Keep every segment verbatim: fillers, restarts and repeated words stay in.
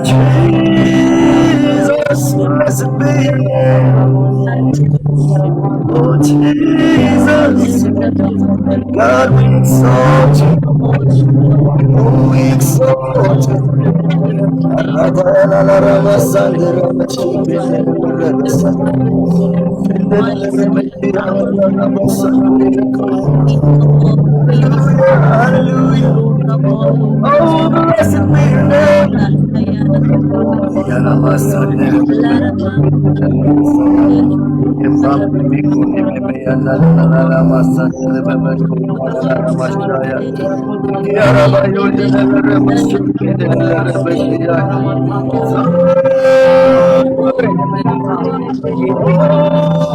Jesus, blessed be your name. Oh, Jesus, God, we exalt you. Oh, we exalt you. Hallelujah, hallelujah. Oh, blessed be your name.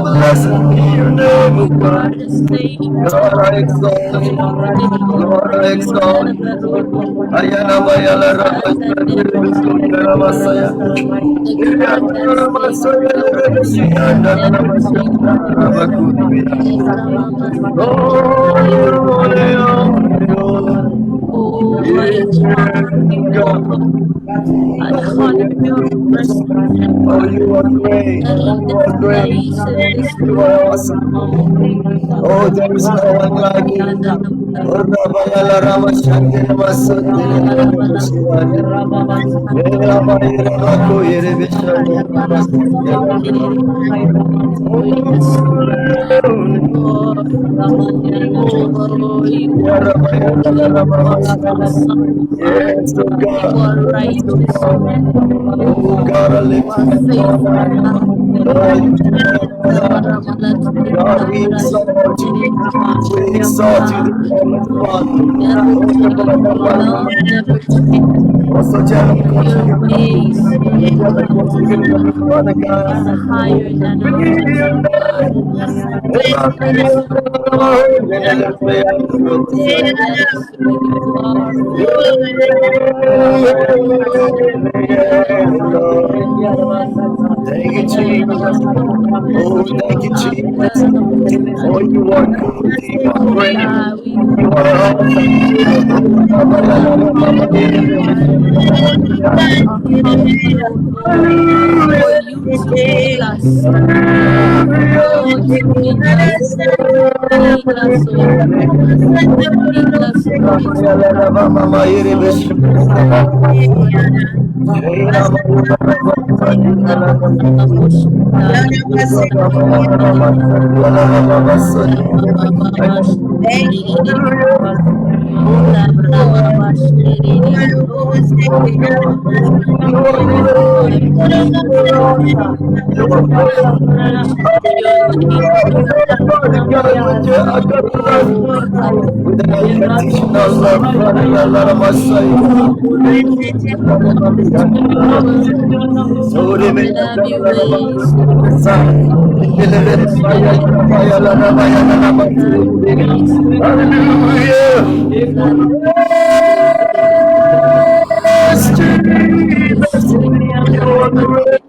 Blessed be your name, O God. Lord, I exalt you. Lord, I exalt you. Ayana bayala rama saya. Lord, Lord, Lord. Oh, you are great. You are great. You are awesome. Oh, there is no one like you. Oh, Rabbi Yala Rama Shandere Masundere Rama Shiva. Yes, oh God. Oh God, I lift you up. Lord, God, we exalt you. We exalt you, the Father. Also, Father God, higher than our Thank you, Jesus. Oh, thank you, Jesus. Oh, you are good. You are great. You are awesome. Hallelujah. Hallelujah. Yes, Jesus. You are great.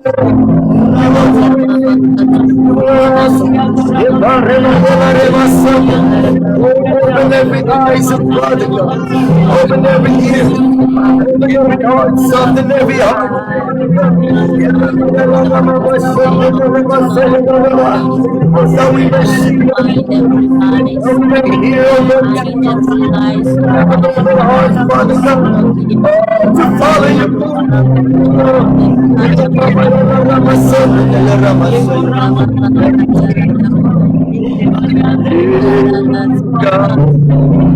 You are awesome. Open every eyes of Father God. Open every ear. Open every heart. Soften every heart. So we may see. Open every ear, open every heart, Father God. Oh, to follow you.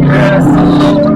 Yes, Lord.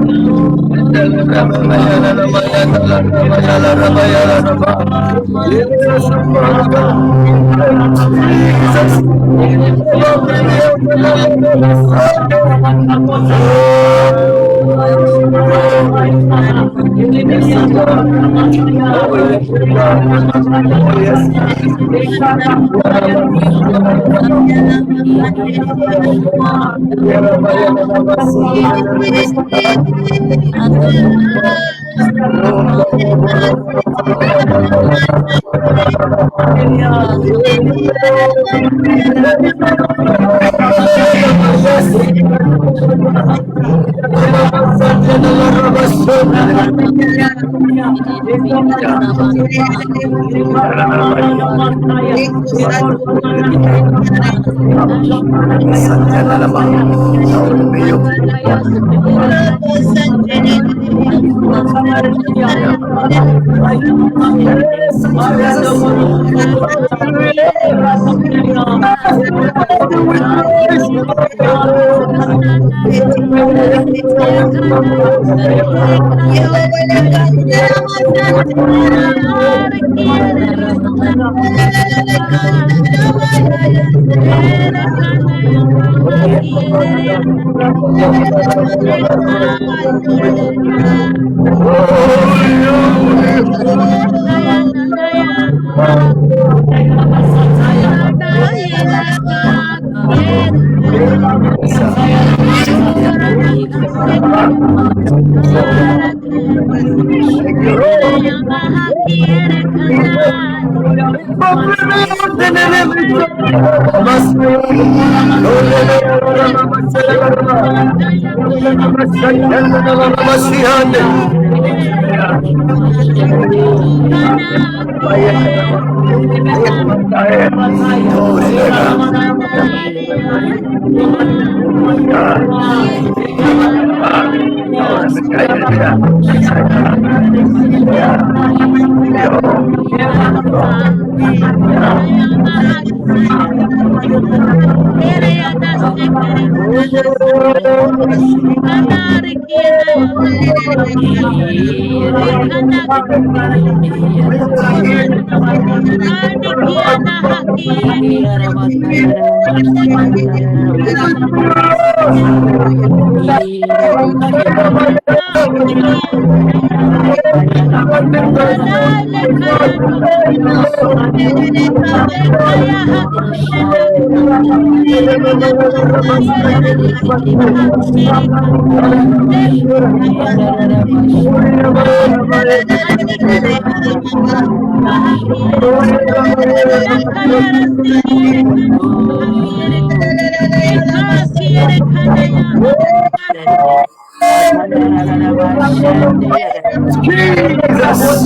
Jesus.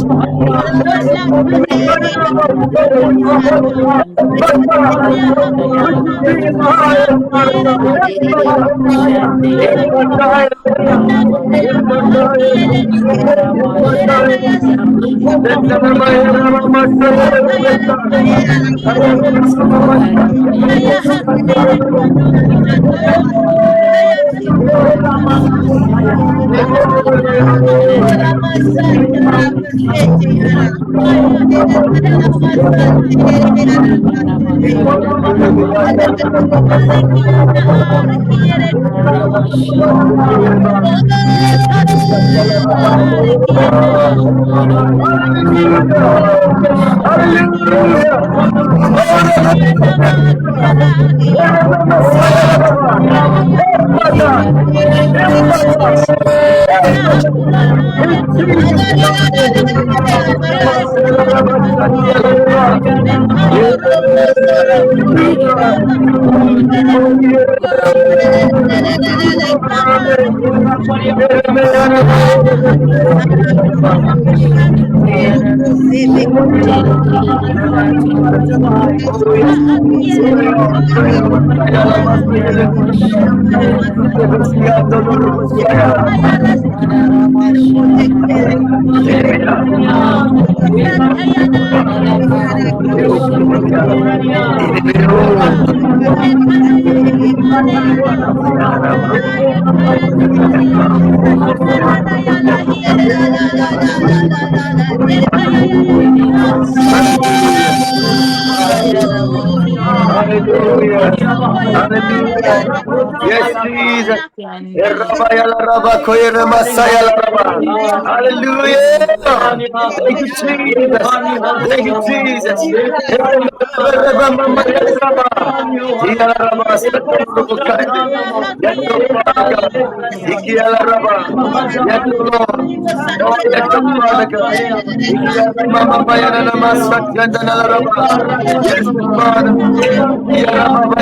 Hallelujah. Hallelujah. Yes, Jesus. Eraba, yalaraba, koyere, masaya, laraba. Hallelujah. Thank you, Jesus. Thank you, Jesus. Eraba, mama, yalaraba. Yalaraba, satan, bukai. Yes, Lord. Iki yalaraba. Yes, Lord. Oh, yes, Lord. Iki yalaraba, mama, yalaraba, satan, yalaraba. Yes, Lord. Iki yalaraba,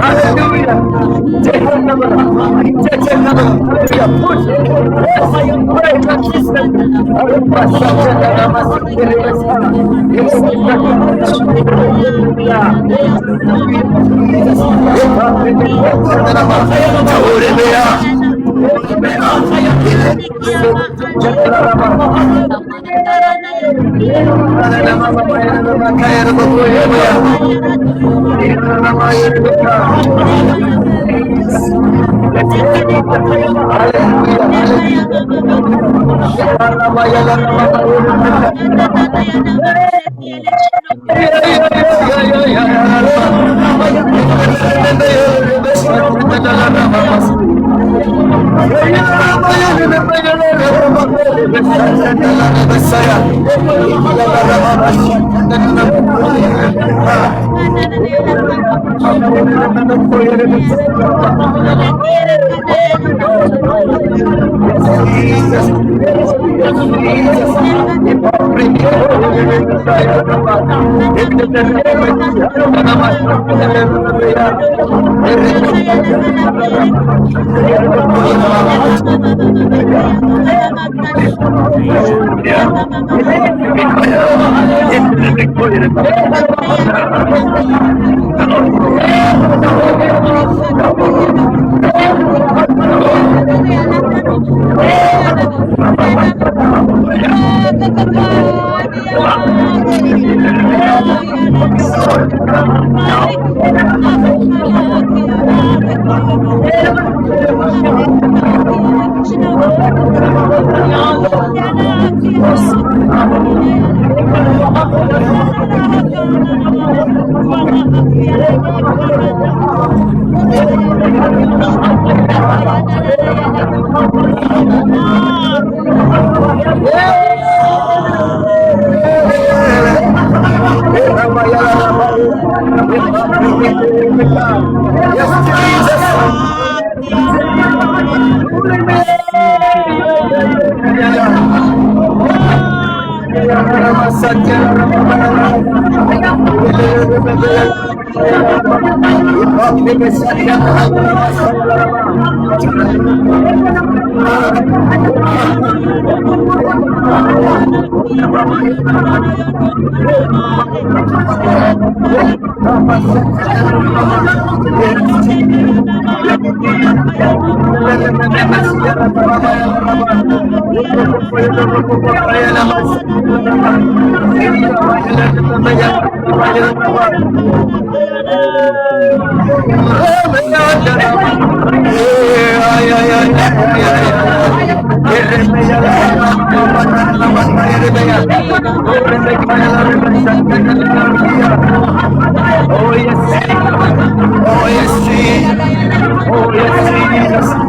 Hallelujah. Take another. Take another. Hallelujah. Push. Push. Pray. Consistent. Oh, yes. Oh, yes, Jesus. Oh, yes, Jesus. Oh, yes, Jesus.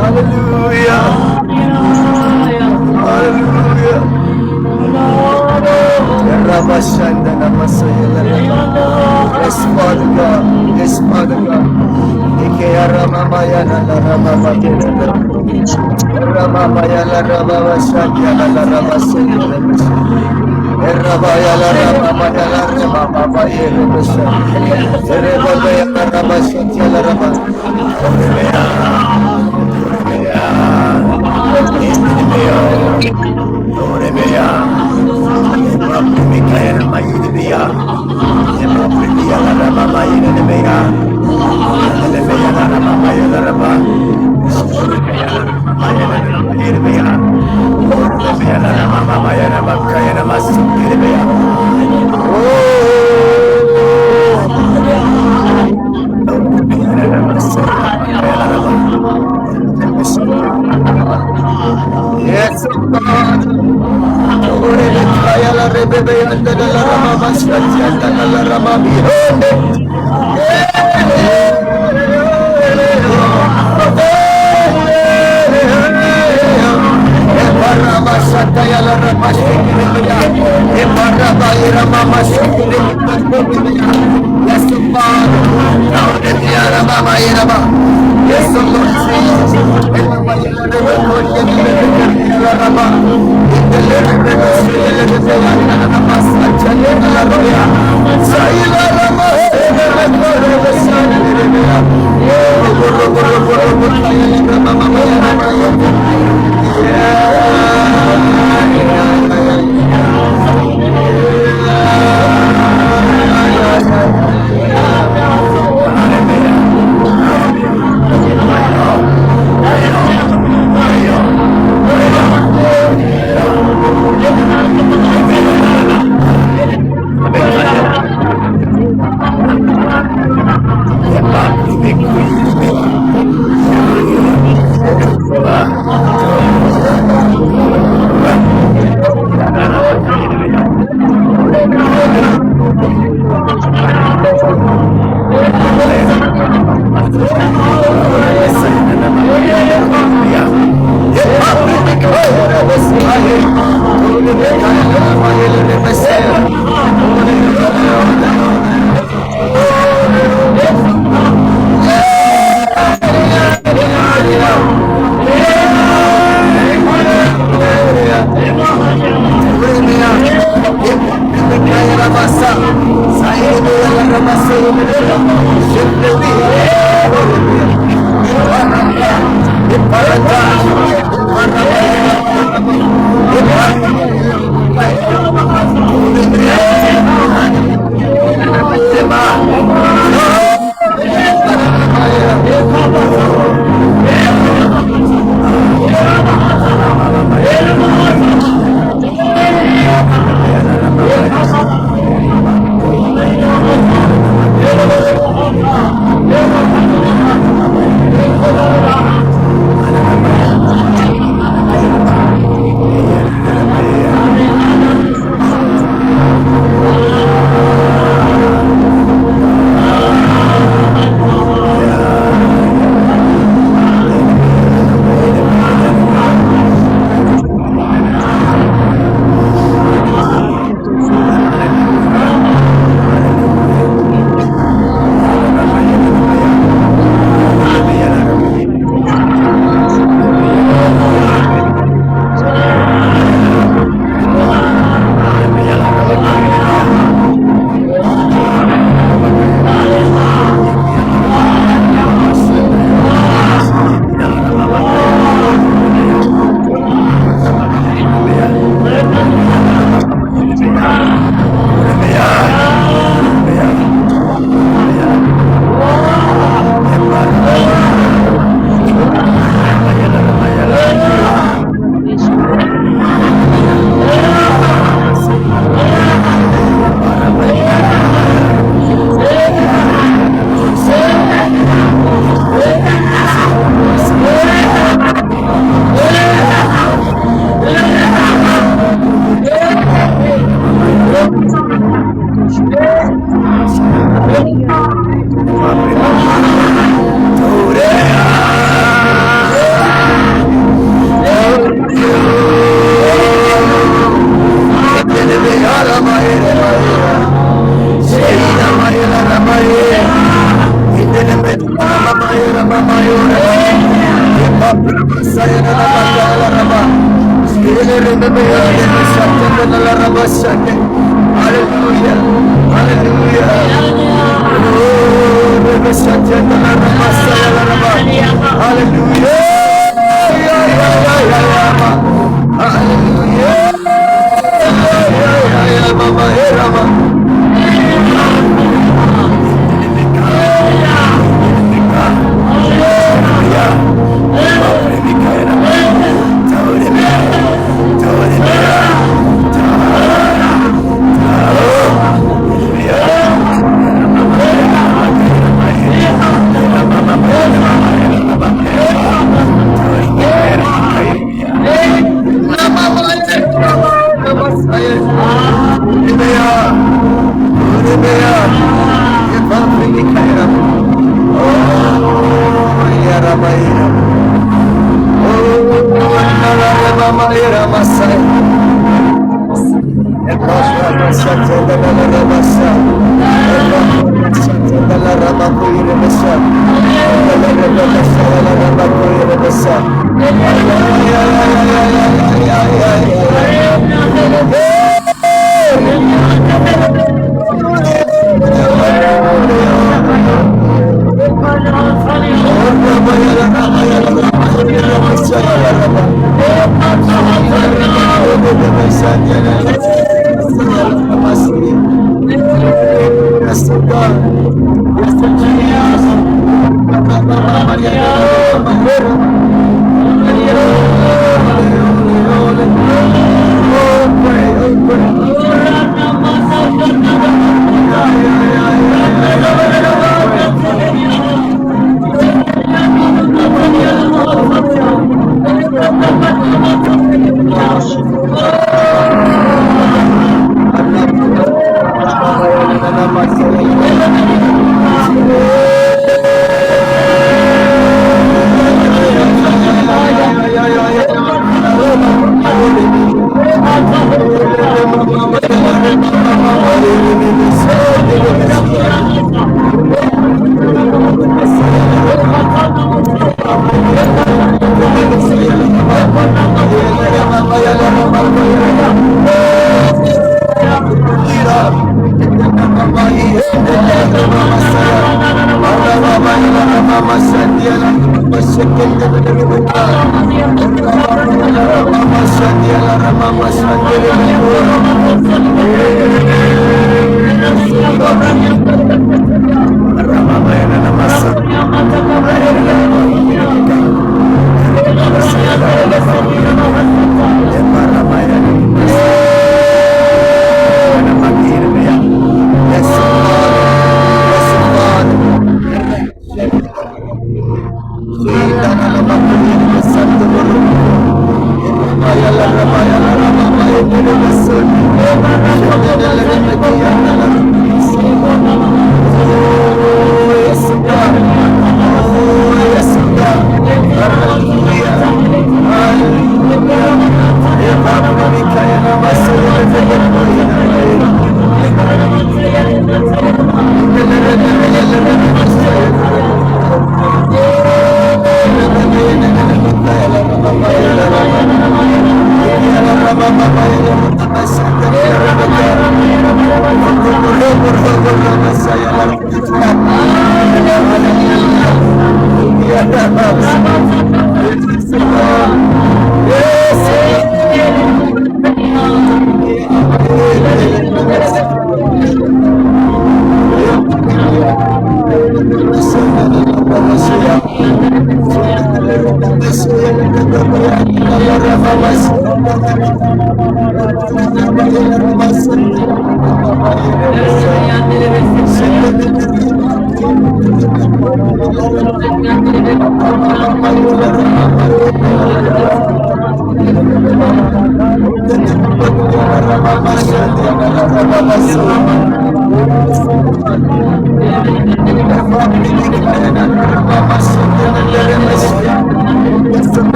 Hallelujah. Hallelujah. Yes, Father God. Yes, Father God. Ike ara mama ya na la ra mama ya na la ra mama ya la ra mama shanti ya la ra mama shanti ya la ra mama shanti. Era mama ya la ra mama ya la ra mama ya la ra mama shanti. Era mama ya la ra mama shanti ya la ra mama. Yes, God. Yes, Lord. Yes, Lord. Hallelujah. Hallelujah. Oh, Rebbe Shatenda la Rabba Saya la Rabba. Hallelujah. Hallelujah.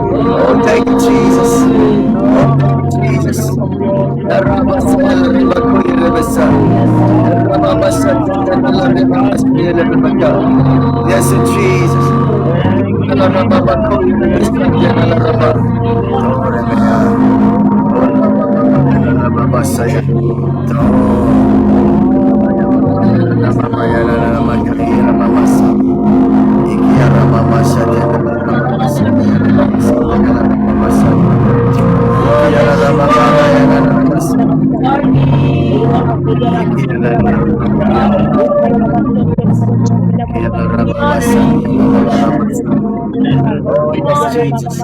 Oh, thank you, Jesus. Oh, thank you, Jesus. Yes, Jesus. Oh, yes, Jesus.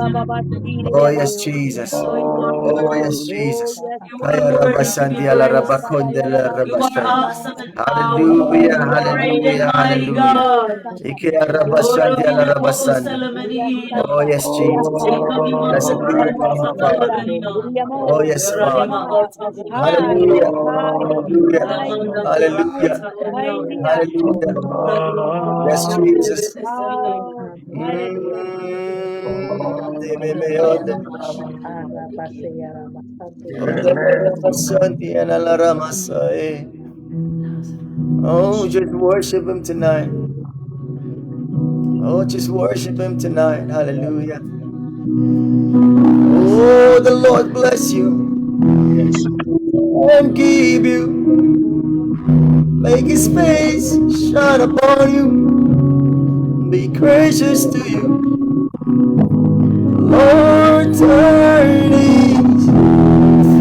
Oh, yes, Jesus. Oh, yes, Jesus. Kaya rabasandi ala rabakondele rabasandi. Hallelujah, hallelujah, hallelujah. Ike rabasandi ala rabasandi. Oh, yes, Jesus. Blessed be your name, Father. Oh, yes, Father. Hallelujah, hallelujah, hallelujah, hallelujah. Yes, Jesus. Mm. Oh, just worship him tonight. Oh, just worship him tonight. Hallelujah. Oh, the Lord bless you and keep you. Make his face shine upon you. Be gracious to you. Lord, turn his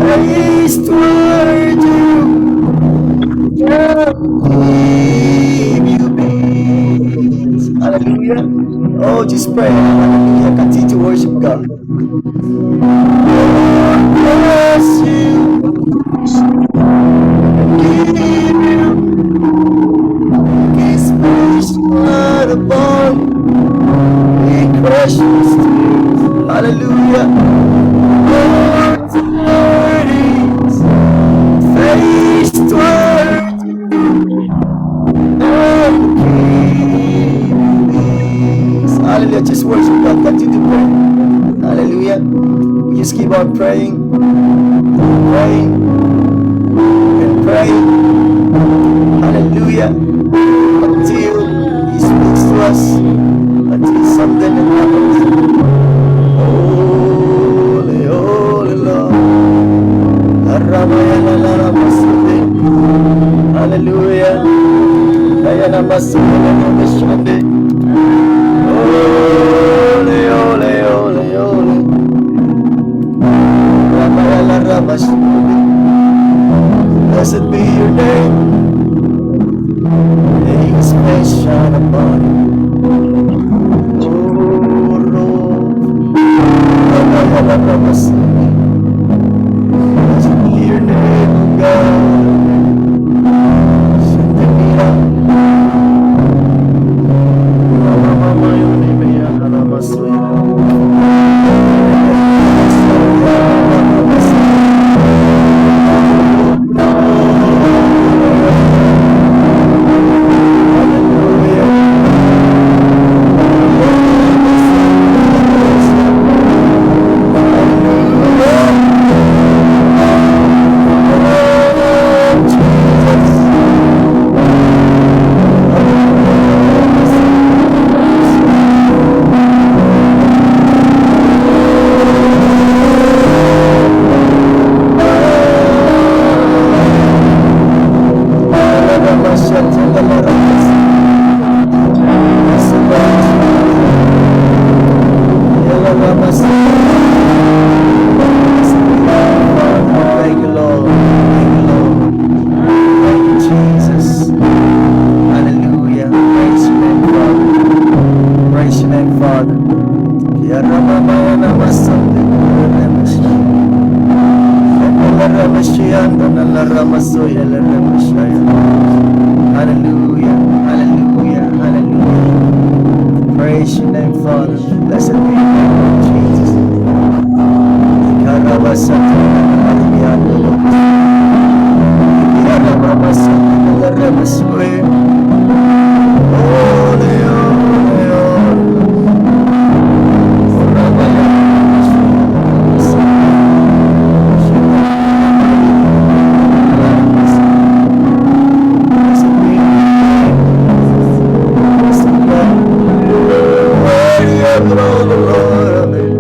face toward you. Give you peace. Hallelujah. Oh, just pray. Hallelujah. Continue to worship God. Bless you. Give you his face shine upon you. Be gracious to you. Hallelujah. Lord, turn his face toward you. Hallelujah. Just worship God. Continue to pray. Hallelujah. We just keep on praying, praying, and praying. Hallelujah. Until he speaks to us. Until something happens. Holy, holy Lord. Hallelujah. Holy, holy, holy, holy. Blessed be your name. May his face shine upon you. Oh, Lord. Blessed be your name, O God. Thank you, Lord. Thank you, Lord. Thank you, Jesus. Hallelujah. Praise your name, Father. Praise your name, Father. Hallelujah, hallelujah, hallelujah. Praise your name, Father. Blessed be your name, Lord Jesus. Worthy of it all, O Lord. Amen.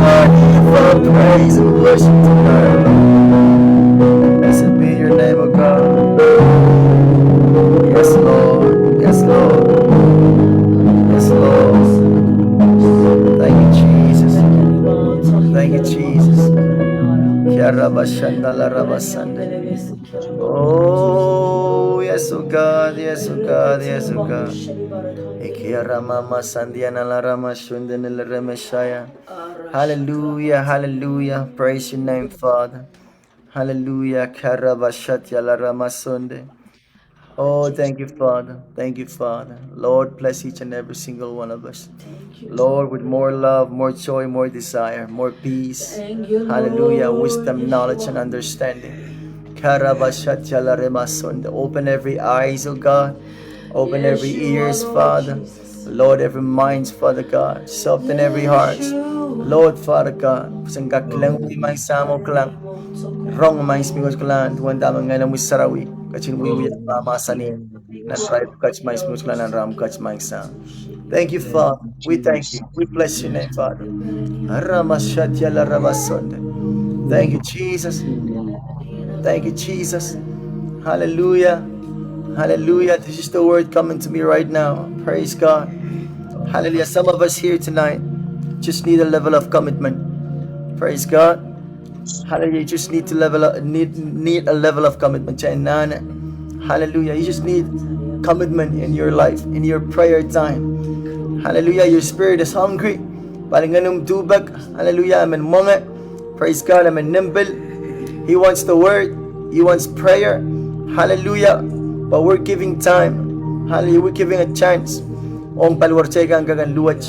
Worthy of our praise and worship tonight. Blessed be your name, O God. Yes, Lord. Yes, Lord. Yes, Lord. Thank you, Jesus. Thank you, Jesus. Kiarabashandalarabasande. Oh, yes, O God, yes, O God, yes, O God. Ikiaramama sandianalaramashunde nileremeshaya. Hallelujah, hallelujah. Praise your name, Father. Hallelujah. Karabashat yalaramasonde. Oh, thank you, Father. Thank you, Father. Lord, bless each and every single one of us. Lord, with more love, more joy, more desire, more peace. Hallelujah. Wisdom, knowledge, and understanding. Karabashat yalaramasonde. Open every eyes, oh God. Open every ears, Father. Lord, every minds, Father God. Soften every heart. Lord, Father God. Sen kak kilang wia maing Sahm oh kilang. Rong maing Sahm oh kilang. Duwen dahme Ngehn en Mwuri Sarawi ketin wiewia mahmahsanih nan irail pwukat maing Sahm oh kilang, nan rahn pwukat maing Sahm. Thank you, Father. We thank you. We bless your name, Father. Aramashat yalaramasonde. Thank you, Jesus. Thank you, Jesus. Hallelujah. Hallelujah. This is the word coming to me right now. Praise God. Hallelujah. Some of us here tonight just need a level of commitment. Praise God. Hallelujah. You just need to level up, need, need a level of commitment. Hallelujah. You just need commitment in your life, in your prayer time. Hallelujah. Your spirit is hungry. Pali ngenomw duhpek. Hallelujah. I men mwenge. Praise God. I men nimbil. He wants the word. He wants prayer. Hallelujah. But we're giving time. Hallelujah. We're giving a chance ong paliwartei kan kak en luwet.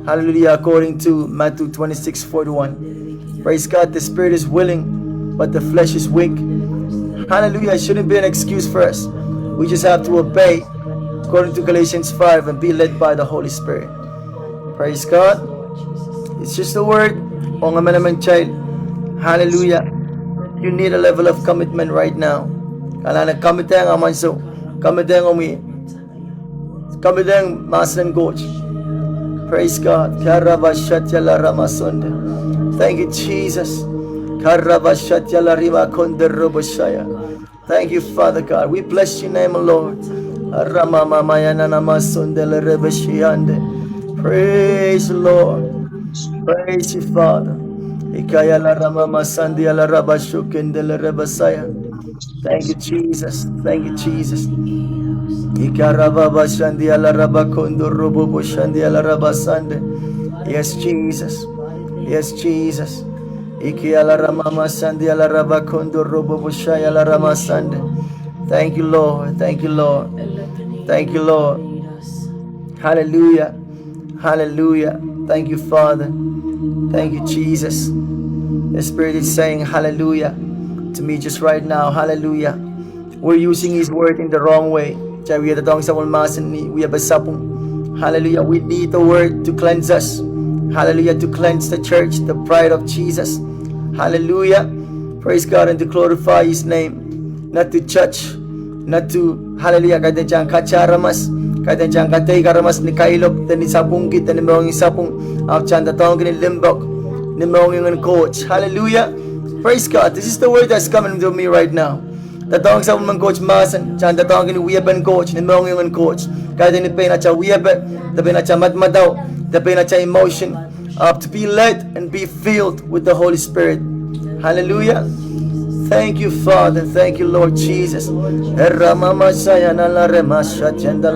Hallelujah. According to Matthew twenty-six forty-one. Praise God. The spirit is willing, but the flesh is weak. Hallelujah. It shouldn't be an excuse for us. We just have to obey according to Galatians five and be led by the Holy Spirit. Praise God. It's just a word. Ong emenemen kitail. Hallelujah. You need a level of commitment right now. Kalahngan en commiteng ahmw ansou. Commiteng omwi. Commiteng mahsen en Koht. Praise God. Karabashat yalaramasonde. Thank you, Jesus. Karabashat yalarima konde roboshaya. Thank you, Father God. We bless your name, Lord. Aramamamayananamasonde lerebeshiande. Praise the Lord. Praise you, Father. Ikayala ramamasandi alarabashukinde lerebesaya. Thank you, Jesus. Thank you, Jesus. Ikarababashandi alarabakondo roboboshandi alarabasande. Yes, Jesus. Yes, Jesus. Iki alaramamasandi alarabakondo roboboshai alaramasande. Thank you, Lord. Thank you, Lord. Thank you, Lord. Hallelujah. Hallelujah. Thank you, Father. Thank you, Jesus. The Spirit is saying hallelujah to me just right now. Hallelujah. We're using his word in the wrong way. Kitail wia doadoahk sapwellime mahsen ni wiepe sapwung. Hallelujah. We need the word to cleanse us. Hallelujah. To cleanse the church, the bride of Jesus. Hallelujah. Praise God and to glorify his name. Not to judge. Not to, hallelujah, kaidehn kitail en kaja aramas, kaidehn kitail en kadeik aramas ni kailok, de ni sapwungki, de ni mohngiong sapwung, ahpw kitail en doadoahngki ni limpoak, ni mohngiong en Koht. Hallelujah. Praise God. This is the word that's coming to me right now. Doadoahk sapwellimen Koht mahsen, kitail en doadoahngki ni wiepen Koht, ni mohngiong en Koht. Kaidehn ni pein atail wiepe, de pein atail madamadau, de pein atail emotion, uh, to be led and be filled with the Holy Spirit. Hallelujah. Thank you, Father. Thank you, Lord Jesus. Eramamasayana laremashatianda.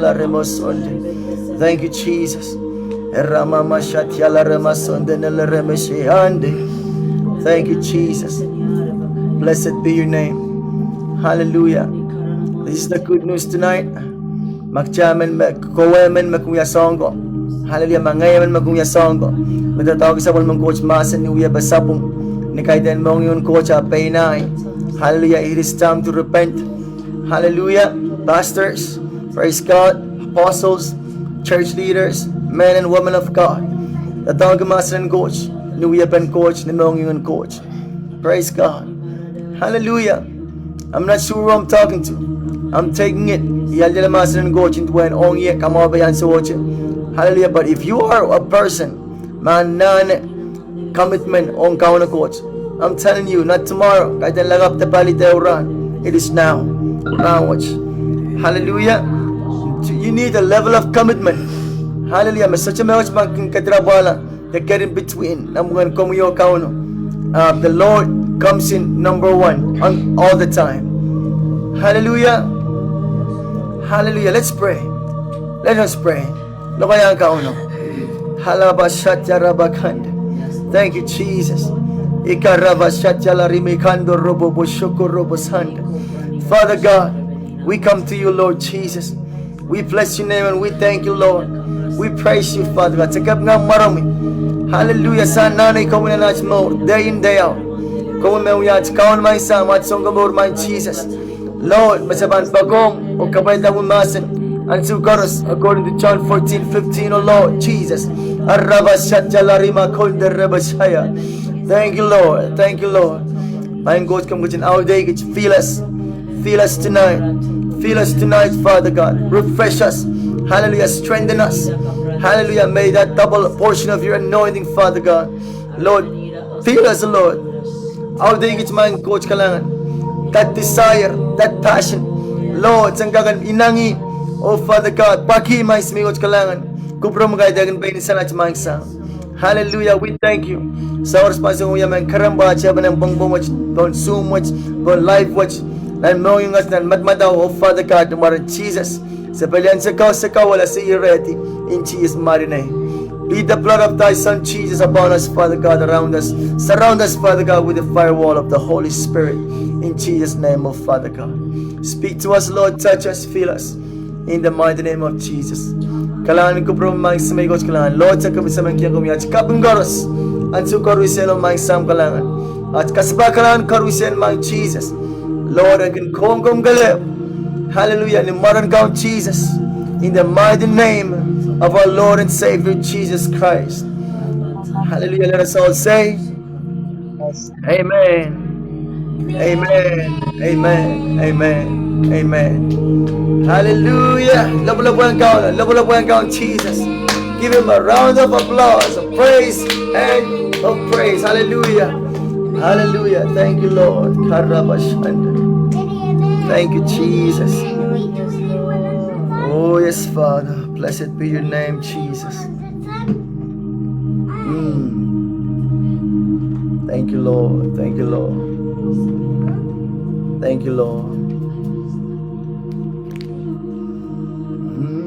Thank you, Jesus. Eramamashatia laremasonde ne laremeshiande. Thank you, Jesus. Blessed be your name. Hallelujah. This is the good news tonight. Ma kitail men me, kowe men me kin wia soang ko. Hallelujah. Ma ngehi men me kin wia soang ko, me doadoahngki sapwellimen Koht mahsen ni wiepe sapwung, ni kaidehn mohngiong en Koht ah pein ahi. Hallelujah. It is time to repent. Hallelujah. Pastors, praise God. Apostles, church leaders, men and women of God. Doadoahngki mahsen en Koht ni wiepen Koht, ni mohngiong en Koht. Praise God. Hallelujah. I'm not sure who I'm talking to. I'm taking it. I ale mahsen en Koht nin duwen ong ie, kamwahu pei ansou ohte. Hallelujah. But if you are a person, ma anahne commitment ong Kauno Koht, I'm telling you, not tomorrow. Kaidehn lakapw de pali de rahn. It is now. Rahnwet. Hallelujah. You need a level of commitment. Hallelujah. Me sohte me wet ma kin kedirapwala. They get in between. Nan pwuken komwi oh Kauno. Uh, the Lord comes in number one on all the time. Hallelujah. Hallelujah. Let's pray. Let us pray. Lokaia Kauno. Halabashatia rabakande. Thank you, Jesus. Ikarava shatyalarimi kando robo bo shoko robo sanda. Father God, we come to you, Lord Jesus. We bless your name and we thank you, Lord. We praise you, Father God. Take up now, Marami. Hallelujah. Sa nane komwi nan aht mour, day in, day out. Komwi me wia aht Kaun, maing Sahm, aht Sounkomour, maing Sises. Lord, me se pahn poakohng oh kapwaiada mahsen ansou koaros, according to John fourteen fifteen, oh Lord Jesus. Arava shatyalarima konde rebashaya. Thank you, Lord. Thank you, Lord. Maing Koht, komw ketin audehkit, fill us. Fill us tonight. Fill us tonight, Father God. Refresh us. Hallelujah. Strengthen us. Hallelujah. May that double portion of your anointing, Father God. Lord, fill us, Lord. Audehkit, maing Koht kalahngan. That desire, that passion. Lord, sen kak en inengieng. Oh, Father God, pwakih, maing Semei Koht kalahngan. Kupwuromwi kaidehkin pein insenat, maing Sahm. Hallelujah, we thank you. Sawas pahn song wia mehn kerempwa, tepin en pwongpwong wet, pohn Zoom wet, pohn live wet, nan mohngiong wet, nan madamadau, oh Father God, ni mwaren Sises. Se pelian se kau, se kau, wala se irehdi. In Jesus' mighty name. Plead the blood of thy Son Jesus upon us, Father God, around us. Surround us, Father God, with the firewall of the Holy Spirit. In Jesus' name, oh Father God. Speak to us, Lord. Touch us, fill us. In the mighty name of Jesus. Kalahngan, kupwuromwi, maing Semei Koht kalahngan. Lord, se komwi Sahm en kihong komwi aht kaping koaros. Ansou koaros en, oh maing Sahm kalahngan. Aht kasapahl kalahngan koaros en, maing Sises. Lord, e kin kohkohng kelehpw. Hallelujah. Ni mwaren Kaun Sises. In the mighty name of our Lord and Savior Jesus Christ. Hallelujah. Let us all say, Amen. Amen. Amen. Amen. Amen. Hallelujah. Lopwulopwuwen Kaun, lopwulopwuwen Kaun Sises. Give him a round of applause, of praise and of praise. Hallelujah. Hallelujah. Thank you, Lord. Karabashanda. Thank you, Jesus. Oh, yes, Father. Blessed be your name, Jesus. Mm. Thank you, Lord. Thank you, Lord. Thank you, Lord. Mm.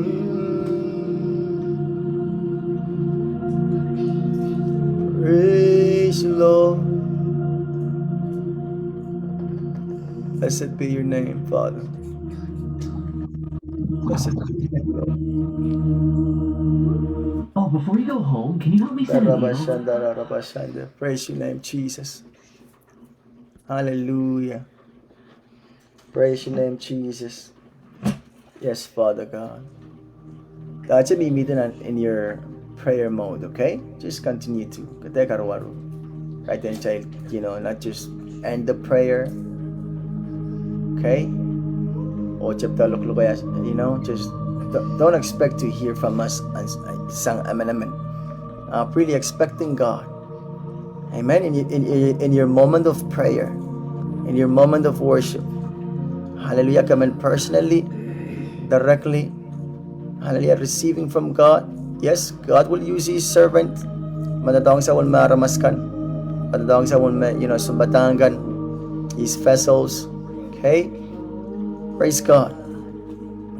Praise the Lord. Blessed be your name, Father. Blessed be your name, Lord. Oh, before you go home, can you help me set an eagle? Rabashanda, rabashanda. Praise your name, Jesus. Hallelujah. Praise your name, Jesus. Yes, Father God. Dahte mihmihte nan in your prayer mode, okay? Just continue to. Ke dehr karuwaru. Kaidehn kitail, you know, not just end the prayer, okay? Or chapter look, look, you know, just don't, don't expect to hear from us and sang emenemen. Uh, really expecting God. Amen. In, in, in your moment of prayer, in your moment of worship. Hallelujah. Come in personally, directly. Hallelujah. Receiving from God. Yes, God will use his servant. Madamadau sang me aramas kan. Madamadau sang me, you know, sounpadahk kan. His vessels. Okay. Praise God.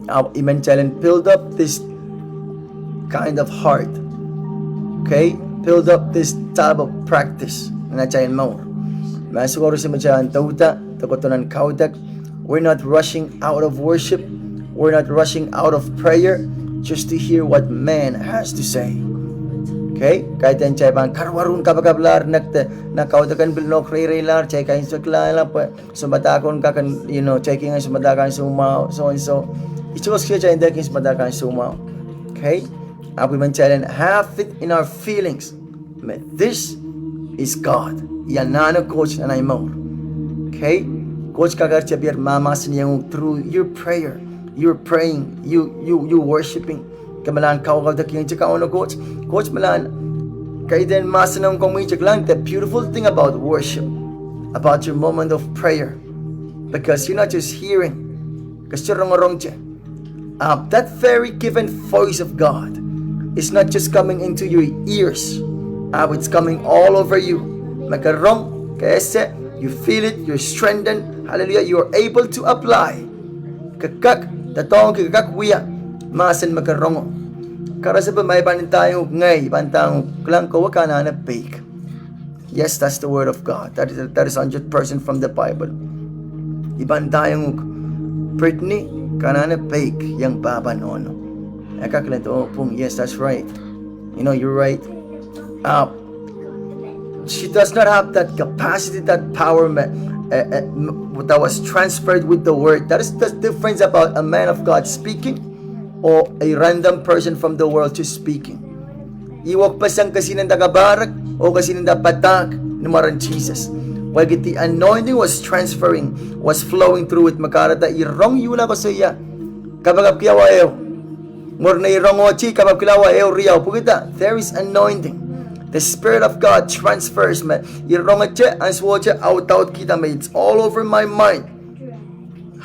Ahpw I men kitail en build up this kind of heart. Okay? Build up this type of practice nan atail mour. Ma soh koaros me kitail en douda, de kohdo nan kaudok. We're not rushing out of worship. We're not rushing out of prayer just to hear what man has to say. Okay? Kaidehn kitail pahn karuwaru kapakapalahr nek de nan kaudok en pil nohk reirei lahr, kitail kak en sohte kilang pwe sounpadahk kan kak en, you know, kitail kin sounpadahk ansou mwahu, so and so. Ihte koaros kitail en dehr kin sounpadahk ansou mwahu. Okay? Ahpw I men kitail en have it in our feelings. Me, this is God. Ih anahne Koht nan ahi mour. Okay? Koht kak eri tepier mahmahsanihong uhk through your prayer, your praying, you, you, you worshiping. Ke malahn kaukaudekihte Kauno Koht. Koht malahn kaidehn mahsanihong komwi, kitail kilang the beautiful thing about worship, about your moment of prayer. Because you're not just hearing, ke sohte rongorongte. Uh, that very given voice of God is not just coming into your ears. Uh, it's coming all over you. Me ke rong, ke ese, you feel it, you're strengthened. Hallelujah. You're able to apply. Ke kak, doadoahngki, ke kak wia mahsen me ke rongo. Karasepe ma I pahn ndaiong uhk ngehi, I pahn ndaiong uhk, kilang, kowe ke anahne peik. Yes, that's the word of God. That is, that is hundred percent from the Bible. I pahn ndaiong uhk, Brittany, ke anahne peikiong pahpa nohno. E kak lent, oh, pwung, yes, that's right. You know, you're right. Uh, she does not have that capacity, that power me, eh, eh, m-, that was transferred with the word. That is the difference about a man of God speaking or a random person from the world just speaking. Ih wekpeseng kesihnen dakapahrek oh kesihnen dapadahk ni mwaren Sises. Pwehki the anointing was transferring, was flowing through it, me kahrehda I rong uhla koasoia, kapakapki awa ehu. Mwurin ei rong ohte, kapakapkihla awa ehu riau, pwehkida there is anointing. The Spirit of God transfers me. I rongete, ansouohte audaudkihda me, it's all over my mind.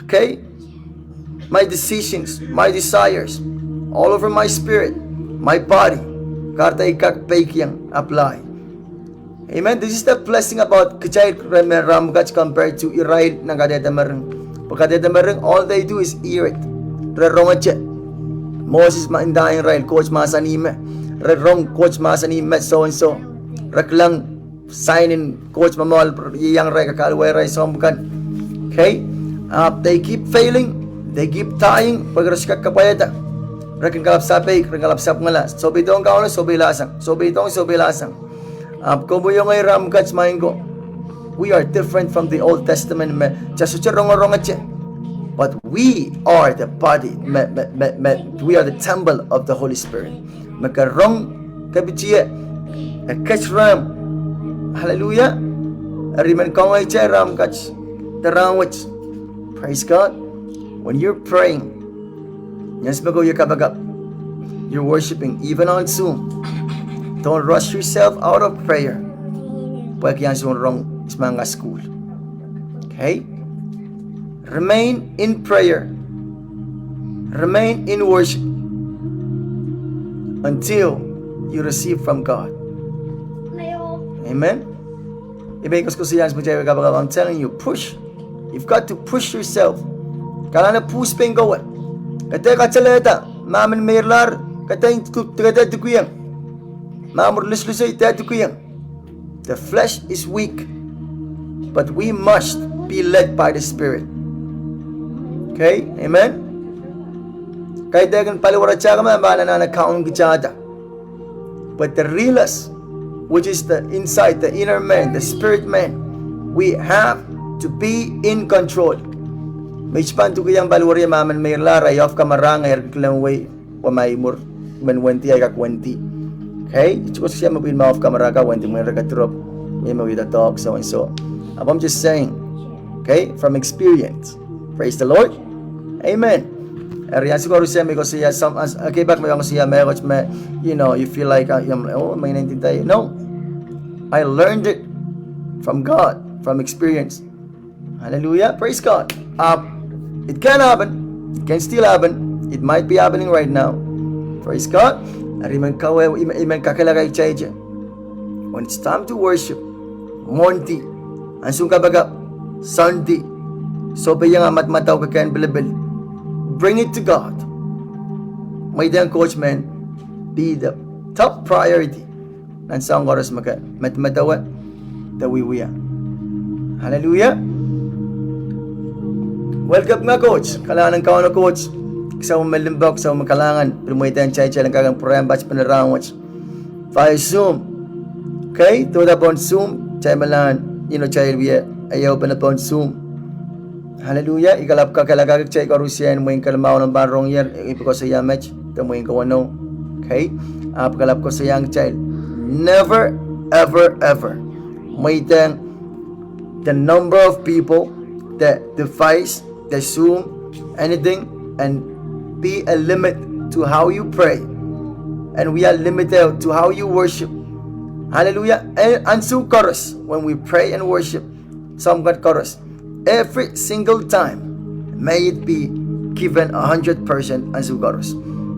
Okay? My decisions, my desires, all over my spirit, my body. Kahrehda I kak peikiong, apply. Amen. This is the blessing about kitail me rahn wet compared to irail nan kadehdemering. Pwe kadehdemering, all they do is hear it. Re rongete. Moses me ndaiong irail Koht mahsanih me. Re rong Koht mahsanih me so and so. Re kilang sign en Koht momour, iang irail, kakaluwa irail soahng kan. Okay? Uh, they keep failing, they keep dying, pwe re sohte kak kapwaiada. Re kin kalap sapeik, re kalap sapwungala. Sohpeidong Kauno, sohpeilahsang. Sohpeidong, sohpeilahsang. Ahpw komwi oh ngehi rahn wet, maing ko, we are different from the Old Testament me kitail sohte rongorongete. But we are the body, me, me, me, me, we are the temple of the Holy Spirit. Me ke rong, ke pil ie, e ket rehmw. Hallelujah. Eri I men kangoangehte rahn wet, de rahn wet. Praise God. When you're praying, yes, me ko, ie kapakap. You're worshiping, even on Zoom. Don't rush yourself out of prayer. Pwehki ansou rong, ismanga school. Okay? Remain in prayer. Remain in worship until you receive from God. Amen. I men koasokoasoia ansou me kitail wie kapakap, I'm telling you, push. You've got to push yourself. Ke anahne push pein kowe. Ke dehr kasalehda, ma men meirlahr, ke dehr, ke dehr dukwiong. Ma mwuhr luselusei, dehr dukwiong. The flesh is weak, but we must be led by the Spirit. Okay, amen. Kaidehkin paliwaratail me pahn anahne kaun kitailda. But the real us, which is the inside, the inner man, the spirit man, we have to be in control. Me I pahn dukwiong paliwere ma men meirlahr, I off camera, ngehi kilang wei, pwe ma I mwuhr, men wendi, I kak wendi. Okay? I koasoia me pwihn ma off camera ka wendi, mwein re kak drop. Me, me wiahda talk, so and so. But I'm just saying. Okay? From experience. Praise the Lord. Amen. Eri ansou koaros me koasoia, some, as, okay, but me koasoia me, koaros me, you know, you feel like, uh, oh, me neinting tai. No. I learned it from God, from experience. Hallelujah. Praise God. Uh, it can happen. It can still happen. It might be happening right now. Praise God. Eri I men kawe, I men, I men kakehlaka kitail. When it's time to worship, Monday, ansou kapakap, Sunday, sohpeiong ah madamadau kekehn pilipil. Bring it to God. Mweidehng Koht men be the top priority. Nan soahng koaros me ke medemedewe de wiewia. Hallelujah. Well, kapinga Koht, kalahngan en Kauno Koht. Kisehn me limpoak, kisehn me kalahngan, pil mweidehng kitail en kak en pwurehng patpene rahn wet via Zoom. Okay, dohda pohn Zoom, kitail me lahn, you know, kitail wie, eh, open pohn Zoom. Hallelujah. I kalap kakehlakahki kitail koarusie en mwein kelimau nan pahn rong ier, I pil koasoia met, de mwein kowenou. Okay. Ahpw kalap koasoiahng kitail, never, ever, ever mweidehng the number of people, the device, the Zoom, anything, and be a limit to how you pray. And we are limited to how you worship. Hallelujah. And, and so koaros, when we pray and worship, soahng kan koaros, every single time, may it be given a hundred percent ansou koaros.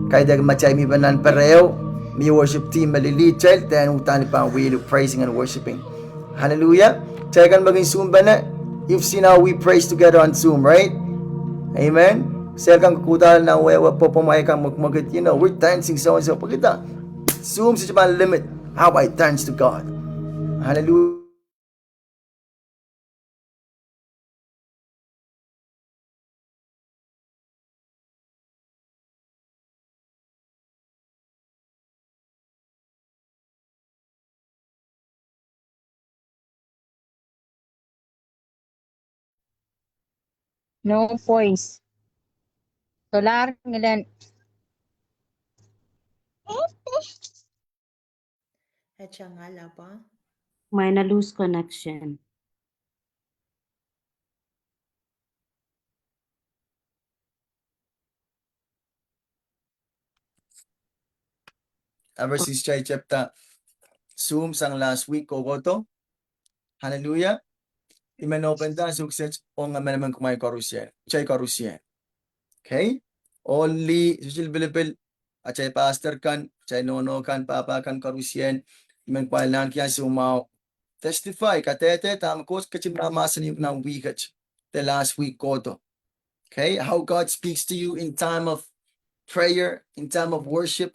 Kaidehk ma kitail mih pahn nan pereo, mie worship team me lilih kitail, then udahn pahn wiahla praising and worshiping. Hallelujah. Kitail kan me kin Zoom pene, you've seen how we praise together on Zoom, right? Amen. Sel kan kudal nan wehwe pwopwomw, ahi kan mwekmwekid, you know, we're dancing so and so. Pwekida Zoom sohte pahn limit how I dance to God. Hallelujah. No voice. Solahr ngilen. Ata ngalapa. Mwain e lose connection. Ever since kitail tepda Zoom sang last week kohkohdo. Hallelujah. I men open da ansou kiset ong emenemen kumwail koarusie, kitail koarusie. Okay? Ohl lih, especially pilipil, atail pastor kan, atail nohno kan, pahpa kan koarusie, I men kumwail ahneki ansou mwahu. Testify, kadehde dahme Koht ketin mahmahsanih nan wihk et, the last week kohdo. Okay, how God speaks to you in time of prayer, in time of worship.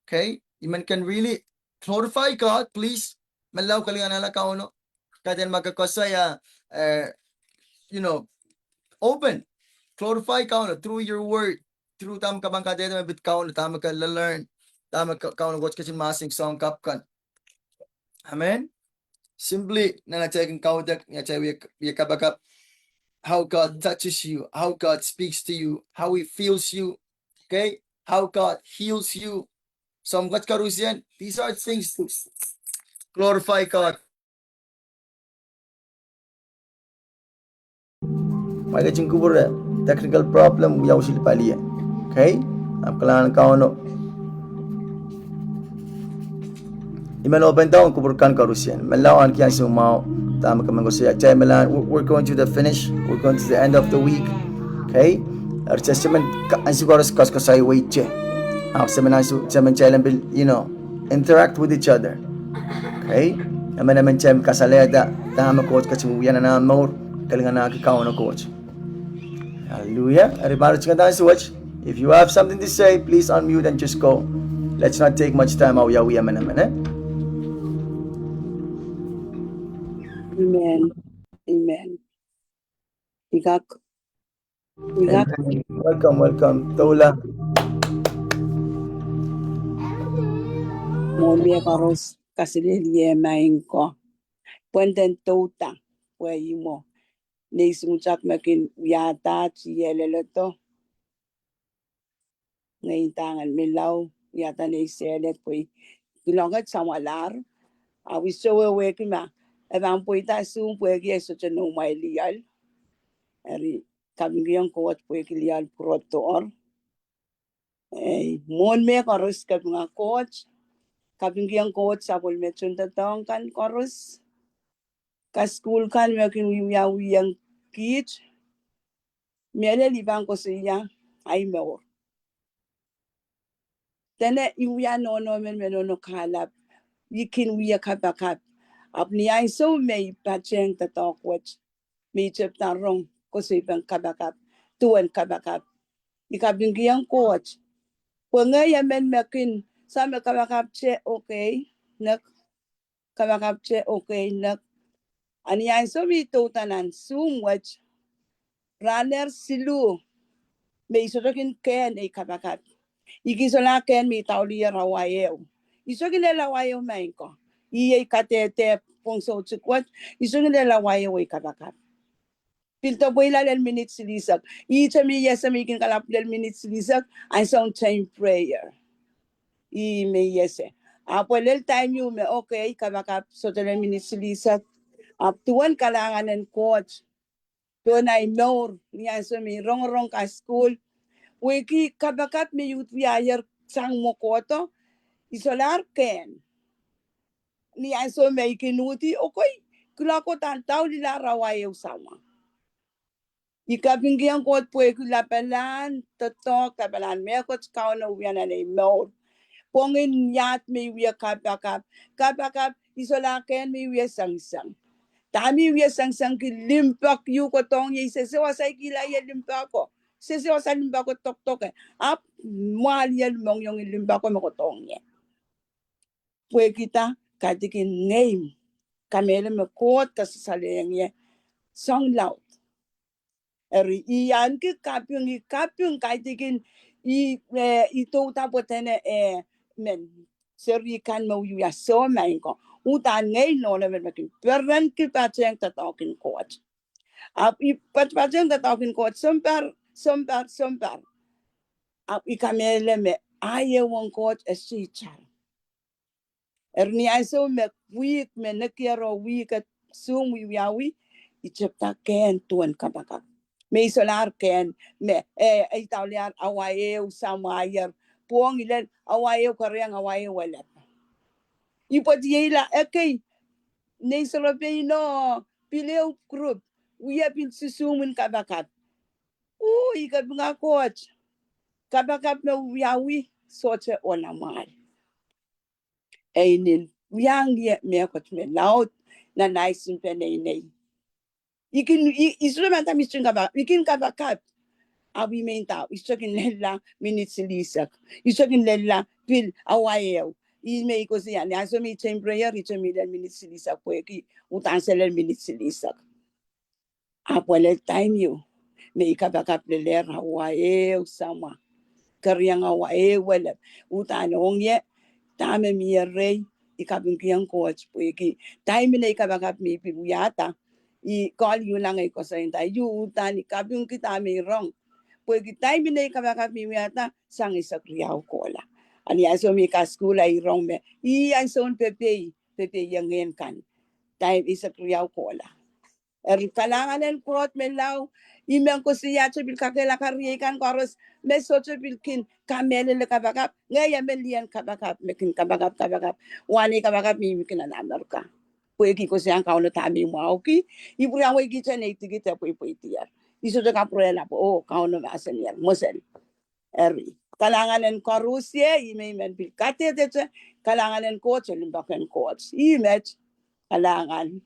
Okay, I men kin really glorify God, please. Menlau, kalinganahla Kauno. Kaidehn ma ke koasoia, eh, you know, open, glorify Kauno through your word, through dahme ke pahn kadehde me pid Kauno, dahme ke learn, dahme ke, Kauno Koht ketin mahsanih soang kapw kan. Amen. Simply, nan atail kin kaudok, nan atail wie, wie kapakap. How God touches you, how God speaks to you, how He fills you, okay? How God heals you. Soang koaros koarusie, these are things to glorify God. Mwail ketin kupwure, technical problem, wiawi sili pali e. Okay? Ahpw kalahngan Kauno. I men open down kupwur kan koarusie. Menlau ahneki ansou mwahu, dahme ke men koasoia, kitail men, we're going to the finish, we're going to the end of the week. Okay? Eri kitail men ansou koaros koasokoasoi wehwehki. Ahpw kitail men ansou, kitail men kitail en pil, you know, interact with each other. Okay? Emenemen kitail kasalehda dahme Koht ketin wia nan ah mour, kalinganahki Kauno Koht. Hallelujah. Eri pahn ritingada ansou wet. If you have something to say, please unmute and just go. Let's not take much time, ah wiawi emenemen, eh? Amen. Amen. I kak. I kak. Amen. Welcome, welcome. Doula. Mwohn mie koaros, kaselehlie maing ko. Pwehn en douda, pwe ih mwo nei singusang me kin wiahda, tieleledo. Ngehi ndahng en menlau, wiahda nei sehled pwe kilang et samwalahr. A wia soh wehwehki ma e pahn pweida Zoom pwehki e sohte noumwail lioal. Eri kapingkihong Koht pwehki lioal pwurodohr. Ei, mwohn mie koaros kapinga Koht, kapingkihong Koht sapwellime tohndoadoahk kan koaros. Kasukuhl kan me kin wiawiong kiht. Mehlel I pahn koasoia, ahi mour. Dene I wia nohno men me nohno kahlap, I kin wia kapakap. Ahpw ni ansou me I patehng doadoahk wet, me I tepda rong koasoipen kapakap, duwen kapakap, I kapingkihong Koht. Pwe ngehi emen me kin, sa me kapakap te okay, nek, kapakap te okay, nek. A ni ansou me I douda nan Zoom wet, rahn siluh, me I sohte kin kehn ei kapakap. I kin solahr kehn me I daulier awa ehu. I sohte kin lel awa ehu maing ko. I ei kadehde pwong soutik wet, I sohte kin lel awa ehu ei kapakap. Pil depweila lel minit silihsek. Ihte me I ese me I kin kalap lel minit silihsek, ansou time prayer. Ih me I ese. Ahpw lel time ieu me okay, kapakap sohte lel minit silihsek. Ahpw duwen kalahngan en Koht pohn ahi mour, ni ansou me I rongorong kasukuhl, pwehki kapakap me I uhd wiahier sang mwo kohdo, I solahr kehn. Ni ansou me I kin uhdi, okay, kuloak ko dahn daulilahr awa ehu samwa. I kapingkihong Koht pwehki lapalahn doadoahk, lapalahn mehkot Kauno wia nan ei mour. Pwongin iahd me I wia kapakap. Kapakap, I solahr kehn me I wia sengiseng. Dahme I wia sengisengki, limpoak ieu kohdohng ie, I sehse wasa I kihla ie limpoako. Sehse wasa limpoako dokdoke. Ahpw mwahl ie, mongiongin limpoako me kohdohng ie. Pwehki dah? Kaidehkin ngehi kamehlele me Koht kasalehiong ie soang laud. Eri I ahneki kaping, I kaping kaidehkin I, eh, I douda pwe dene, eh, men seri kan me wiewia soh maing ko. Uhdahn ngehi nohno men me kin perenki patehng doadoahk en Koht. Ahpw I patpato doadoahk en Koht sounpar, sounpar, sounpar. Ahpw I kamehlele me ahi ehu en Koht e sohte itar. Eri ni ansou me wihk me nekier oh wihk e sohte wiawi, I tepda kehn duwen kapakap. Me I solahr kehn, me, eh, I dawiliar awa ehu samwa ier, pwong I lel awa ehu, keriong awa ehu elep. I pwediehla ekei, nei solopeino, pil ehu group, wia pil sohte sohte mwein kapakap. Uh, I kapinga Koht, kapakap me wiawi sohte ohl amwail. E nin wiahiong ie mehkot me laud nan ahi sihmpe nei nei. I kin, I, I sohte manda me I sohte kin kapakap, I kin kapakap. Ahpw I men nda, I sohte kin lella minit silihsek. I sohte kin lella pil awa ehu. Ih me I koasoia, ni ansou me I tein prayer, I sohte mih lel minit silihsek, pwehki uhdahn se lel minit silihsek. Ahpw lel time ieu, me I kapakap lel awa ehu samwa, keriong awa ehu elep, uhdahn ong ie dahme mie rehi, I kapingkihong Koht, pwehki time me I kapakap me I pil wiahda, I call you lang, I koasoia nda, you, uhdahn I kapingki dahme I rong. Pwehki time me I kapakap me I wiahda, sang eisek riau kohla. A ni ansou me I kasukuhla I rong me, ih ansoun pepehi, pepehi iengehn kan. Time eisek riau kohla. Eri kalahngan en Koht me lao, I men koasoia, sohte pil kakehlaka riei kan koaros, me sohte pil kin kamehlele kapakap, ngehi me lien kapakap, me kin kapakap, kapakap, wahn ei kapakap me I kin nan Amerika. Pwehki I koasoia Kauno dahme I mwahuki, I pwurehng wehkihte nei dikide pweipweidier. I sohte kapwurehla pwe, oh, Kauno mahsenier, mwesel. Eri, kalahngan en koaruhsie, ih me I men pil kadehdehte, kalahngan en Koht, limpoak en Koht. Ih met, kalahngan.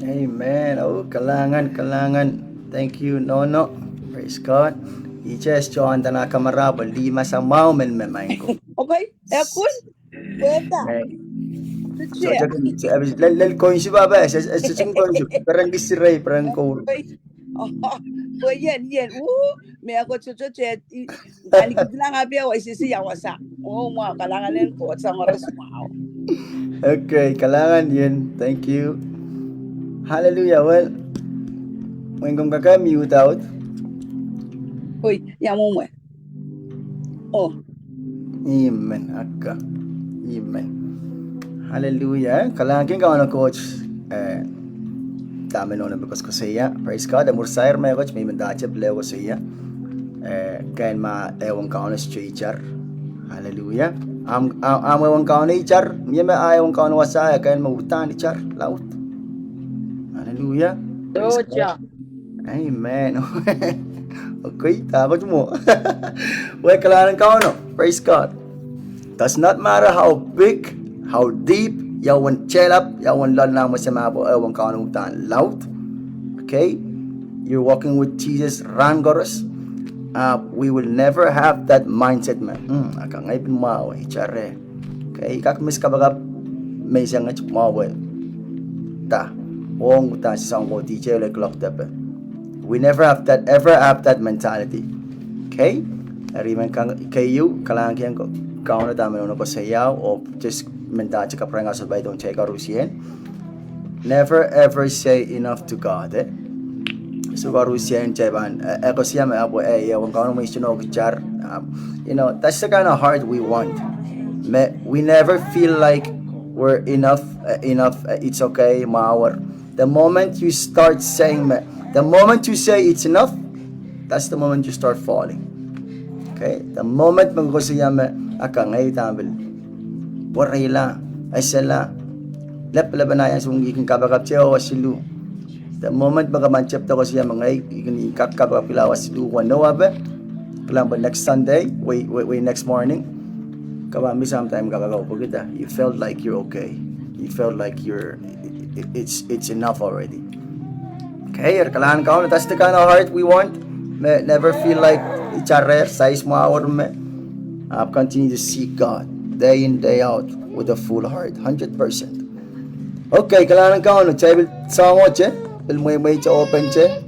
Amen. Oh, kalahngan, kalahngan. Thank you, Nono. Praise God. I just join the nakamara, but lih masamwahu men me maing ko. Okay, e kun. Pwehda. Eh. Lel, lel koinsi pahpa, e, e, e, koinsi. Pereng kisirei, pereng ko. Pwe ien, ien, uh, me ako chochoche, I, I kanikidilang apia, oh, I sisi ia wasa. Oh, mwahu, kalahngan en Koht, sang oaros mwahu. Okay, kalahngan ien, thank you. Hallelujah, well, mwein komw kak mute out. Oi, ia mwomwe. Oh. Amen, akka. Amen. Hallelujah. Kalahngan kin Kauno Koht, eh, dahme Nono me koasokoasoia. Praise God. E mwuhr sair mehkot me I men ndahte pil koasoia. Eh, kehn ma ehu en Kauno sohte itar. Hallelujah. Ahmw, ahmw, ahmw ehu en Kauno itar. Mie me ah ehu en Kauno wasa, eh, kehn me uhdahn itar laud. Hallelujah. Praise God. Amen. Okay, dahkot mwo. Well, kalahngan en Kauno. Praise God. Does not matter how big, how deep, ia uwen tehlap, ia uwen loal, nan mwesemapwo, ehu en Kauno uhdahn laud. Okay? You're walking with Jesus rahn koaros. Uh, we will never have that mindset me, hmm, a kak ngehi pil mwahu, itar reh. Okay, I kak miss kapakap me I sangete mwahu pwe dah, ong uhdahn se soang kohdi, se lel clock depe. We never have that, ever have that mentality. Okay? Eri I men kak, keieu, kalahngan kin Kauno dahme Nono koasoia, oh just men ndahte kapwurehng ahpw I don't take koaruhsie. Never ever say enough to God, eh? So koaruhsie I pahn, eh, eh, koasoia me, ah, pwe, eh, ia, ehu en Kauno me I sohte nohk itar, ah, you know, that's the kind of heart we want. Me, we never feel like we're enough, eh, enough, eh, it's okay, mwahu. The moment you start saying me, the moment you say it's enough, that's the moment you start falling. Okay? The moment me koasoia me, ah, kak ngehi uhdahn pil pwereila, esehla, lepelepen ahi ansou, I kin kapakapte oh siluh. The moment me ke pahn tepda koasoia me ngehi, I kin kak kapakapkihla oh siluh weneu ape, kilang pwe next Sunday, wei, wei, wei next morning, ke pahn mih sometime kapakap pwehki dah, you felt like you're okay. You felt like you're, it, it's, it's enough already. Okay, eri kalahngan en Kauno, that's the kind of heart we want. Me never feel like itar reh, size mwahu me. Uh, continue to seek God day in, day out with a full heart, hundred percent. Okay, kalahngan en Kauno, kitail pil soangohte, pil mweimweite, opente.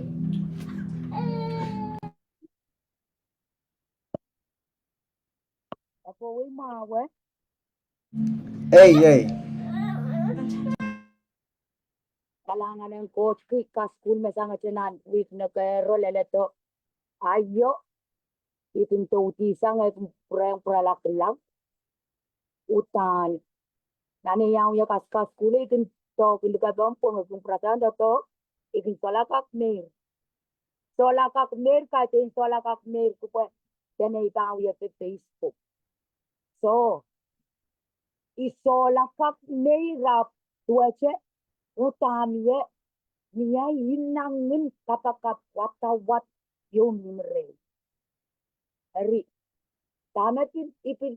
Ei, ei. Anahnen Koht ki kasukuhl me sangete nan wihk nekehr leledo. Aio, I kin doudisang, I kin pwurehng pwurala kilang. Uhdahn nan ei ahneki kasukuhl I kin dohki likapong pwong, I kin pwurasang doadoahk, I kin sohla kak meir. Sohla kak meir, kaidehn sohla kak meir kupwe dene I pahn wie pe Facebook. So, I sohla kak meir ahpw duwehte uhdahn ie mie inangin kapakap wadawad ieu mihmi rehi. Eri, dahme pil, I pil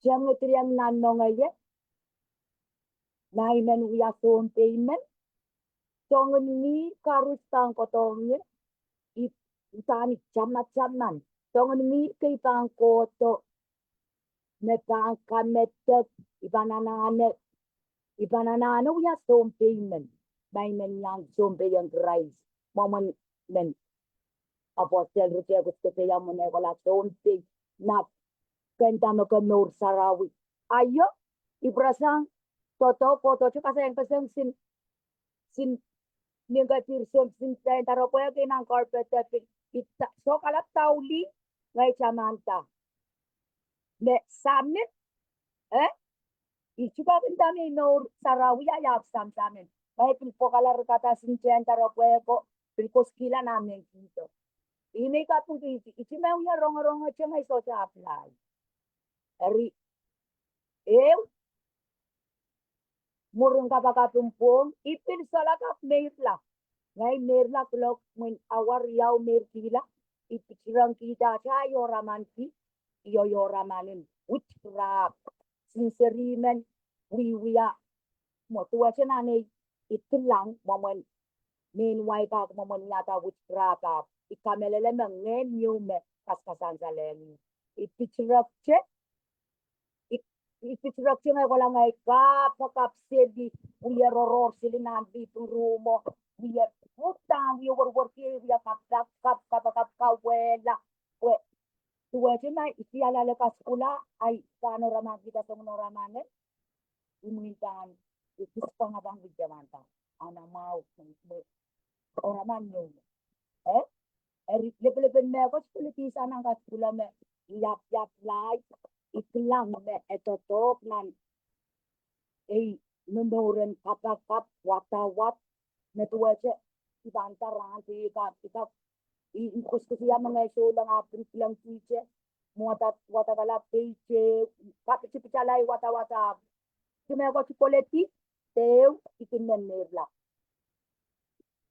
tengediong nan mohngiong ie, ma I men wia sounpei men, soangen mih koaros pahn kohdohng ie, I uhdahn I tamataman. Soangen mih kei pahn kohdo, me pahn kamedek, I pahn anahne, I pahn anahne wia sounpei men. Ma I men iang sounpei en Krais. Mwomwen men apostel rite kuskete ia mwomwen e kohla sounpei. Na kenda me ke mour sarawi. Aio, I pwurasang doadoahk, kohdo te kaseng keseng sin, sin nin ketier soangen sin pahn daropwe kei nan carpet e pil, I sohla kalap daulih, ngehi tamanda. Me samin, eh? I tipe kin dahme I mour sarawi, I ahpw samsamin. Ngehi pil pwokala rikada sin pahn daropwe ko, pil koskihla nan mehn kihdo. I me I kapingki, I ti me wia rongorong te ngehi sohte apply. Eri, ehu, mwurin kapakap en pwong, I pil sohla kak meirla. Ngehi meirla kuloak mwein awa riau meirkihla, I pitirong kihda te I oaramanki, I oaraman en witchcraft. Sincerely men wiewia mwo duwehte nan ei I kilang mwomwen mehn wai pak mwomwen wiahda witchcraft ahpw I kamehlele me ngehn ieu me kaskasang saleng. I pitirok te, I, I pitirok te ngehi kohla ngehi kapakap seli, wie rorohr seli nan liping ruhmo, wie uhdahn wie werwerki, wie kapakap, kapakap kauwehla. Pwe duwehte ma I tialale kasukuhl, ahi pahn oaramankihda soangen oaramanen, I mweidohng, I kis pangapang widewan da. Ana mwahu, mwe, oaraman ieu. Eh? Eri, lepelepen mehkot pil I kihsang nan kasukuhl me I apply, I kilang me e doadoahk nan ei momouren kapakap wadawad, me duwehte I pahn da rahn te I kak, I kak, I, I kuskus ia me ngehi souleng ahpw kilkilang kihte, mwo wada, wadakala peite, kapitipitala I wadawad ahpw, I mehkot I koledi, de ehu I kin men meirla.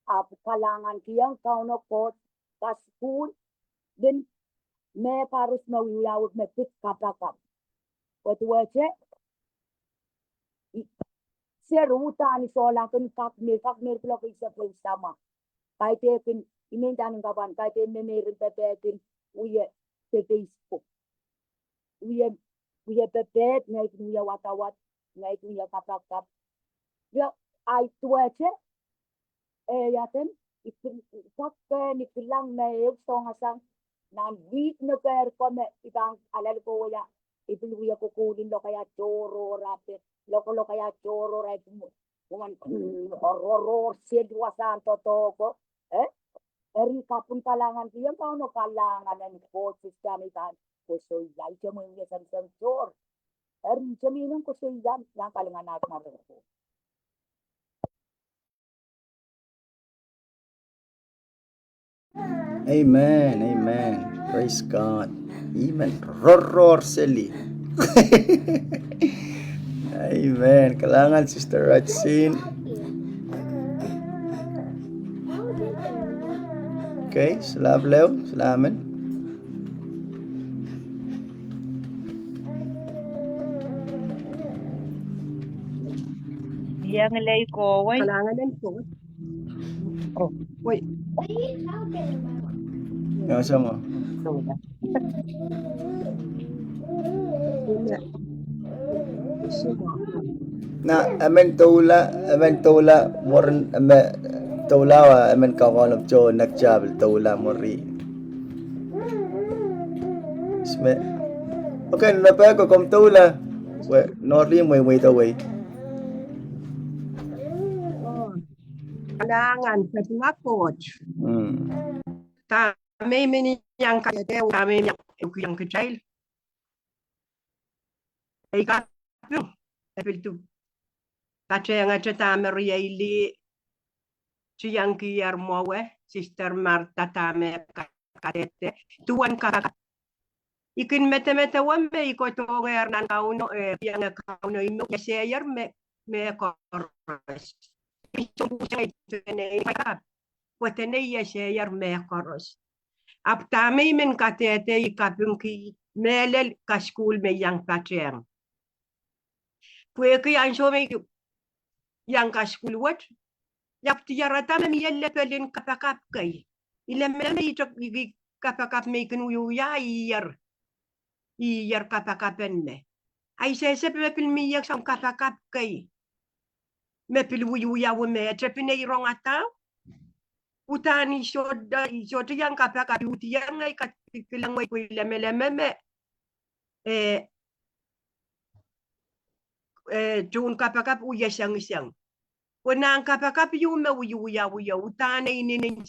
Ahpw kalahngankihong Kauno Koht kasukuhl, lih, me koaros me wiawi me pid kapakap. Pwe duwehte, I, se uhdahn I sohla kin kak meir, kak meir kuloak eisek ehu summer. Kaidehkin, I men dahn kapwan, kaidehn me meirin pepehd kin wie pe Facebook. Wie, wie pepehd, ngehi kin wie wadawad, ngehi kin wie kapakap. Ia, ahi duwehte, eh, ia den, I pil, I kak kehn, I kilang me ehu soangasang, nan wihk nekehr ko me I pahn alel kowe ia, I pil wie kokoulin lokaia tohrohr ape, loko lokaia tohrohr ape, mwomwen, mm, rorohr seli wasahn doadoahk ko, eh? Eri I kaping kalahngankihong Kauno, kalahngan en Koht, sister, me I pahn koasoia, I te mwein wie seng seng tohr. Eri I te mihmi nan koasoia, iang kalinganahte mwaren Koht. Amen, amen. Praise God. Amen. Rorohr seli. Amen. Kalahngan, Sister Rajsin. Okay, solahr pil ehu, solahr men. Iang lei kohwei. Kalahngan en Koht. Oh, wait. Ia, sama. Na, emen doula, emen doula, mwurin, emen doula, emen kakonohte, next job, doula, mwuri. Sime. Okay, na pahko komw doula. We, Noreen, mweimweidewei. Kalahngan, peki Koht. Mm. Dahme I men iang kadehde, dahme I men iang kitail. Ei kaping, e pil tu. Patehngete dahme riei lih, tiengkier mwowe, Sister Martha dahme ka-, kadehde. Duwen kapakap. I kin medemedewe me I kohdohngehr nan Kauno, eh, iang Kauno I men eseier me, me koaros. Pwe dene I eseier me koaros. Ahpw dahme I men kadehde I kapingki mehlel kasukuhl me iang patehng. Pwehki ansou me I iang kasukuhl wet, I ahpw diarada me mie lepel en kapakap kei. I lemeleme I tok, I, I kapakap me I kin wiewia, I ier, I ier kapakap en me. Ai sehse me pil mie soangen kapakap kei. Me pil wiewia me e tepin ei rongada. Uhdahn I sohte, I sohte iang kapakap, I uhdi iang ngehi kat-, kilangwei pwe I lemeleme me, eh, eh, tohn kapakap wie sengiseng. Pwe nan kapakap ieu me wiewia, wiewia, uhdahn inenen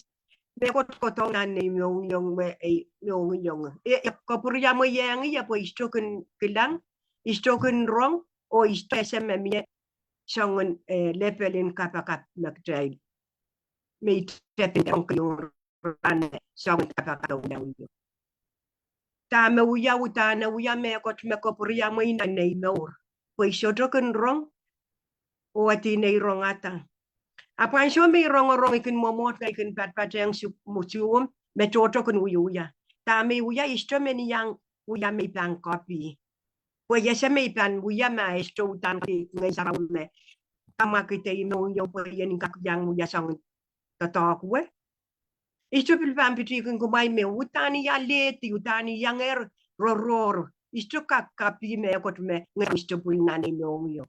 mehkot kohdohng nan nei mohngiong me, eh, mohngiong. Eh, eh, kapwuriamwei iang ie pwe I sohte kin kilang, I sohte kin rong, oh I sohte ese me mie soangen, eh, lepel en kapakap me kitail. Me I tepin rong kihong rahn me soangen kapakap wiewia. Dahme wia, uhdahn wia mehkot me kapwuriamwei nan nei mour. Pwe I sohte kin rong, oh e di nei rongada. Ahpw ansou me I rongorong I kin mwomwohd ngehi kin patpatehng su-, mu-, suwom, me tohto kin wiewia. Dahme I wia, I sohte men iang wia me I pahn copy. Pwe I ese me I pahn wia ma e sohte uhdahn kei Ngehn Sarawi me kamwakid ei mohngiong pwe I en kak iang wia soangen doadoahk wet. I sohte pil pahn pitihkin kumwail me uhdahn I alehdi, uhdahn I iangehr rorohr. I sohte kak copy mehkot me Ngehn Sarawi sohte pwil nan ei mohngiong.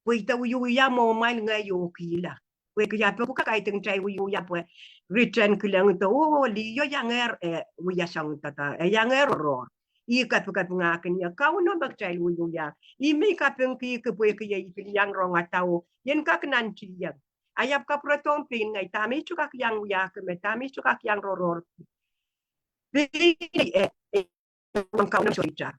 Pwe I de wiewia mwohmwail ngehi oh kihla. Pwehki I pwupwukat kaidehn kitail wiewia pwe written kilengdo, oh, liho iangehr, eh, wia soangen doadoahk, eh, iangehr rorohr. I kapikapingahkin ie Kauno me kitail wiewia. Ih me I kapingkihki pwehki I pil iang rongada oh I en kak nantihong. I ahpw kapwuredohng pein ngehi dahme I sohte kak iang wiahki me, dahme I sohte kak iang rorohr. Pein, eh, eh, Kauno sohte itar.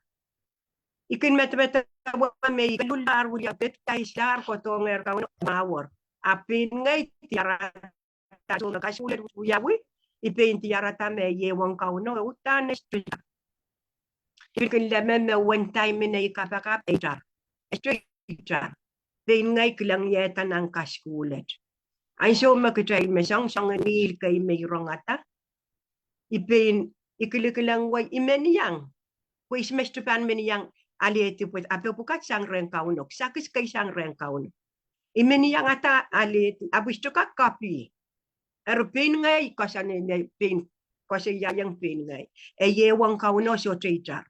I kin medemedewe me I keluhlahr, wia pepdaislahr, kohdohngehr Kauno, mahwer. Ahpw pein ngehi diarada, ansou me kasukuhl wet wiawi, I pein diarada me iei wen Kauno, e uhdahn e sohte itar. I pil kin lemeleme me wen dahme I men kapakap, e itar. E sohte itar. Pein ngehi kilangiehda nan kasukuhl wet. Ansou me kitail me soangsoangen ngihl kei me I rongada, I pein, I kilikilang wei, I men iang. Pwe I sohte pahn men iang alehdi pwe I pwupwukat sang rehn Kauno, kisakis kei sang rehn Kauno. I men iang ada alehdi, ahpw I sohte kak copy. Eri pein ngehi koasoanehdi, pein koasoiaiong pein ngehi. E iei wen Kauno sohte itar.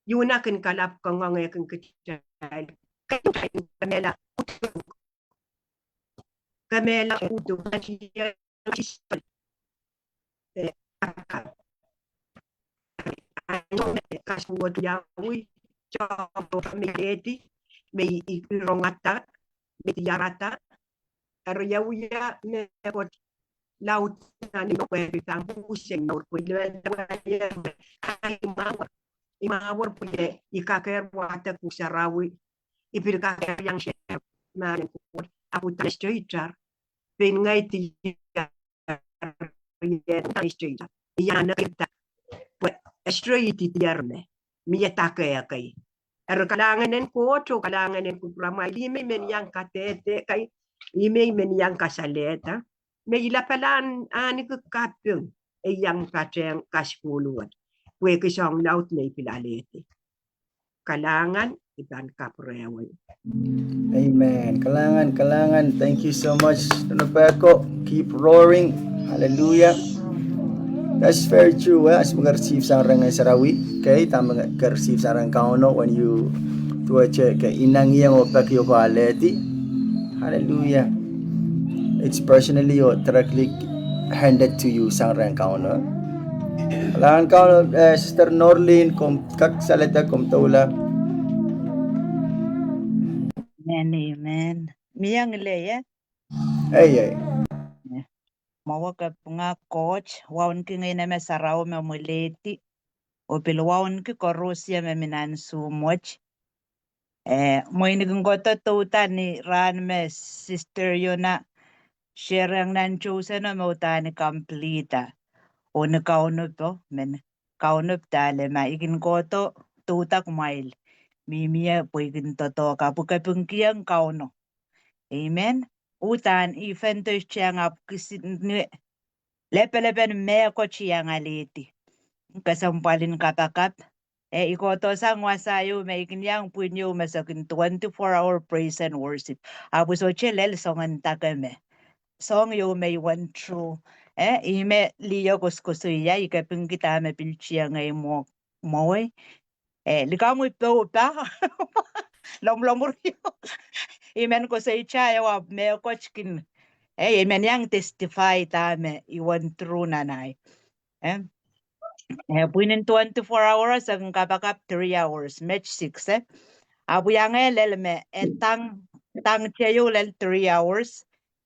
Iuna kin kalap kangoange kin kitail. Kemehla, kemehla uhdahn, eh, kasukuhl wet wiawi, sohte me I alehdi, me I rongada, me I diarada, eri e wia mehkot laud nan ei mour pwe pil pahn kuhsang mour pwe I mahwer, I mahwer pwe I kakehr wadek pwuhk sarawi, I pil kakehr iang share mahn en Koht, ahpw uhdahn e sohte itar. Pein ngehi diar, e sohte itar. I anahne kihda pwe e sohte itar, diar me mie dake kei. Eri kalahngan en Koht oh kalahngan en kupwuramwail, ih me I men iang kadehde, kai, ih me I men iang kasalehda. Me I lapalahn ahneki kaping, e iang patehng kasukuhl wet. Pwehki soahng laud me I pil alehdi. Kalahngan, I pahn kapwurehwei. Amen. Kalahngan, kalahngan. Thank you so much, Donabeko. Keep roaring. Hallelujah. That's very true, eh? As me ke receive sang rehn Ngehn Sarawi, okay? Dahme ke receive sang rehn Kauno, when you do it, eh, ke inengieng oh peki oh ke alehdi. Hallelujah. It's personally or directly handed to you sang rehn Kauno. Kalahngan Kauno, eh, Sister Norlin, komw kak salehda, komw doula. Amen, amen. Mie ngileie. Ei, ei. Mwowe kapinga Koht, wauneki Ngehn me Sarawi me mwelehdi, oh pil wauneki koaros me mi nan Zoom wet. Eh, mwein I kin kohdo douda ni rahn me Sister Yuna shareng nan Chosen me uhdahn I complete, oh ni kaunop, men kaunop dahme I kin kohdo douda kumwail mihmi ie pwe I kin doadoahk, ahpw kapingkihong Kauno. Amen. Uhdahn I fen dohsang ahpw kisin lepelepen mehkot I iang alehdi. Kesempwalin kapakap. Eh, I kohdo sang wasa ieu me I kin iang pwihn ieu me se kin twenty-four hour praise and worship. Ahpw I sohte lel soangen dake me. Soahng ieu me I went through. Eh, ih me liho koasoakoasoia, I kapingki dahme pil tiengei mwo, mwowe. Eh, likamw I peupa. Lomwlomwur ieu. I men koasoia ieu ahpw mehkot kin. Eh, I men iang testify dahme I went through nan ahi. Eh, eh, pwihn en twenty-four hours, I kin kapakap three hours, met six, eh. Ahpw I iang lel me, eh, tang, tang teieu lel three hours.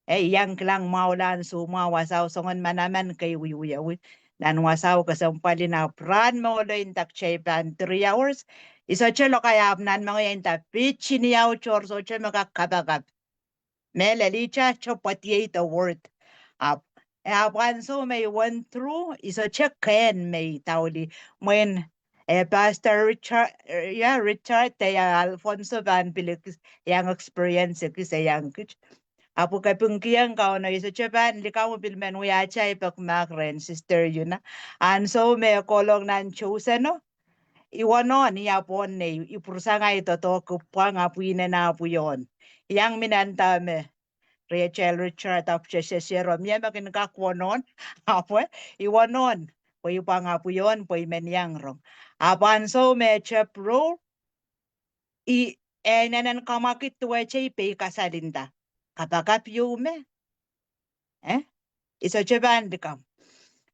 Eh, I iang kilang mwahulahn soumwahu wasao soangen manaman kei wiewia wi. Nan wasao kesempwalin ahpw rahn me ohlo I nda kitail pahn three hours. I sohte lokaia ahpw nan moangei I nda pitsiniau tohr sohte me kak kapakap. Mehlel I sohte pwediei the word. Ahpw, eh, ahpw ansou me I went through, I sohte kehn me I daulih. Mwein, eh, Pastor Richard, eh, ia, Richard, de ia Alfonso pahn pil ekis, iang experience ekis e iang kit. Ahpw kapingkihong Kauno, I sohte pahn likamw pil men wia atail pekmahk rehn Sister Yuna. Ansou me kohlong nan Chosen o, I wonohn, I apwohn nei, I pwurasang ahi doadoahk pwang ahpw I inenen pwihn. I iang mi nan dahme Rachel Richard ahpw sesesero, mie me kin kak wonohn, ahpw I wonohn, pwe I pwang ahpw I pwihn, pwe I men iang rong. Ahpw ansou me tep rou, I, eh, inenen kamwakid duwehte I peikasal nda, kapakap ieu me. Eh? I sohte pahn likamw.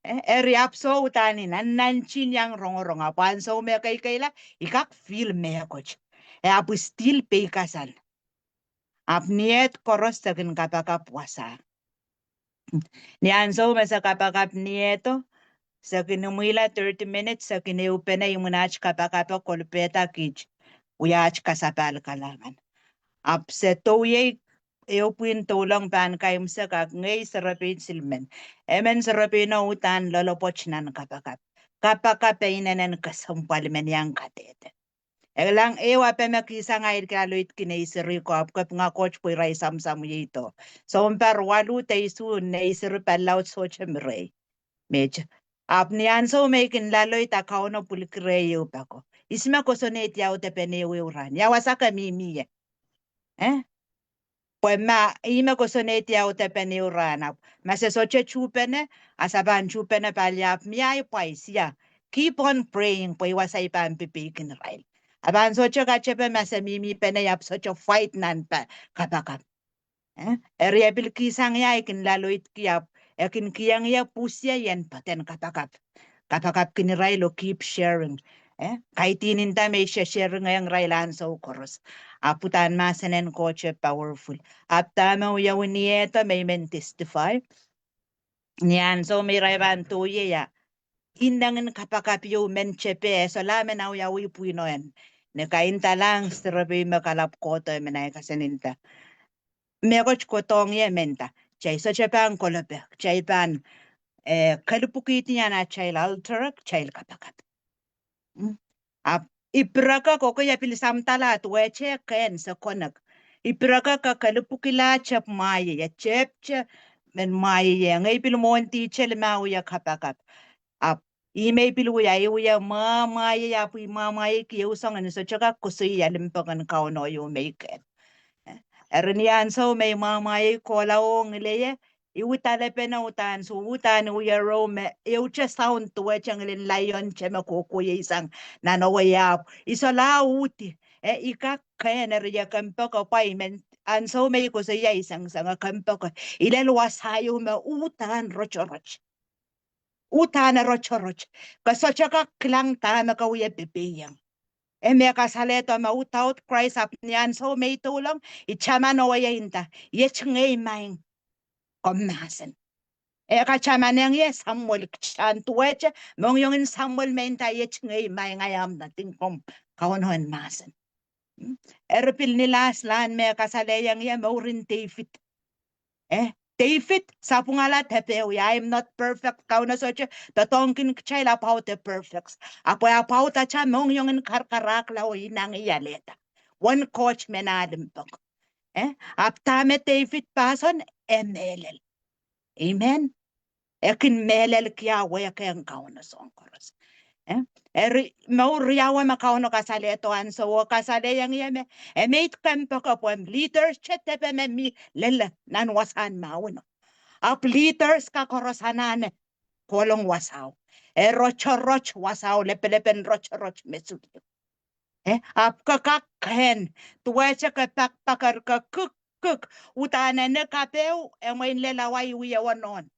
Eh, eri ahpw soh uhdahn I nan, nan tin iang rongorong, ahpw ansou me keikeila, I kak feel mehkot. Eh, ahpw I still peikasal. Ahpw ni eht koaros se kin kapakap wasa. Ni ansou me se kapakap ni ehto, se kin imwila thirty minutes, se kin ehupene imwin aht kapakap kolopehda kiht wia aht kasapahl kalahngan. Ahpw se doh iei ehu pwihn doulong pahn kaimwisekak, ngehi serepein silimen. Emen serepeino uhdahn loalopwoat nan kapakap. Kapakap e inenen kesempwal men iang kadehde. E kilang ehu ape me kihsang ahi laloidki nei seri ko ahpw kapinga Koht pwe irail samwsamwieido. Sounpar waluh de isuh nei seri palaut sohte mi rehi. Met. Ahpw ni ansou me I kin laloid a Kauno pwilikihdi ehu pako. Ihs me kosonned ia uhdahn pahn ehu ehu rahn. Ia wasa ke mihmi ie. Eh? Pwe ma ih me kosonned ia uhdahn pahn ehu rahn ahpw ma se sohte tuhpene, a se pahn tuhpene pali ahpw mie ahi pwais ia. Keep on praying, pwe I wasa I pahn pepeikin irail. A pahn sohte katepe ma se mihmi pene ahpw sohte fight nan pa, kapakap. Eh? Eri e pil kihsang ia I kin laloidki ahpw e kin kihong ie pwuhs ie en poaden kapakap. Kapakapkin irail oh keep sharing. Eh, kaidehn nda me I sesering ong irail ansou koaros. Ahpw uhdahn mahsen en Koht e powerful. Ahpw dahme wiawi ni ehdo me I men testify. Ni ansou me irail pahn doh ie ia, I inengin kapakap ieu men tepe, e solahr men awiawi pwihno en. Ni kainda lahng serepein me kalap kohdo men ahi kasansal nda, mehkot kohdohng ie me nda, kitail sohte pahn kolope, kitail pahn, eh, kelipwukihdi nan atail altar, kitail kapakap. Mm. Ahpw I pireke koasoia pil samdala duwehte kehn se konek. I pireke ke kelipwukihla tep mwahie, tep te men mwahie, ngehi pil mwohn dihte limau ia kapakap. Ahpw ih me I pil wia, I wia mwamwahiei, ahpw I mwamwahiei ki ehu soangen, sohte kak koasoia limpoak en Kauno ieu me I kehn. Eri ni ansou me I mwamwahiei kohla oh ngileie, I uhdahn lepene uhdahn, soh uhdahn I wia rou me ehute sound duwehte ngilen laion te me kohkohieisang nan owe ahpw I solahr uhdi. Eh, I kak kehn, eri e kempoake pwe I men, ansou me I koasoia I sengiseng e kempoake. I lel wasa ieu me uhdahn rotorot. Uhdahn e rotorot. Ke sohte kak kilang dahme ke wie pepeiong. E me kasalehdo me without Christ ahpw ni ansou me I doulong, I taman owe nda, iet ngehi maing. komw mahsen. E katamanehng ie Samuel, kitail en duwehte mohngiongen Samuel me nda, iet ngehi maing, I am nothing, komw Kauno en mahsen. Eri pil ni last line me kasalehiong ie mouren David. Eh, David sapwungala depe wia, I am not perfect, Kauno sohte doadoahngkin kitail about the perfect. Ahpw about atail mohngiongen karakarahkla oh inengieng alehda. Wen Koht me nah limpoak. Eh, ahpw dahme David pahson, e mehlel. Amen. E kin mehlel kia wehkehng Kauno soahng koaros. Eh, eri mour riau me Kauno kasalehdo ansou oh kasalehiong ie me, e meid kompoakepwehn leaders te depe me mi lel nan wasahn mahweno. Ahpw leaders ka koaros anahne kolong wasao. E rotorot wasao, lepelepen rotorot me suliou. Eh, ahpw ke kak kehn, duwehte ke pakpaker, ke kik kik, uhdahn ene kapeo, e mwein lel awa ieu oh nohn.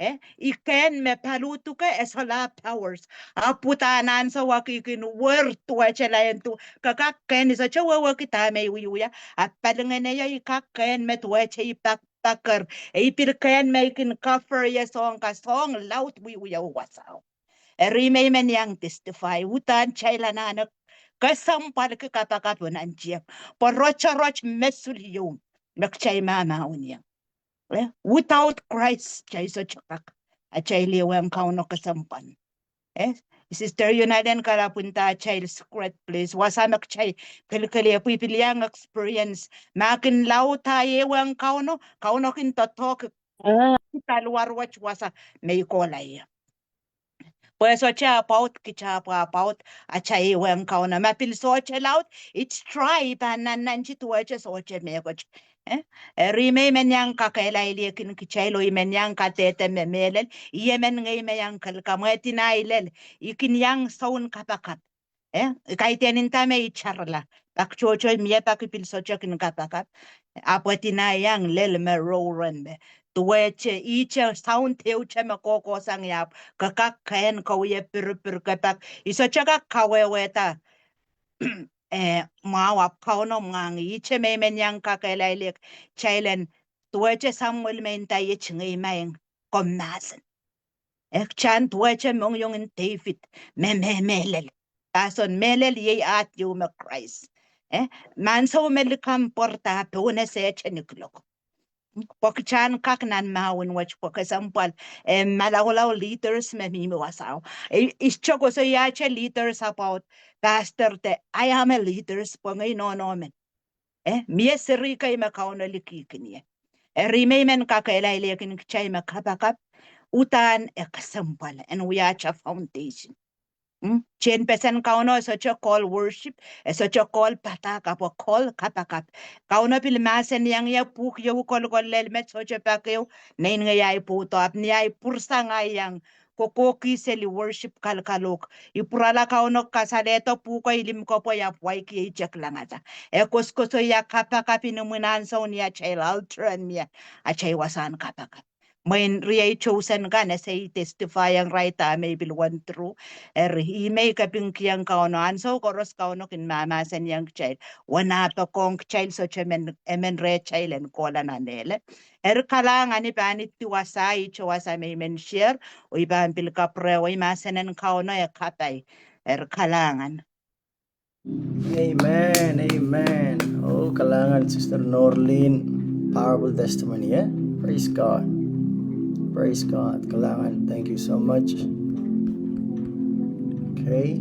Eh, I kehn me paliuduke e sohla powers. Ahpw uhdahn ansou wekihkin wer duwehte laien duwe, ke kak kehn, I sohte wehwehki dahme I wiewia, ahpw palingeneio I kak kehn me duwehte I pakpaker. E I pil kehn me I kin cover ie soahng ka, soahng laud wiewia wasao. Eri me I men iang testify, uhdahn kitail anahne kesempwalki kapakap nan tiepw, pwe rotorot me suliou me kitail mahmahweniong. Eh, without Christ, kitail sohte kak, atail ehuong Kauno kesempwal. Eh, Sister Yunalen, kalapw nda atail secret place, wasa me kitail kilikilie, pwe I pil iang experience, ma kin lauda ehuong Kauno, Kauno kin doadoahk, ah, paliwar wet wasa me I kohla ie. Pwe sohte about kitail, pwe about atail ehuong Kauno. Ma pil sohte laud, it's dry, I pahn nannanti duwehte sohte mehkot. Eh? Eri me I men iang kakehlailihkin kitail oh I men iang kadehde me mehlel, I emen ngehi me iang kelikamw, e deny lel, I kin iang soun kapakap. Eh, I kaidehn nda me I tarala, pak tohto mie pak I pil sohte kin kapakap. Ahpw e deny iang lel me rouren me duwehte, ihte soun tehute me kohkohsang ie, ahpw ke kak kehn, ke wie pirpir, ke pak. I sohte kak kawehwehda, eh, mwahu, ahpw Kauno mwahngih. Ihte me I men iang kakehlailih kitail en, duwehte Samuel me nda iet ngehi maing, komw mahsen. Eh, kitail en duwehte mohngiongen David me, me, mehlel. Pahson mehlel iei ahd ieu me Krais. Eh, ma ansou me likamw pwarada, pohnese tenikilok. Pwe kitail en kak nan mahwen wet pwe kesempwal, eh, malaulau leaders me mihmi wasao. Eh, I sohte koasoiahte leaders about pastor de, I am a leaders pwe ngehi nohno men. Eh, mie seri kei me Kauno likihkin ie. Eri me I men kakehlailihkin kitail me kapakap, uhdahn e kesempwal en wia atail foundation. Mm? Tehnpesen Kauno e sohte call worship, e sohte call padahk, ahpw e call kapakap. Kauno pil mahsanihong ie pwuhk ieu kolokol lel met sohte pak ehu, nein ngehi ahi pwoudo, ahpw ni ahi pwurasang ahi iang kokohki seli worship kalokalohk. I pwurala Kauno kasalehdo pwuhko I limkepwei ahpw waiki ei teklangada. E koasokoasoia kapakap en imwin ansou ni atail altar en mie atail wasahn kapakap. Mwein riei chosen kan ese I testify ong irail dahme I pil went through. Eri I men kapingkihong Kauno ansou koaros Kauno kin mahmahsanihong kitail. Wehn ah poakohng kitail sohte men, emen rehtail en kohla nan mehlel. Eri kalahngan, I pahn iddi wasa, ihte wasa me I men share, oh I pahn pil kapwurehwei mahsen en Kauno e kapai. Eri kalahngan. Amen, amen. Oh, kalahngan Sister Norlin, powerful testimony, eh? Praise God. Praise God. Kalahngan, thank you so much. Okay.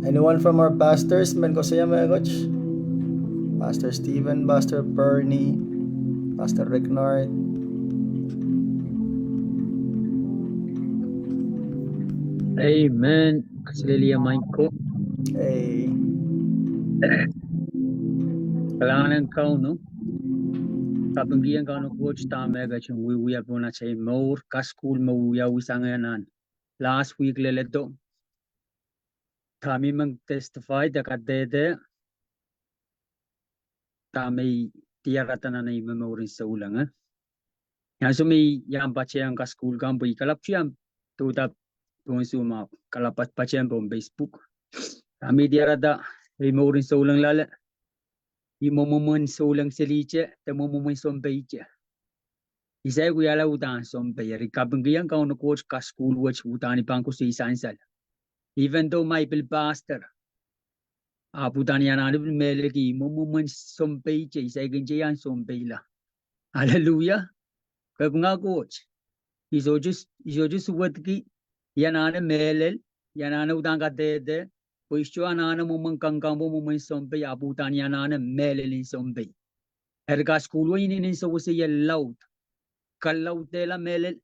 Anyone from our pastors men koasoia mehkot? Pastor Stephen, Pastor Bernie, Pastor Ricknard. Amen. Kaselehlie Michael. Hey. Kalahngan en Kauno. Kapingkihong Kauno Koht dahme e ketin wiewia pohn atail mour, kasukuhl me wiawi sang nan last week leledo. Dahme I men testify de kadehde, dahme I diarada nan ei momour en souleng, eh. Ni ansou me I iang patehng kasukuhl kan pwe I kalapw tiahk, dohda pohn Zoom ahpw kalapw patpatehng pohn Facebook. Dahme I diarada ei mour en souleng loale, I mwomwen souleng selihte de mwomwen sompeite. I saik wiahla uhdahn sompei. Eri kapingkihong Kauno Koht kasukuhl wet uhdahn I pahn koasoia sansal. Even though ma I pil pastor, ahpw uhdahn I anahne pil mehlelki I mwomwen sompeite, I saikinte iang sompeila. Aleluia. Kapinga Koht. I sohte, I sohte suwedki, I anahne mehlel, I anahne uhdahn kadehde, pwe I sohte anahne mwomwen kangkang pwe mwomwen sompei, ahpw uhdahn I anahne mehlel en sompei. Eri kasukuhl wet inenen sewese ie laud. Kalaudehla mehlel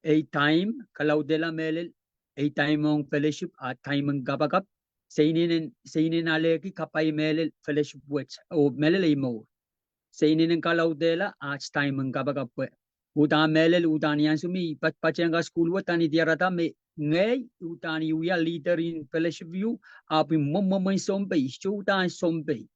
ei time, kalaudehla mehlel ei time ong fellowship, ah time en kapakap, se inenen, se inenen alehki kapai mehlel fellowship wet, oh mehlel ei mour. Se inenen kalaudehla ah time en kapakap pwe uhdahn mehlel, uhdahn I ansou me I patpatehng kasukuhl wet, uhdahn I diarada me ngehi uhdahn I wia leader en fellowship ieu, ahpw I mwomwen sompei, I sohte uhdahn sompei.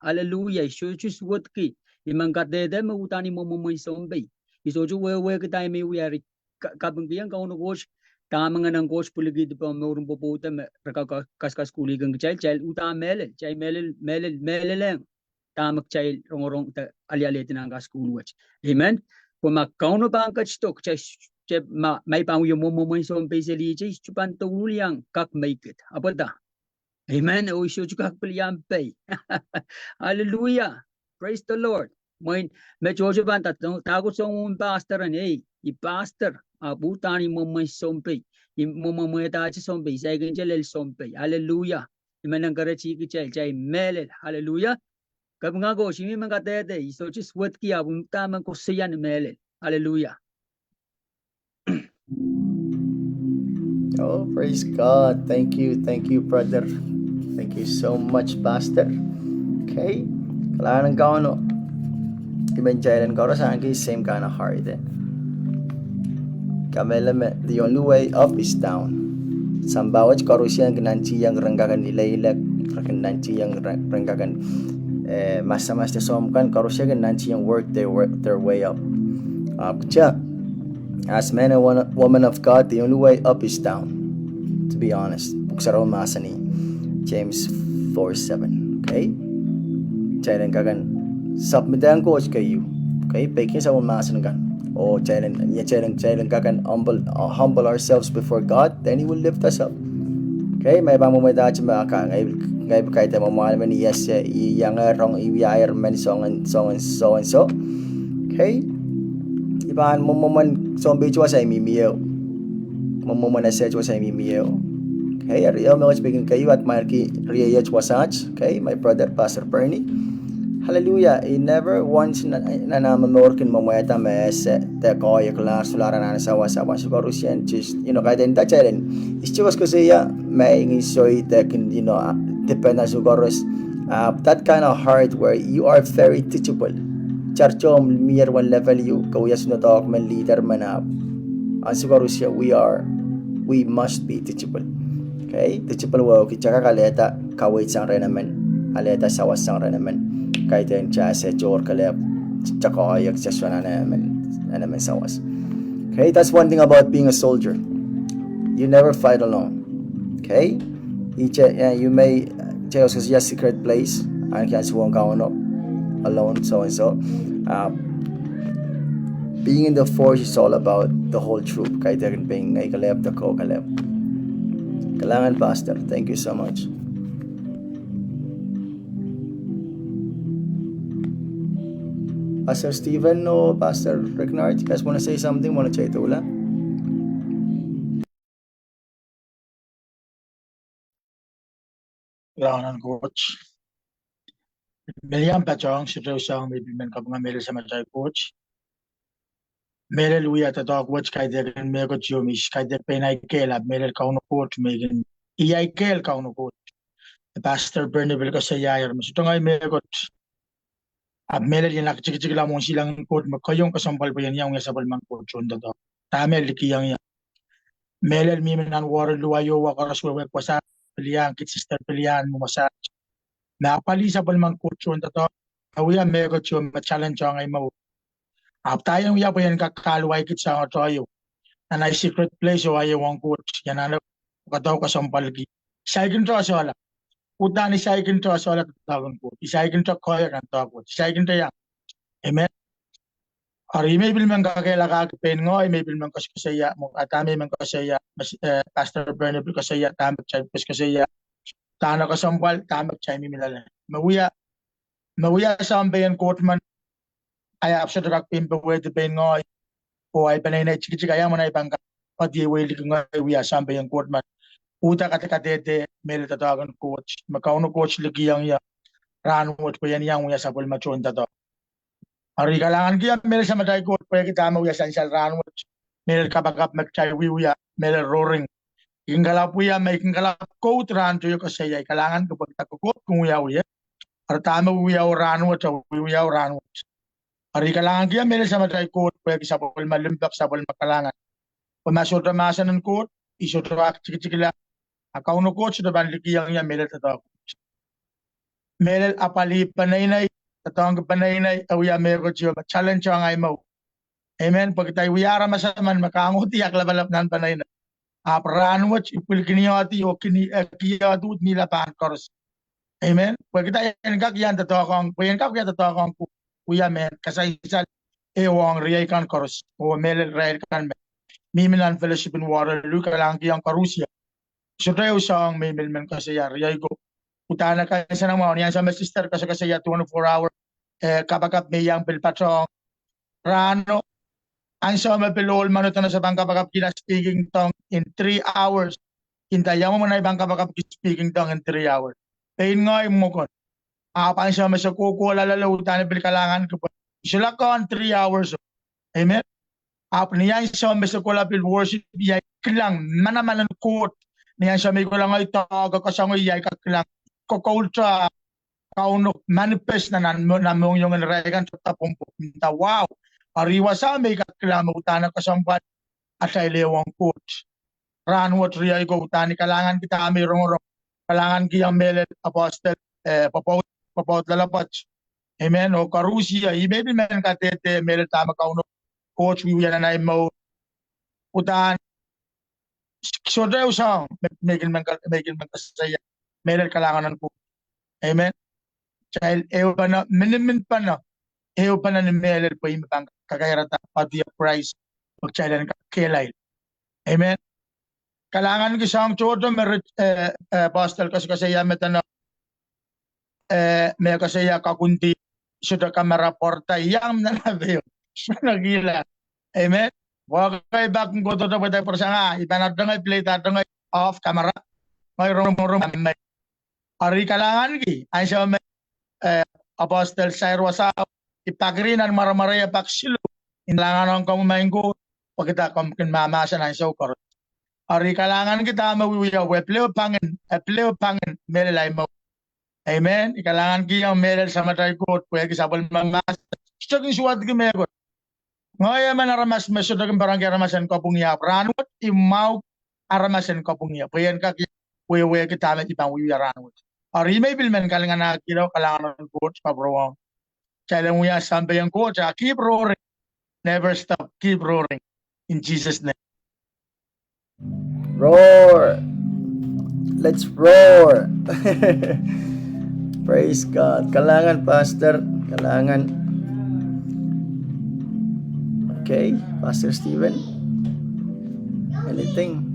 Aleluia, I sohte suwedki, I men kadehde me uhdahn I mwomwen sompei. I sohte wehwehki time me I wia. Eri ka-, kapingkihong Kauno Koht, dahme Ngehn en Koht pwilikihdi pohn mouren pwopwoud me re kak-, kas-, kasukuhlihkin kitail, kitail uhdahn mehlel, kitail mehlel, mehlel, mehlelehng dahme kitail rongorong de alialehdi nan kasukuhl wet. Amen. Pwe ma Kauno pahn ketido, kitail, kitail ma, ma I pahn wie mwomwen sompei selihte, I sohte pahn douluhl iang kak make it. Ahpw dah. Amen. Oh I sohte kak pil iang pei. Aleluia. Praise the Lord. Mwein me tohto pahn da-, dahkot soangen pastor en, ei, I pastor, ahpw uhdahn I mwomwen sompei. I mwomwen mwehdahte sompei, I saikinte lel sompei. Aleluia. I men encourage kitail, kitail mehlel. Aleluia. Kapinga Koht, I men kadehde, I sohte suwedki, ahpw uhdahn men koasoia ni mehlel. Aleluia. Oh, praise God. Thank you, thank you, brother. Thank you so much, Pastor. Okay. Kalahngan en Kauno. I men kitail en koaros ahneki same kind of heart, eh. Kamehlele me the only way up is down. Sampah wet koarosie kin nantihong ren kak en ileilek, ren kak en nantihong ren, ren kak en, eh, masamas de soahng kan, koarosie kin nantihong work their, work their way up. Ahpw kitail, as men and wo-, women of God, the only way up is down. To be honest, Pwuhk Sarawi mahsanih, James four seven. Okay? Kitail en kak en submit ong Koht keieu. Okay? Peikiong sapwellime mahsen kan. Oh, kitail en, kitail en, kitail en kak en humble, uh, humble ourselves before God, then He will lift us up. Okay, ma I pahn mwomwehdaht me ka, ngehi, ngehi pil kaidehn mwomwen men I ese, I iang rong, I wia air men soangen, soangen, soangen so. Okay? I pahn mwomwen sompei wasa I mihmi ie. Mwomwen ese wasa I mihmi ie. Okay, eri ehu mehkot me I kin keieu admire ki riei wasa. Okay, my brother, Pastor Bernie. Hallelujah. I never once nan, nan ah momour kin mwomwehda me ese de koahiek lahr, solahr anahn sawas, sawas koarusie, just, you know, kaidehn da kitail en. I sohte koasoia me I ngehn soai de kin, you know, ah, depend ansou koaros. Ah, that kind of heart where you are very teachable. Kitail sohte mie wen level ieu, ke wia soangen doadoahk men, leader men, ah, ansou koarusie, we are, we must be teachable. Okay? Teachable wehwehki kitail kak alehda kaweid sang rehn emen, alehda sawas sang rehn emen, kaidehn kitail ese tohr kelehpw, kitail koahiek, kitail soangen emen, emen sawas. Okay, that's one thing about being a soldier. You never fight alone. Okay? Ihte, eh, you may, eh, kitail koasoia secret place, ahneki ansou ong Kauno, alone, so and so. Uh, being in the force is all about the whole troop. Kaidehn pein ngehi kelehpw de ko kelehpw. Kalahngan, Pastor. Thank you so much. Pastor Stephen or Pastor Ricknard, you guys wanna say something? Wanna say doula? Kalahngan en Koht. Meliam patohng, sohte soang me I pil men kapinga mehlel Samatail Koht. Mehlel wia doadoahk wet, kaidehn mehkot ieu me I kaidehn pein ahi kehl, ahpw mehlel Kauno Koht me I kin, I ahi kehl Kauno Koht. Pastor Bernie pil koasoia ahi me sohte ngehi mehkot. Ahpw mehlel I en kak tikitikla mwohn silangin Koht me kohieng kesempwal pwe I en iang wia sapwellimen Koht tohndoadoahk. Dahme likiong ie. Mehlel mihmi nan ward luwa ieu, wa koaros wehwehki wasaht, pil iang kit sister, pil iang wasaht. Me apwalih sapwellimen Koht tohndoadoahk, e wia mehkot ieu me challenge ong ahi mour. Ahpw da I en wia pwe I en kak kahluwa kit soangen doh ieu. Nan ahi secret place oh ahi ong Koht, I anahne kadaukasonpwalki. Saikinte sohla. Udahn I saikinte sohla doadoahk en Koht. I saikinte koahiek nan doadoahk en Koht. I saikinte iang. Amen. Eri I me pil men kakehlakahki pein ngoahi, I me pil men koasoakoasoia, mwo, a dahme I men koasoakoasoia, eh, Pastor Bernie pil koasoakoasoia, dahme kitail koasoakoasoia, dahme kesempwal, dahme kitail mihmi loale. Me wia, me wia soahng pein Koht men, ahi ahpw sohte kak pein powehdi pein ngoahi, oh ahi peneinei tikitik, ahi ahmw nan ahi pahn kak, padiei weiliki ngoahi wia soahng pein Koht men. Uhdahn kadekadehde mehlel doadoahk en Koht, me Kauno Koht likiong ie rahnwet pwe I en iang wia sapwellime tohndoadoahk. Eri I kalahnganki ie mehlel Samatail Koht pwehki dahme wia sansal rahnwet, mehlel kapakap me kitail wiewia, mehlel roaring. I kin kalapw wia me I kin kalapw koud rahn teio koasoia, I kalahnganki pwe kita kokohp kin wiawi ie. Eri dahme wiewia o rahnwet, wiewia o rahnwet. Eri I kalahnganki ie mehlel Samatail Koht pwehki sapwellime limpoak, sapwellime kalahngan. Pwe ma sohte mahsen en Koht, I sohte kak tikitikla, a Kauno Koht sohte pahn likiong ie mehlel doadoahk. Mehlel apwalih peneinei, doadoahngki peneinei, e wia mehkot ieu me challenge ong ahi mour. Amen. Pwe kitail wia aramas emen me kahngohdi aklapalap nan peneinei. Ahpw rahnwet I pwil kin iehdi oh kin, eh, kihdi uhd mihla pahn koaros. Amen. Pwe kitail en kak iang doadoahk ong, pwe en kak wia doadoahk ong Koht, wia mehn kasansal ehu ong riei kan koaros, oh mehlel irail kan me mihmi nan fellowship en Waterloo. I kalahnganki ong koarusie. Sohte ehu soahng me I men men koasoia, riei ko. Udahn e kansenamwahu ni ansou me sister koasokoasoia twenty-four hour, eh, kapakap me I iang pil patohng. Rahno, ansou me pil ohl manokehno se pahn kapakapkihla speaking tongue in three hours. Nda, ia mwomwen ahi pahn kapakapki speaking tongue in three hours? Pein ngoahi mwokon. Ahpw ansou me se kohkohla loale, udahn I pil kalahnganki pwe I solahr kohn three hours. Amen. Ahpw ni ansou me se kohla pil worship, I kilang manaman en Koht. Ni ansou me I kohla ngehi doahke koasoandi, I kak kilang kokoulta Kauno manifest nan, nan, nan mohngiong en irail kan tohda pwopwopw. Nda, wow. Eri wasa me I kak kilang me udahn kesempwal atail ehu ong Koht. Rahnwet riei ko, udahn I kalahnganki dahme I rongorong. Kalahnganki ong mehlel Apostle, eh, Pwopwoud, Pwopwoud Loalopwoat. Amen. Oh koarusie, I me pil men kadehde mehlel dahme Kauno Koht wiewia nan ahi mour. Udahn sohte ehu soahng me, me I kin men ka-, me I kin men koasoia, mehlel kalahngan en Koht. Amen. Kitail ehupene, miniminpene, ehupene ni mehlel pwe I me pahn kakairada body of Christ, pwe kitail en kak kehlail. Amen. Kalahnganki soahng tohto me rit, eh, eh, Apostle koasokoasoia me dene, eh, me koasoia kakundi, sohte kamera pwarada, iang mnana veio. Sohte kihla. Amen. Wahkei pak kohdohdo pwe dai pworsang, I pahn adongai, play da adongai, off camera. Ngehi rongorong me. Eri I kalahnganki, ansou me, eh, Apostle sair wasa, I pakiri nan mwaremwarei e pak siluh. I kalahngan ong komwi maing ko, pwe kita komw kin mahmahsen ansou koaros. Eri I kalahnganki dahme wiewia, e pil ehu pangin, e pil ehu pangin mehlel ahi mour. Amen. I kalahnganki ong mehlel Samatail Koht pwehki sapwellime mahs. Sohte kin suwedki mehkot. Ngehi emen aramas me sohte kin perenki aramas en kapwung ie, ahpw rahnwet I mwahu aramas en kapwung ie pwe en kak wehwehki dahme I pahn wiewia rahnwet. Eri I me pil men kalinganahkihla oh kalahngan en Koht kapwurehng kitail en wia sampei en Koht, ah, keep roaring. Never stop. Keep roaring. In Jesus' name. Roar. Let's roar. Praise God. Kalahngan, Pastor. Kalahngan. Okay, Pastor Stephen. Anything?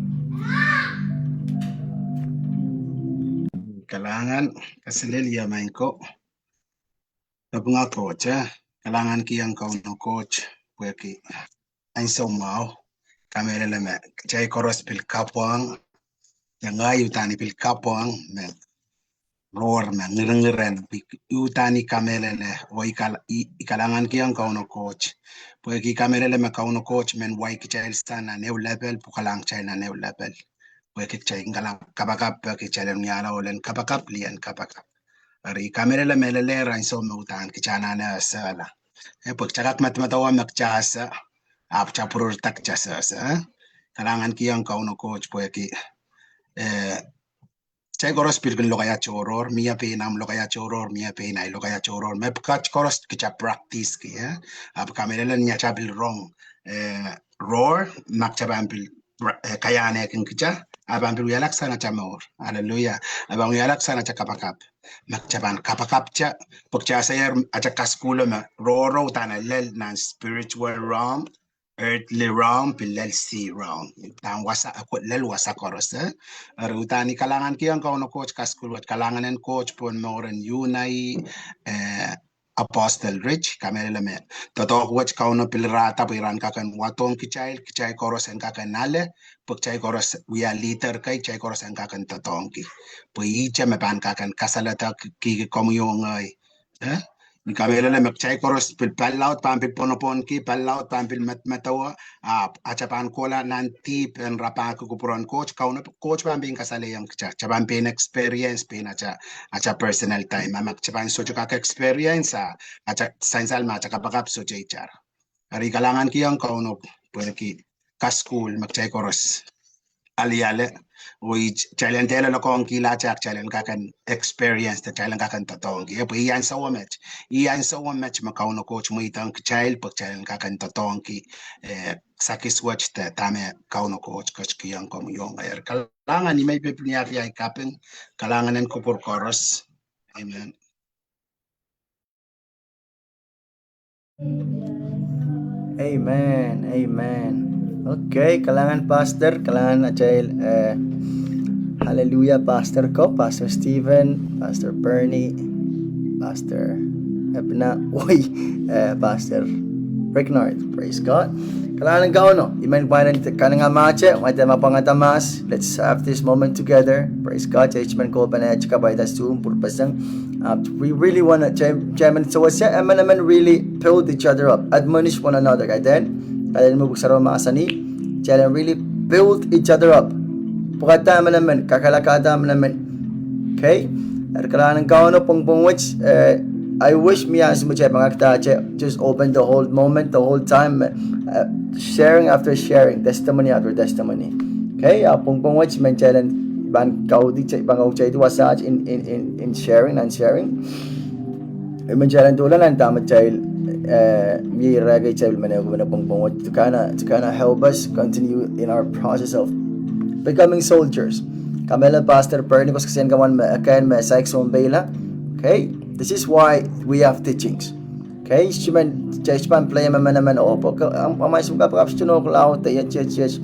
Kalahngan, kaselehlie maing ko. Kapinga Koht, eh, kalahnganki ong Kauno Koht pwehki ansou mwahu. Kamehlele me kitail koaros pil kapwong, de ngehi udahn I pil kapwong me roar me ngiringiren, pwe I udahn I kamehlele oh I kal-, I, I kalahnganki ong Kauno Koht pwehki I kamehlele me Kauno Koht men wai kitail sang nan ehu level, pwukalahng kitail nan ehu level. Pwehki kitail kin kala kapakap, pwehki kitail en wiahla ohl en kapakap, lih en kapakap. Eri I kamehlele me lelehr ansou me udahn kita anahne esehla. Eh, pwe kita kak medemedewe me kita ese, ahpw kita pwururda kita sehse, eh. Kalahnganki ong Kauno Koht pwehki, eh, kitail koaros pil kin lokaia tohrohr, mie pein ahmw lokaia tohrohr, mie pein ahi lokaia tohrohr, me pwukat koaros kita practice ki, eh. Ahpw kamehlele ni ata pil rong, eh, roar, ma kita pahn pil, eh, kaiahnekin kita, A pahn pil wiahla sang atail mour. Hallelujah. A pahn wiahla sang atail kapakap. Me kitail pahn kapakapte, pwe kitail saier atail kasukuhlo me rohrohng uhdahn lel nan spiritual realm, earthly realm, pil lel sea realm. Uhdahn wasa, lel wasa koaros, eh? Eri uhdahn I kalahngankihong Kauno Koht kasukuhl wet, kalahngan en Koht pohn moren Una, eh, Apostle Rich, kamehlele me doadoahk wet Kauno pil irahda pwe ira en kak en wadohng kitail, kitail koaros en kak en ale, pwe kitail koaros wia leader kei, kitail koaros en kak en doadoahngki. Pwe ihte me pahn kak en kasalehda kihki komwi oh ngehi. Eh? I kamehlele me kitail koaros pil palilaud pahn pil pwonopwonki, palilaud pahn pil medemedewe, ahpw atail pahn kohla nan dihp en rapahki kupwuren Koht, Kauno Koht pahn pein kasalehiong kitail, kitail pahn pein experience pein atail, atail personal time. A ma kitail pahn sohte kak experience, a atail sansal me atail kapakap sohte itar. Eri I kalahngankihong Kauno pwehki kasukuhl me kitail koaros aliale, oh kitail en dehr lokolokongkihla atail, kitail en kak en experience, kitail en kak en doadoahngki. Eh, pwe ih ansou met, ih ansou met me Kauno Koht mweidohng kitail pwe kitail en kak en doadoahngki, eh, sakis wet de dahme Kauno Koht ketikihong komwi oh ngehi. Eri kalahngan, I men pil wiahki ahi kaping, kalahngan en kupwur koaros. Amen. Amen, amen. Okay, kalahngan Pastor, kalahngan atail, eh, Hallelujah Pastor ko, Pastor Stephen, Pastor Bernie, Pastor Ebna, oi, eh, Pastor Ricknard. Praise God. Kalahngan Kauno, I men pwain en kanengamah te, ma te ma pwangada mahs, let's have this moment together. Praise God. Kitail men kohpene tika pwaida Zoom pwurpeseng. Uh, we really wanna, kitail men sewese, emenemen really build each other up, admonish one another, kaidehn, kaidehn me pwuhk sarawi mahsanih, kitail en really build each other up. Pwukada emenemen, kakehlakada emenemen. Okay? Eri kalahngan Kauno, pwongpwong wet, eh, I wish me as much as pangakdahte just open the whole moment, the whole time, uh, sharing after sharing, testimony after testimony. Okay, a pwongpwong wet I men kitail en pahn kaudehte, pahn kaudehte wasaht in, in, in, in sharing and sharing. I men kitail en doula nan dahme kitail, eh, mie ire kei kitail men ekmene pwongpwong wet to kinda, to kinda help us continue in our process of becoming soldiers. Kamehlele Pastor Bernie koasoakoasoia kitail me, again, me saik sounpeila. Okay, this is why we have teachings. Okay, kitail men, kitail pahn play emenemen oh, pwe, am, amwail soun kapakap sohte nohk laud, yet, yet, yet.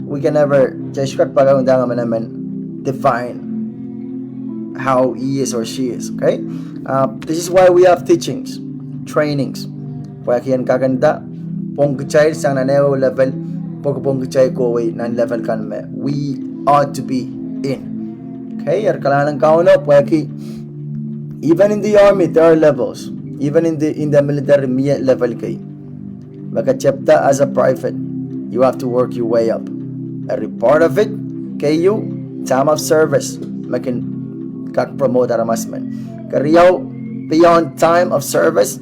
We can never, kitail kak pahn kaunda emenemen define how he is or she is, okay? Uh, this is why we have teachings, trainings. Pwehki en kak nda, pwong kitail sang nan ehu level, pwehki pwong kitail kohwei nan level kan me we ought to be in. Okay, eri kalahngan Kauno, pwehki even in the army, there are levels. Even in the, in the military, mie level kei. Me ke tepda as a private, you have to work your way up. Eri part of it, keieu, time of service, me kin kak promote aramas men. Keriau, beyond time of service,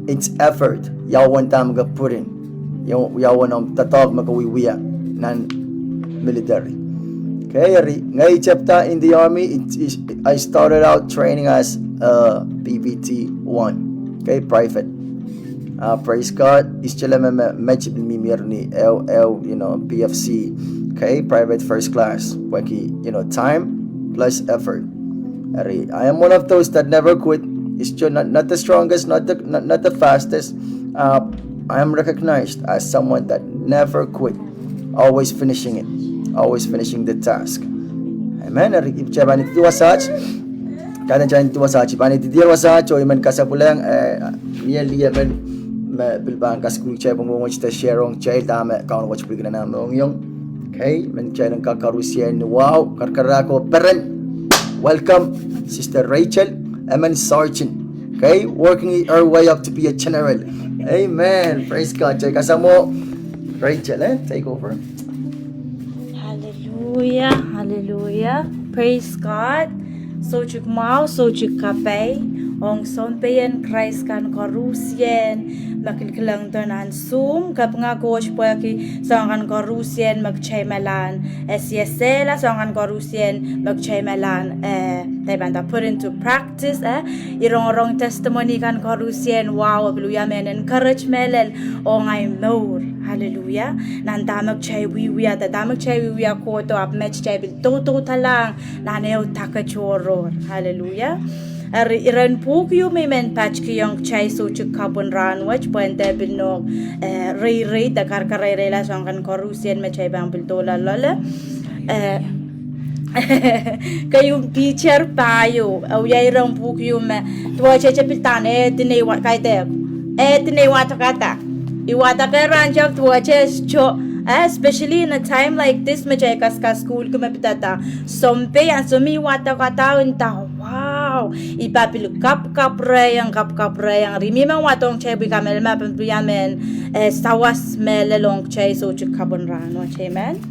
it's effort. Ia uwen dahme ke put in. Ia, ia uwen omw doadoahk me ke wiewia nan military. Okay, eri, ngehi tepda in the army, it is, I started out training as a P P T one. Okay, private. Uh, praise God. I sohte leme me, me met pil mihmi ni ehu, ehu, you know, P F C. Okay, private first class. Pwehki, you know, time plus effort. Eri, I am one of those that never quit. It's just not, not the strongest, not the, not, not the fastest. Uh, I am recognized as someone that never quit. Always finishing it. Always finishing the task. Amen. Eri, I pahn ididi wasaht. Kaidehn I pahn ididi wasaht. I pahn ididi wasaht, oh I men kasapwilehng, eh, mie lih emen me pil pahn kasukuhlki kitail pwongpwong wet de share ong kitail dahme Kauno wet pil kin anahne mohngiong. Okay, men kitail en kak karusie ni wahu, karkarahk oh peren. Welcome, Sister Rachel, emen Sergeant. Okay, working her way up to be a general. Amen. Praise God. Kitail kasamwo Rachel, eh, take over. Hallelujah, hallelujah. Praise God. Soutuk mwahu, soutuk kapai. ong sounpei en Krais kan koarusie me kilkilengido nan Zoom. Kapinga Koht pwehki soang kan koarusie me kitail malahn esiesehla, soang kan koarusie me kitail malahn, eh, dahme pahn put into practice, eh. I rongorong testimony kan koarusie, wow, e pil wia mehn encourage mehlel ong ahi mour. Hallelujah. Nan dahme kitail wiewia, dahme kitail wiewia kohdo, ahpw met kitail pil doudoudohng nan ehu dake tohrohr. Hallelujah. Eri iren pwuhk ieu me I men patkihong kitail soutik kapw en rahn wet, pwehn dehr pil nohk, eh, reirei de karakarairehla soang kan koarusie me kitail pahn pil doula loale. Eh, keieun Piter pahieu, e wia iren pwuhk ieu me, duwehte kitail pil dahn, eh, edin ei wa-, kaidehk, eh, edin ei wadekada. I wadekehr rahnwet, duwehte soh, eh, especially in a time like this, me kitail kaskasukuhlki me pidada sounpei, ansou me I wadekada, I nda, wow, I pahn pil kapwkapwurehiong, kapwkapwurehiong. Eri I men wadohng kitail pwe I kamehlele me pahn pil wia mehn, eh, sawas mehlel ong kitail soutik kapw en rahn wet, amen.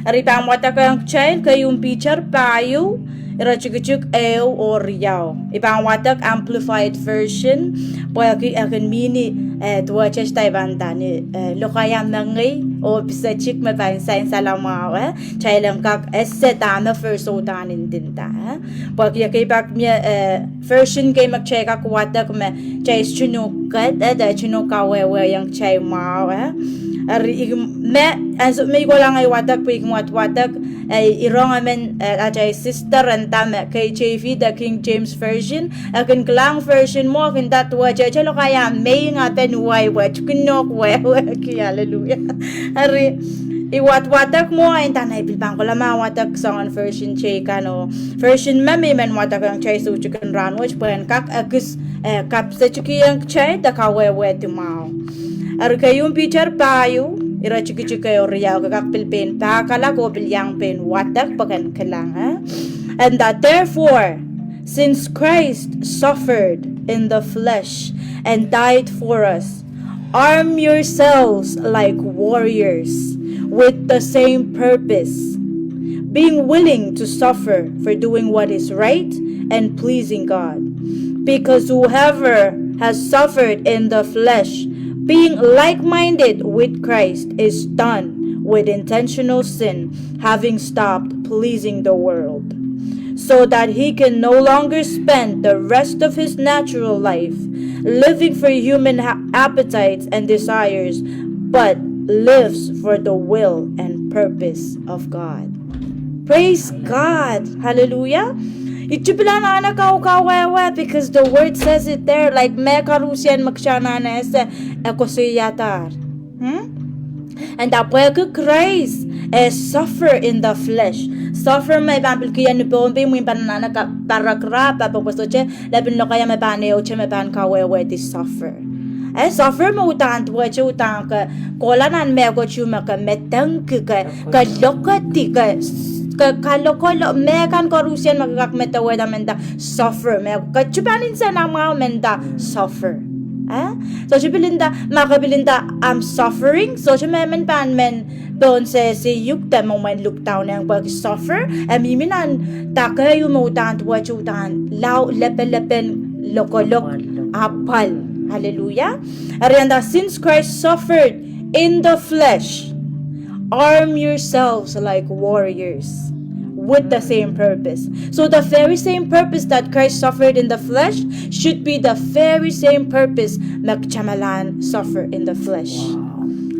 Eri I pahn wadekohng kitail keieun Piter pahieu, iretikitik ehu oh riau. I pahn wadek Amplified Version, pwehki e kin mihmi, eh, duwehte kitail pahn dahn, eh, lokaia mengei oh pisetik me pahn sansal mwahu, eh. Kitail en kak ese dahme verse uhdahn ndinda, eh. Pwehki ekei pak mie, eh, version kei me kitail kak wadek me kitail sohte nohk ket, eh, de sohte nohk kawehwehiong kitail mwahu, eh. Eri I kin, me, ansou me I kohla ngehi wadek, pwe I kin wadwadek, eh, I rong emen, eh, atail sister en dahme K J V de King James Version, e kin kilang version mwo, e kin nda duwehte lokaia mengei, aden wai wet, kin nohk wehwehki, hallelujah. Eri I wadwadek mwo, e nda nei pil pahn kohla ma wadek soangen version teikan oh version me I men wadekohng kitail soutik en rahn wet, pwehn kak ekis, eh, kapwsetikihong kitail de kawehwehdi mwahu. Eri keieun Piter pahieu, iretikitik ehu riau, ke kak pil pein pahkala oh pil iang pein wadek pwe ken kilang, eh. And that therefore, since Christ suffered in the flesh and died for us, arm yourselves like warriors with the same purpose, being willing to suffer for doing what is right and pleasing God. Because whoever has suffered in the flesh, being like minded with Christ, is done with intentional sin, having stopped pleasing the world, so that he can no longer spend the rest of his natural life living for human ha- appetites and desires, but lives for the will and purpose of God. Praise God. Hallelujah. Ihte pil anahne kaukawehwe, because the word says it there, like, me koaruhsie me kitail anahne ese, e koasoiadahr. Hmm? And that pwehki Krais, eh, suffer in the flesh. Suffer me I pahn pil kihong ni Pohnpei, mwein pahn anahne ka- paragraph, pahn pwopwosote lepin lokaia me pahn ehute me pahn kawehwehdi suffer. Eh, suffer me uhdahn duwehte uhdahn ke kohla nan mehkot ieu me ke medengki, ke, ke lokedi, ke, ke, ke lokolo, me kan koaruhsie me ke kak medewehda me nda suffer. Me ke sohte pahn nsenamwahu me nda suffer. Eh? Sohte pil nda, ma ke pil nda, I'm suffering, sohte me men pahn men pohnsehse uhk de me men look down ong pwehki suffer. E mihmi nan dake ieu me uhdahn duwehte uhdahn lao lepelepen lokolok apwal. Hallelujah. Eri e nda, since Christ suffered in the flesh, arm yourselves like warriors with the same purpose. So the very same purpose that Christ suffered in the flesh should be the very same purpose me kitail malahn suffer in the flesh.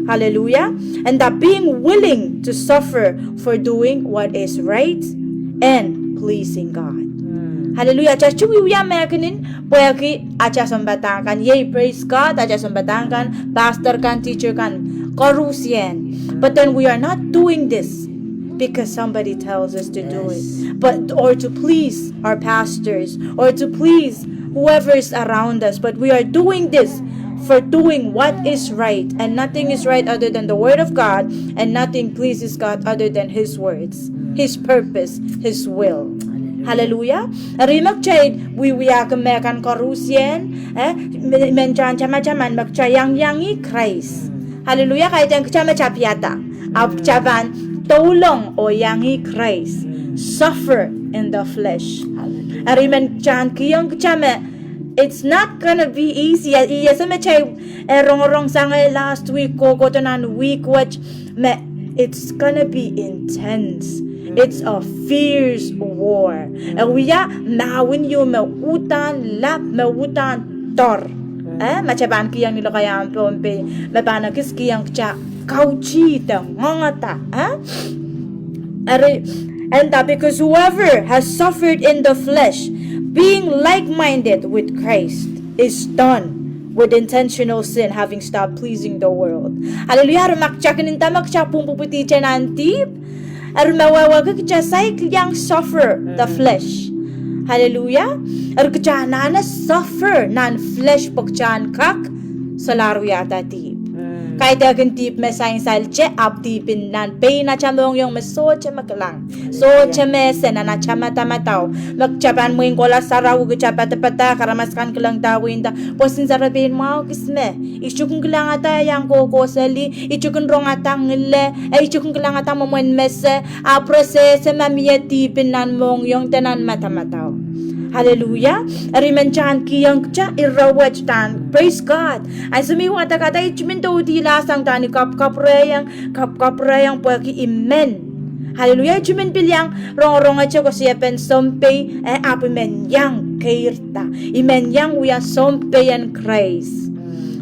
Hallelujah. And that being willing to suffer for doing what is right and pleasing God. Hallelujah. Kitail sohte wiewia mehkinin pwehki atail sounpadahk kan. Yay, praise God, atail sounpadahk kan, pastor kan, teacher kan, koaruhsie. But then we are not doing this because somebody tells us to do it, but, or to please our pastors, or to please whoever is around us, but we are doing this for doing what is right, and nothing is right other than the word of God, and nothing pleases God other than his words, his purpose, his will. Hallelujah. Eri me kitail wiewia me kan koaruhsie, eh, me, men kitail tamataman me kitail iangiangih Krais. Hallelujah. Kaidehn kitail me tapiada, ahpw kitail pahn doulong oh iangih Krais. Suffer in the flesh. Eri men kitail kihong kitail me It's not gonna be easy. I ese me kitail, eh, rongorong sang, eh, last week, kohkohdo nan week wet, me it's gonna be intense. It's a fierce war. E wia mahwen ieu me uhdahn lap, me uhdahn doar. Eh, ma kitail pahn kihong ni lokaiahn Pohnpei, me pahn ekis kihong kitail kautihda, ngoangada, eh? Eri, and that because whoever has suffered in the flesh, being like-minded with Christ, is done with intentional sin, having stopped pleasing the world. Hallelujah. Eri ma kitail kin nda me kitail pwupwudi nan dihp, eri me wehwehki kitail saik iang suffer the flesh. Hallelujah. Eri kitail anahne suffer nan flesh pwe kitail en kak solahr wiahda dihp. Kaidehkin dihp me sansal te, ahpw dihp en nan pein atail mohngiong me sohte me kilang, sohte me ese nan atail madamadau. Me kitail pahn mwein kohla sarawi, kitail padapadahk, aramas kan kilangada wenda, pwoson serepein mwahu kis me I tuhkin kilangada iang kohkohseli, I tuhkin rongada ngile, e I tuhkin kilangada mwomwen mese, ahpw re sehse ma mie dihp en nan mohngiong de nan madamadau. Hallelujah. Eri men kitail kihong kitail ire wet uhdahn, praise God. Ansou me I wadek, I men doudila sang uhdahn I kapwkapwurehiong, kapwkapwurehiong pwehki I men. Hallelujah. I men pil iang rongorongete koasoiepen sounpei, eh, ahpw I men iang keirda. I men iang wia sounpei en Krais.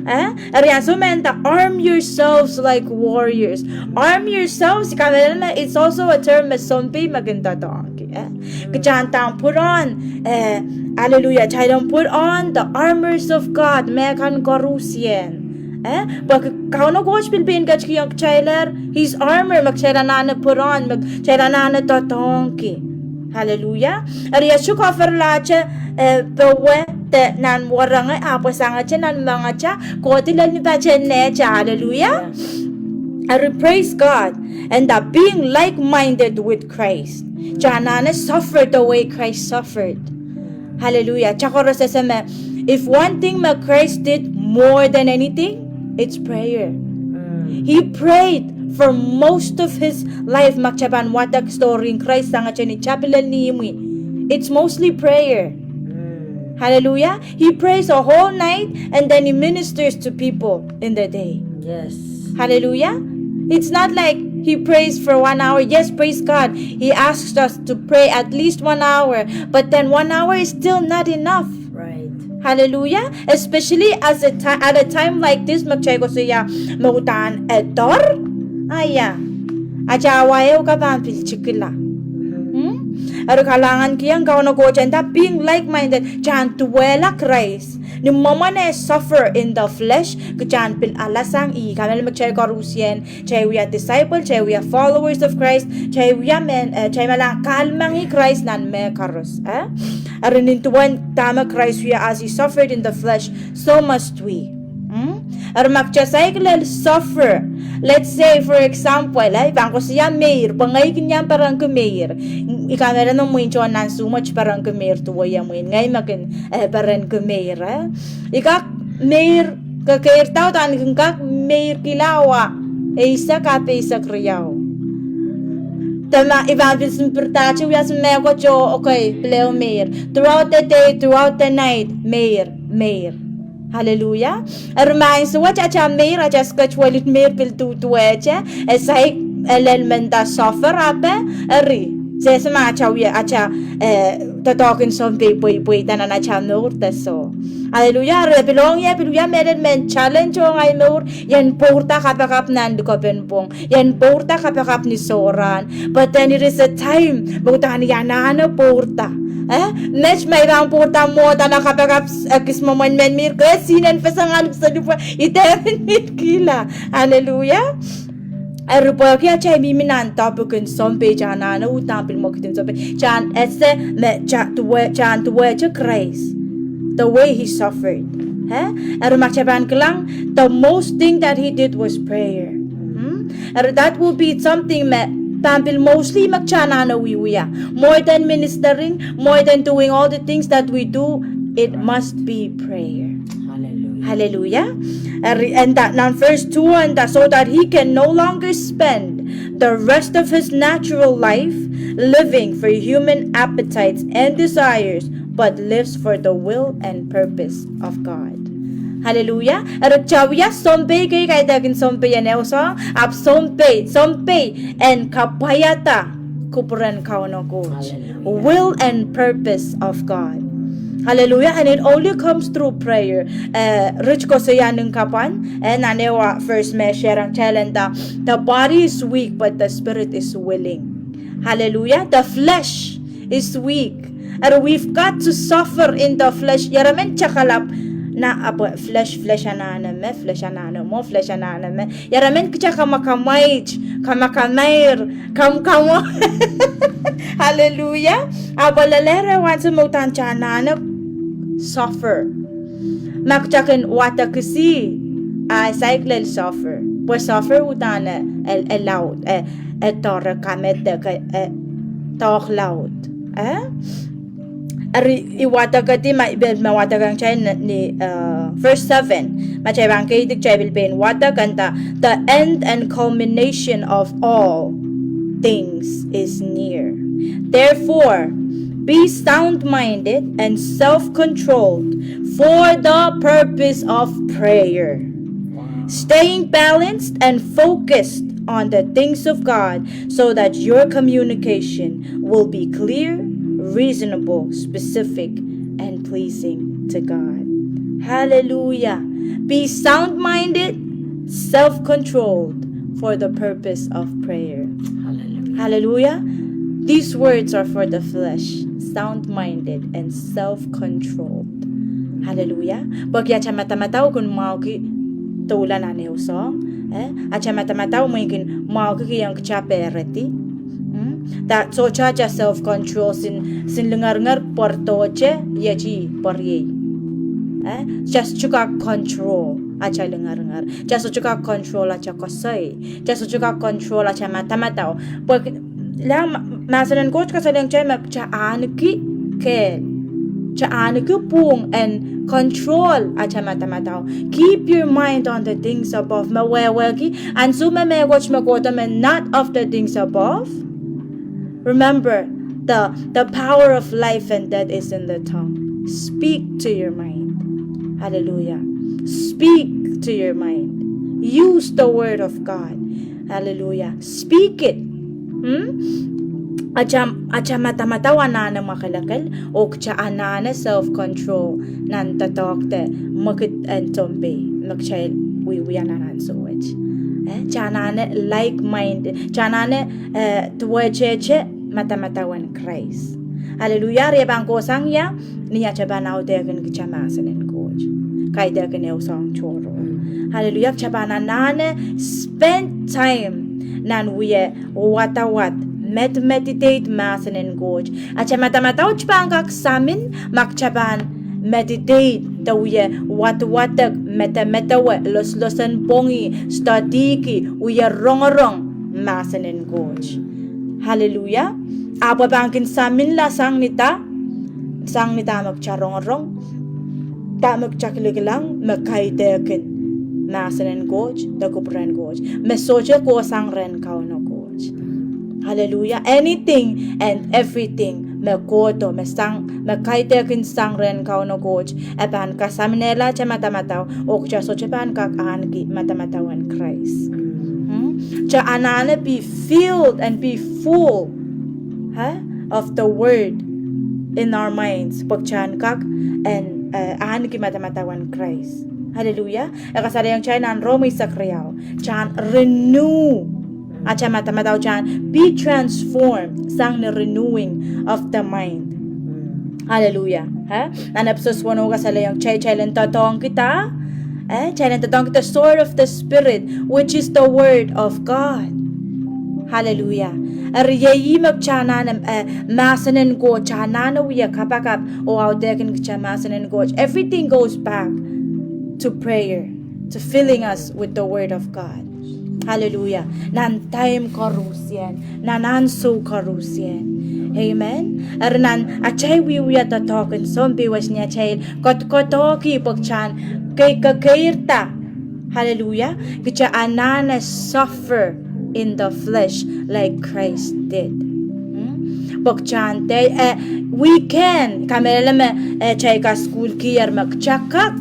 Eh? Eri ansou me e nda, arm yourselves like warriors. Arm yourselves, I kamehlele me it's also a term me sounpei me kin doadoahngki, eh? Kitail uhdahn put on, eh, hallelujah, kitail uhdahn put on the armors of God, mehkan koarusie. Eh? Pwe Kauno Koht pil pein ketikihong kitailehr his armor, me kitail anahne put on, me kitail anahne doadoahngki. Hallelujah. Eri e sohte koaferlahte, eh, powe de nan wahnpoaron, ahpw e sangete nan moangete, kohdi lel ni patehn nehte. Hallelujah. Eri praise God. And that being like-minded with Christ, kitail anahne suffer the way Christ suffered. Hallelujah. Kitail koaros ese me, if one thing me Christ did more than anything, it's prayer. He prayed for most of his life. Ma kitail pahn wadek story en Krais sangete ni tapilel ni imwi, it's mostly prayer. Hallelujah. He prays a whole night and then he ministers to people in the day. Yes. Hallelujah. It's not like he prays for one hour. Yes, praise God. He asks us to pray at least one hour, but then one hour is still not enough. Right. Hallelujah. Especially as a ti-, at a time like this, me kitail koasoia me uhdahn e doar. Aia. Atail awa ehu ka pahn pil tikila. Hmm? Eri kalahngan kihong Kauno Koht e nda being like-minded, kitail en duwehla Krais. Ni mwomwen e suffer in the flesh, kitail en pil alasang ih. Kamehlele me kitail koarusie, kitail wia disciple, kitail wia followers of Christ, kitail wia mehn, eh, kitail me lahng kahlemengih Krais nan mehkoaros, eh? Eri nin duwen dahme Krais wia as he suffered in the flesh, so must we. Hmm? Eri ma kitail saik lel suffer. Let's say, for example, eh, I pahn koasoia meir, pwe ngehi kin iang perenki meir. I kamehlele me mwein tohn nan Suhmwet perenki meir duwe ie mwein ngehi me kin, eh, perenki meir, eh. I kak meir, ke keirda uhdahn I kin kak meirkihla awa eisek ahpw eisek riau. De ma I pahn pil sohte pirda te wia soh mehkot oh, okay, pil ehu meir. Throughout the day, throughout the night, meir, meir. Hallelujah. Eri ma ansou wet atail meir, atail schedule en meir pil duduwehte, e saik, e lel me nda suffer ape, eri. Se, se ma atail wia, atail, eh, doadoahk en sounpei pweipweida nan atail mour de soh. Hallelujah. Eri pil ong ie, pil wia mehlel mehn challenge ong ahi mour, ien pwourda kapakap nan likopen pwong. Ien pwourda kapakap ni sohrahn. But then it is a time me uhdahn I anahne pwourda. Eh? Met ma I pahn pwourda mwohd, a ma kapakap, eh, ekis mwomwen mehn meir, ke sihnen feseng alu, se lipwe, I dehr meirkihla. Hallelujah. Eri pwehki atail mihmi nan topic en sounpei, kitail anahne uhdahn pil mwekid en sounpei. Kitail ese me kitail duwe-, kitail duwehte Krais. The way he suffered. Eh? Eri ma kitail pahn kilang, the most thing that he did was prayer. Hmm? Eri that will be something me pahn pil mostly me kitail anahne wiewia. More than ministering, more than doing all the things that we do, it must be prayer. Hallelujah. Hallelujah. Eri, and that, nan verse two, and that, so that he can no longer spend the rest of his natural life living for human appetites and desires, but lives for the will and purpose of God. Hallelujah. Eri kitail wia sounpei kei, kaidehkin sounpei en ehu soang, ahpw sounpei, sounpei en kapwaiada kupwuren Kauno Koht. Hallelujah. Will and purpose of God. Hallelujah. And it only comes through prayer. Eh, rit koasoia nin kapwan, eh, nan ehu verse me shareong kitail nda, the body is weak, but the spirit is willing. Hallelujah. The flesh is weak. Eri we've got to suffer in the flesh. Ieremen takalap na apw flesh, flesh anahne me, flesh anahne mwo, flesh anahne me. Ieremen kitail kamakamwait, kamakamair, kamkamo. Hallelujah. Ahpw lelehr ansou me uhdahn kitail anahne suffer. Ma kitail kin wadek kisi, a saik lel suffer. Pwe suffer uhdahn e, e, e laud, e, e doare kamedek, e, e doaklaud. Eh? Eri I wadekedi ma, pil me wadekong kitail ni, ni, eh, verse seven. Ma kitail pahn keidi kitail pil pein wadek nda, the end and culmination of all things is near. Therefore, be sound-minded and self-controlled for the purpose of prayer. Staying balanced and focused on the things of God so that your communication will be clear, reasonable, specific, and pleasing to God. Hallelujah. Be sound-minded, self-controlled for the purpose of prayer. Hallelujah. Hallelujah. These words are for the flesh, sound-minded and self-controlled. Hallelujah. Pwehki atail madamadau kin mwahuki doula nan ehu soang. Eh? Atail madamadau mwein kin mwahuki kihong kitail pehredi. Mm? That sohte atail self-control, sin, sin lingeringer pwardohte, iei ti pwariei. Eh? Kitail sohte kak control atail lingeringer. Kitail sohte kak control atail koasoi. Kitail sohte kak control atail madamadau. Pwe la ma-, mahsen en Koht kasalehiong kitail me kitail ahneki kehl. Kitail ahneki pwung en control atail madamadau. Keep your mind on the things above. Me wehwehki, ansou me mehkot me kohdo me not of the things above. Remember, the, the power of life and death is in the tongue. Speak to your mind. Hallelujah. Speak to your mind. Use the word of God. Hallelujah. Speak it. Hmm? Atail, atail madamadau anahne mwakelekel, oh kitail anahne self-control nan doadoahk de mwekid en sounpei me kitail wiewia nan ansou wet. Eh, kitail anahne like-minded, kitail anahne, eh, duwehtehte madamadau en Krais. Hallelujah, eri e pahn kohsang ia, ni atail pahn audehkin kitail mahsen en Koht. Kaidehkin ehu soang tohrohr. Hallelujah, kitail pahn anahne spend time nan wie wadawad, med-, meditate mahsen en Koht. Atail madamadau kitail pahn kak samin, ma kitail pahn meditate, de wie wadawadek, medemedewe, loslosonpwongih, studyki, wie rongorong mahsen en Koht. Hallelujah. Ahpw e pahn kin saminla sang ni da, sang ni dahme kitail rongorong, dahme kitail kilikilang, me kaidehkin mahsen en Koht, de kupwuren Koht. Me sohte kohsang rehn Kauno Koht. Hallelujah. Anything and everything me kohdo, me sang, me kaidehkin sang rehn Kauno Koht, e pahn kasaminehla atail madamadau, oh kitail sohte pahn kak ahneki madamadau en Krais. Hmm? Kitail anahne be filled and be full, eh, of the word in our minds. Pwe kitail en kak en, eh, ahneki madamadau en Krais. Hallelujah. E kasalehiong kitail nan Rom eisek riau, kitail en renew atail madamadau, kitail en be transformed sang ni renewing of the mind. Hallelujah. Eh? Nan Episos weneu kasalehiong kitail, kitail en doadoahngkihda, eh, kitail en doadoahngkihda the sword of the Spirit, which is the word of God. Hallelujah. Eri iei me kitail anahne, eh, mahsen en Koht, kitail anahne wie kapakap oh audehkin kitail mahsen en Koht. Everything goes back to prayer, to filling us with the word of God. Hallelujah. Nan time koaros, nan ansou koaros. Amen. Eri nan atail wiewia doadoahk en sounpei wet, ni atail kodokodohki pwe kitail en kei-, kekeirda. Hallelujah. Kitail anahne suffer in the flesh like Christ did. Hmm? Pwe kitail dehr, eh, we can, kamehlele me, eh, kitail kasukuhlkier me kitail kak.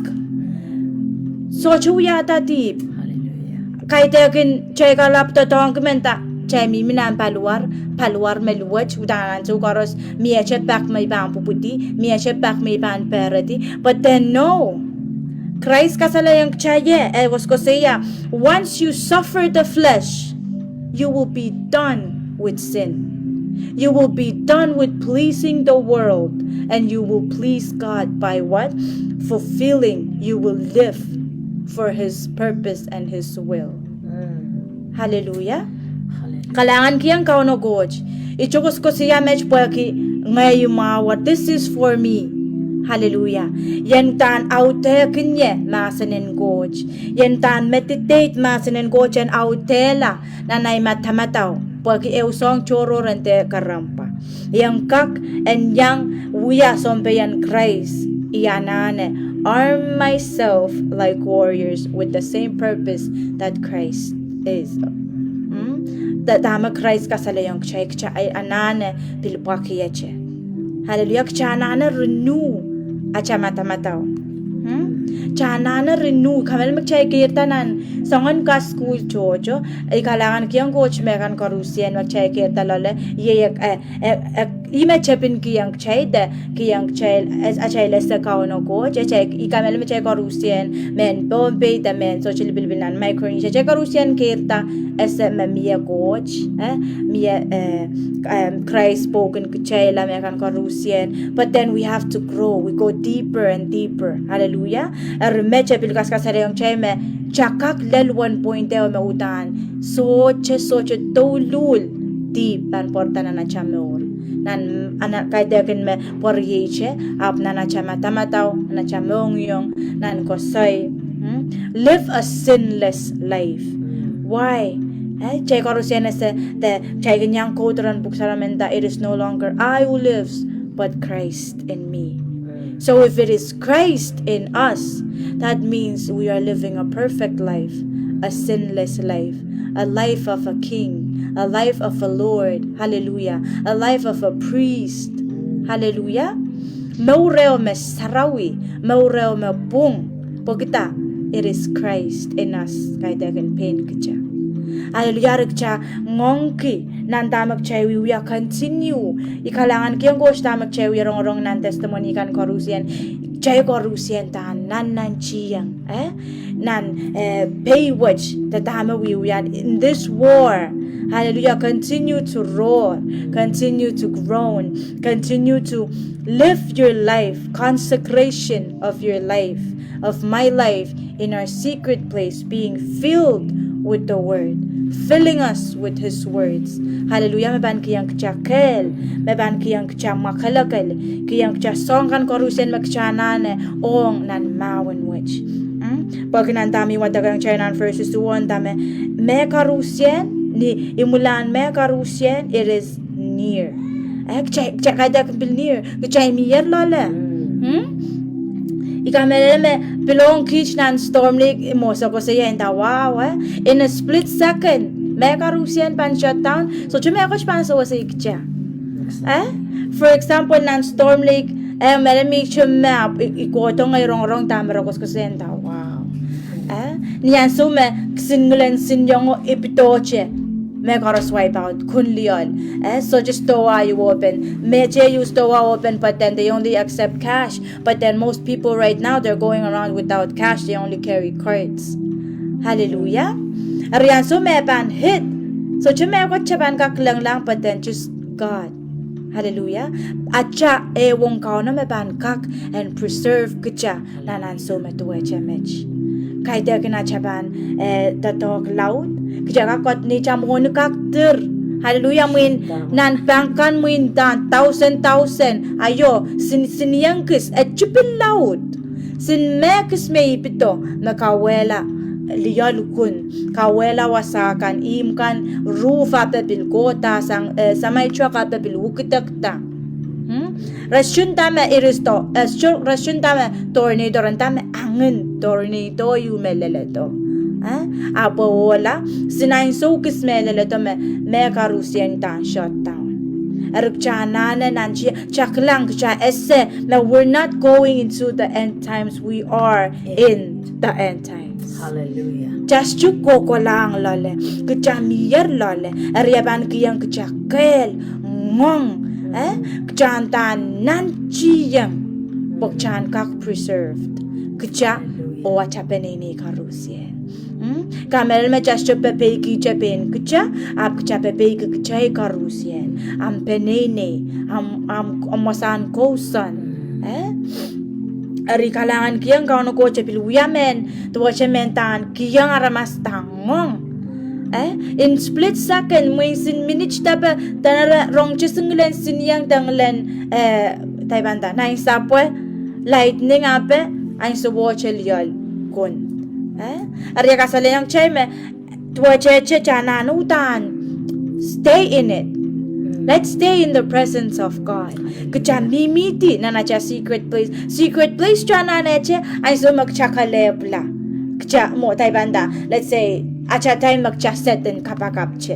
Sohte wiahda dihp. Kaidehkin kitail kalap doadoahngki me nda kitail mihmi nan paliwar, paliwar me luwet, uhdahn ansou koaros, miehte pak me I pahn pwupwidi, miehte pak me I pahn pehredi, but then no. Krais kasalehiong kitail, eh, koasoakoasoia, once you suffer the flesh, you will be done with sin. You will be done with pleasing the world, and you will please God by what? Fulfilling. You will live for His purpose and His will. Hallelujah. Kalahngan kihong Kauno Koht. I koasoakoasoia met pwehki ngehi mwahu. This is for me. Hallelujah. I en uhdahn audehkin ie mahsen en Koht. I en uhdahn meditate mahsen en Koht, I en audehla nan ahi madamadau, pwehki ehu soahng tohrohr en dehr kerempwa. I en kak en iang wia sounpei en Krais, I anahne arm myself like warriors with the same purpose that Christ is. Dahme Krais kasalehiong kitail, kitail anahne pil pwakiete. Hallelujah, kitail anahne renew atail madamadau. Kitail anahne renew, kamehlele me kitail keirda nan soangen kasukuhl tohto, I kalahngan kihong Koht mehkan koarusie me kitail keirda loale, iei, eh, eh, ih me tepin kihong kitail de, kihong kitail, atail ese Kauno Koht, I kamehlele me kitail koarusie, mehn Pohnpei de mehn sohte lipilipil nan Micronesia, kitail koarusie keirda ese me mie Koht, eh, mie, eh, Krais pwoukin kitail mehkan koarusie, but then we have to grow, we go deeper and deeper. Hallelujah. Eri me kitail pil kaskasalehiong kitail me kitail kak lel wen point ehu me uhdahn sohte, sohte douluhl dihp pahn pwarada nan atail mour. Nan, kaidehkin me pwarieite, ahpw nan atail madamadau, nan atail mohngiong, nan koasoi. Live a sinless life. Why? Eh, kitail koarusie ese de kitail kin iang quote ren Pwuhk Sarawi me nda, it is no longer I who lives, but Christ in me. So if it is Christ in us, that means we are living a perfect life, a sinless life, a life of a king, a life of a Lord, hallelujah, a life of a priest, hallelujah. Mour ehu me sarawi, mour ehu me pwung, pwehki dah, it is Christ in us, kaidehkin pein kitail. Hallelujah, eri kitail ngoangki nan dahme kitail wiewia, continue. I kalahngan kihong Koht dahme kitail wie rongorong nan testimony kan koarusie, kitail koarusie uhdahn nannantihong, eh, nan, eh, pei wet de dahme wiewia in this war. Hallelujah, continue to roar, continue to groan, continue to live your life, consecration of your life, of my life, in our secret place, being filled with the word, filling us with His words. Hallelujah, me pahn kihong kitail kehl, me pahn kihong kitail mwakelekel, kihong kitail soahng kan koarusie me kitail anahne ong nan mahwen wet. Pwehki nan dahme I wadekohng kitail nan verses uwen, dahme, mehkoarusie, ni imwilahn mehkoarusie, it is near. Eh, kitail, kitail kaidehkin pil near, kitail mier loale. I kamehlele me pil ong kiht nan Storm Lake, I mwo koasoakoasoia nda, wow, eh, in a split second mehkoarusie pahn shut down, sohte mehkot pahn sewese kitail. Eh, for example, nan Storm Lake, eh, mehlel me I te me, I, I kohdo ngehi rongorong dahme re koasoakoasoia nda, wow. Eh, ni ansou me kisin ngilen siniongo I pidoohte, mehkoaros wipe out, kin lioal. Eh, sohte store ieu open, mehte ieu store open, but then they only accept cash. But then most people right now, they're going around without cash, they only carry cards. Hallelujah. Eri ansou me pahn hit, sohte mehkot kitail pahn kak kilenglahng, but then just God. Hallelujah. Atail ehuong Kauno me pahn kak en preserve kitail nan ansou me duwehte met. Kaidehkin atail pahn, eh, doadoahk laud, kitail kak kot ni atail mwohni kak dir. Hallelujah, mwein nan bank kan mwein uhdahn thousand, thousand, aio, sin, sin iang kis, eh, tipil laud. Sin mehkis me I pido, me kauwehla lioal kun, kauwehla wasa kan, ihmw kan, roof ape pil kohda sang, eh, semi-truck ape pil wukidekda. Re sohte nda me iristo, eh, sohte, re sohte nda me tornado, re nda me angin tornado ieu me leledo. Eh, ahpw ohla, sin ansou kis me leledo me, mehkoarusie uhdahn shut down. Eri kita anahne nantihong, kita kilang, kita ese me we're not going into the end times, we are in the end times. Hallelujah. Kita sohte kohkohlahng loale, kita mier loale, eri e pahn kihong kita kehl, ngoang, eh, kita anahne nantihong pwe kita en kak preserved. Kita oh atail peneinei koarusie. Kamehlele me kita sohte pepeikihte pein kita, ahpw kita pepeiki kitail koarusie. Ahmw peneinei, ahmw, ahmw wasahn kousoan. Eh? Eri kalahngan kihong Kauno Koht e pil wia mehn, duwehte mehn dah en kihong aramas dah ngoang. Eh? In split second, mwein sin minit depe, dene re rongete ngilen sinieng de ngilen, eh, daipan dah, nain sapwe, lightning ape, ansou wet e lioal kun. Eh? Eri e kasalehiong kitail me, duwehte kita anahne uhdahn stay in it. Let's stay in the presence of God. Kita mihmihdi nan atail secret place. Secret place kita anahne te, ansou me kita kelehpwla. Kita mwo daipan dah, let's say, atail time me kita set en kapakap te.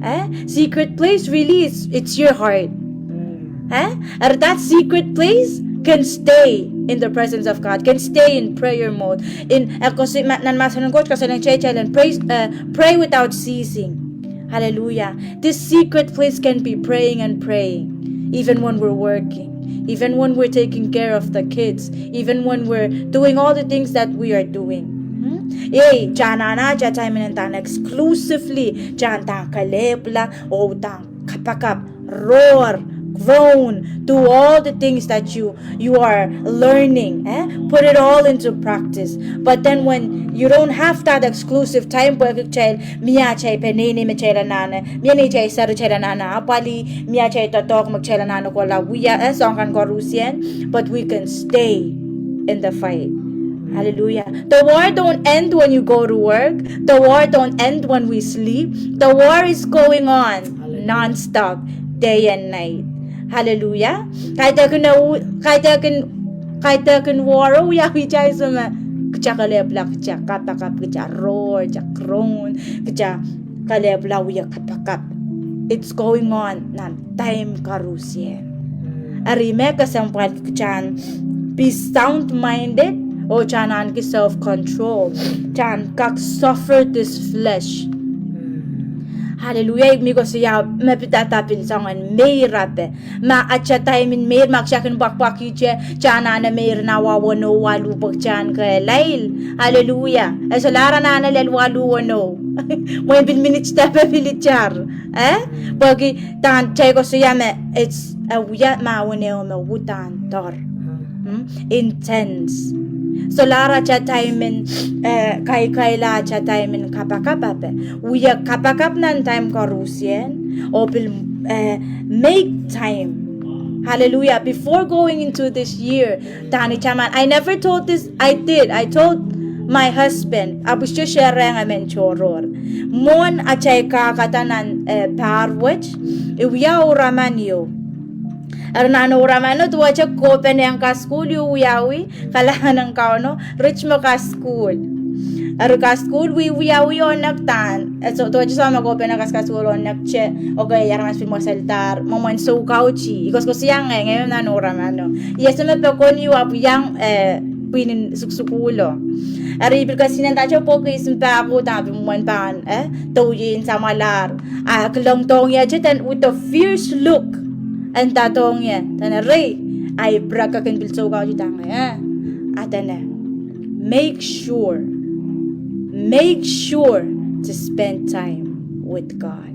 Eh? Secret place really is, it's your heart. Eh? Eri that secret place can stay in the presence of God, can stay in prayer mode. In, eh, koasoia, nan mahsen en Koht koasoia, kitail en pray, eh, pray without ceasing. Hallelujah. This secret place can be praying and praying, even when we're working, even when we're taking care of the kids, even when we're doing all the things that we are doing. Hmm? Eh, kita anahne atail time en uhdahn exclusively, kita uhdahn kelehpwla, oh uhdahn kapakap, roar, groan, do all the things that you, you are learning, eh? Put it all into practice. But then when you don't have that exclusive time, pwehki kitail mie atail peneinei me kitail anahne, mie neitail seri kitail anahne apwalih, mie atail doadoahk me kitail anahne kohla wia, eh, soahng kan koarusie, but we can stay in the fight. Hallelujah. The war don't end when you go to work. The war don't end when we sleep. The war is going on non-stop, day and night. Hallelujah. Kaidehkin, kaidehkin, kaidehkin war o wiawi kitail ansou me kita kelehpwla, kita kapakap, kita roar, kita groan, kita kelehpwla wia kapakap. It's going on nan time koarusie. Eri me kesempwal kita en be sound-minded, oh kita en ahneki self-control, kita en kak suffer this flesh. Hallelujah, I men koasoia me pidada pil soangen meir ape. Ma atail time en meir, ma kita kin pwakpwakihte, kita anahne meir en awa weneu waluh pwe kita en kehlail. Hallelujah. E solahr anahne lel waluh weneu. Mwein pil minit depe pil itar. Eh? Pwehki dah kitail koasoia me, it's, eh, wia mahwen ehu me uhdahn doar. Hmm? Intense. Solahr atail time en, eh, kaikaila atail time en kapakap ape. Wia kapakap nan time koarusie, oh pil, eh, make time. Hallelujah. Before going into this year, dah itaman, I never told this, I did. I told my husband, ahpw I sohte share-ehng emen tohrohr. Mwohn atail kahkada nan, eh, pahr wet, I wia Ouraman ieu. Eri nan Ouraman o duwehte kohpene en kasukuhl I wiawi, kalahngan en Kauno, ritme kasukuhl. Eri kasukuhl I wiawi oh nek dah, eh, so, duwehte soangen me kohpene kas, kasukuhl oh nek te, okay, aramas pil mweselahr, mwomwen soukautih, I koasokoasoiahng ngehi, ngehi nan Ouraman o. I ese me pokon ieu ahpw iang, eh, pwihn en sukusukuhl o. Eri I pil kesihnenda te pwokis en pahko dah pil mwomwen pahn, eh, doh ien samwalahr. A kilongdohng ie te, then with a fierce look, e ndadohng ie, dene, Rei, a I pirek kin pil soukautih dah ngehi, eh? A dene, make sure, make sure to spend time with God.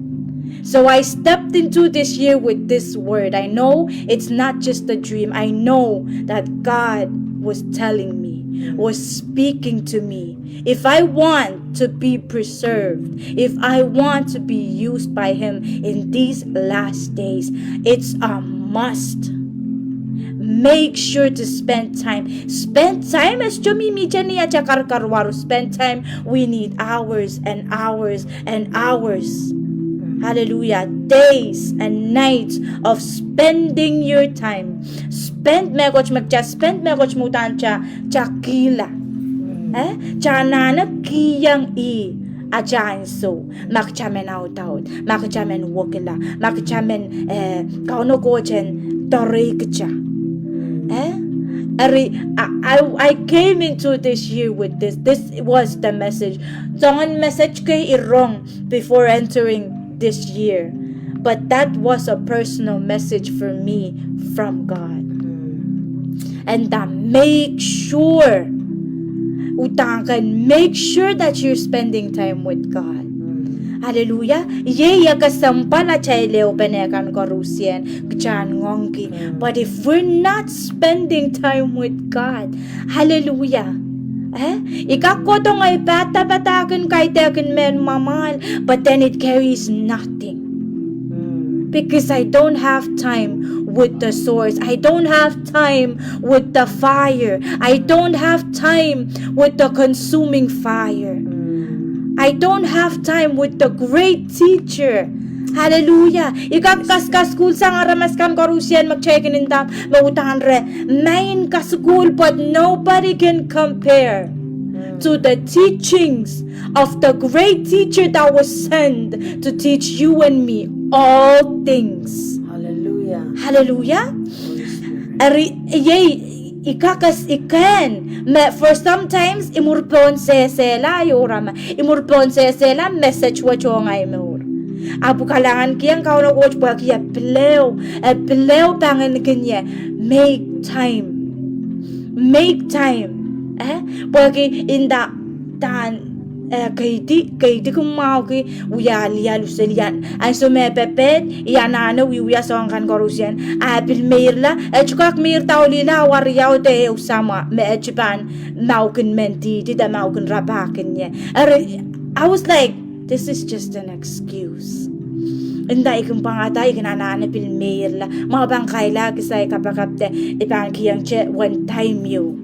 So I stepped into this year with this word. I know it's not just a dream. I know that God was telling me, was speaking to me. If I want to be preserved, if I want to be used by Him in these last days, it's a must. Make sure to spend time. Spend time, e sohte mihmihte ni atail karkar waru. Spend time. We need hours and hours and hours. Hallelujah. Days and nights of spending your time. Spend mehkot me kita spend mehkot me uhdahn kita, kita kihla. Eh? Kita anahne kihong ih. atail ansou, ma kitail men audaud, ma kitail men wekila, ma kitail men, eh, Kauno Koht en doarehkitail. Eh? Eri, I, I, I came into this year with this. This was the message. Soangen message kei I rong before entering this year. But that was a personal message for me from God. And that make sure, udahn ken make sure that you're spending time with God. Hallelujah. Iei kesempwal atail ehupene kan koarusie kitail ngoangki. But if we're not spending time with God, hallelujah. Eh? I kak kohdo ngehi padapadahkin, kaidehkin mehn mwamwahl, but then it carries nothing. Because I don't have time with the source. I don't have time with the fire. I don't have time with the consuming fire. I don't have time with the great teacher. Hallelujah. I kak kas, kasukuhlsang aramas kan koarusie me kitail kin inda me udahn re maing kasukuhl, but nobody can compare to the teachings of the great teacher that was sent to teach you and me all things. Hallelujah. Hallelujah. Eri, iei, I kak, I kak me for sometimes I mwur pohn sehsehla, I ura ma, I mwur pohn sehsehla message wet ong ahi mour. Ahpw kalahngan kihong Kauno Koht pwehki e pil ehu, e pil ehu pahn kin ie, make time. Make time. Eh? Pwehki inda udahn, eh, keidi, keidi kin mwahuki, wia lialu seli, ansou me e pepehm, I anahne wiewia soahng kan koarusie, a e pil meirla, e sohte kak meirda oh lila awa riau de ehu samwa, me e sohte pahn mwahukin mendihdi de mwahukin rapahkin ie. Eri, I was like, this is just an excuse. Inda I kin pwangada, I kin anahne pil meirla. Mwahu pahn kailahki sai kapakap de, I pahn kihong te one time you.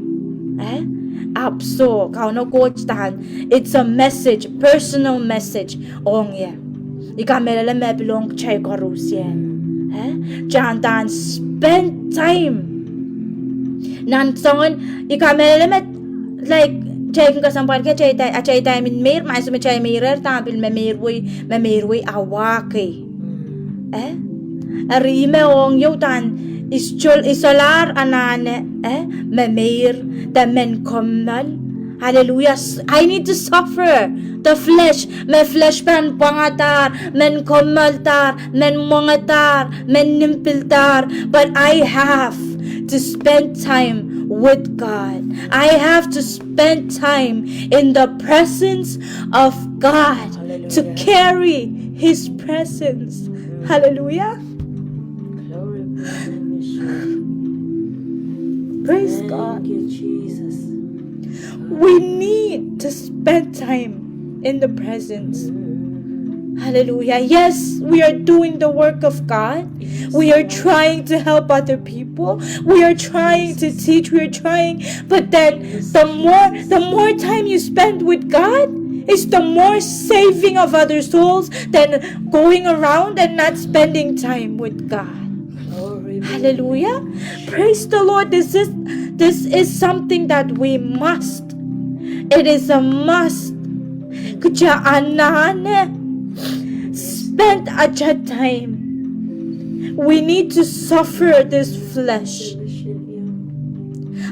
Eh? Ahpw soh, Kauno Koht udahn, it's a message, personal message ong ie. I kamehlele me pil ong kitail koarusie. Eh? Kitail udahn spend time. Nan soangen, I kamehlele me, like, kitail kin kesempwalki atail time en meir, ma ansou me kitail meirer, udahn pil me meirwei, me meirwei awa kei. Eh? Eri me ong ie udahn, I solahr anahne, eh, me meir, de men kommoal. Hallelujah. I need to suffer the flesh. Me flesh pahn pwangadahr, men kommoaldahr, men mwengadahr, men nimpihldahr. But I have to spend time with God. I have to spend time in the presence of God to carry His presence. Hallelujah. Glory be to you, Yeshua. Praise God. Thank you, Jesus. We need to spend time in the presence. Hallelujah. Yes, we are doing the work of God. We are trying to help other people. We are trying to teach. We are trying. But then the more, the more time you spend with God, is the more saving of other souls than going around and not spending time with God. Hallelujah. Praise the Lord. This is, this is something that we must. It is a must. Kitail anahne spend atail time. We need to suffer this flesh.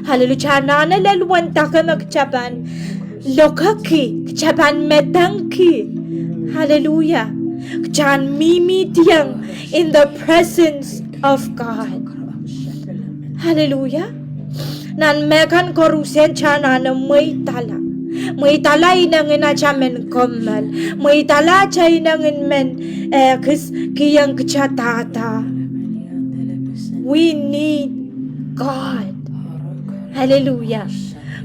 Hallelujah. Kitail anahne lel wen dake me kitail pahn lokehki, kitail pahn medengki. Hallelujah. Kitail mihmi diong in the presence of God. Hallelujah. Nan mehkan koarusie kitail anahne mweidala. Mweidala inengin atail men kommoal. Mweidala atail inengin men, eh, kis, kihong kitail dahda. We need God. Hallelujah.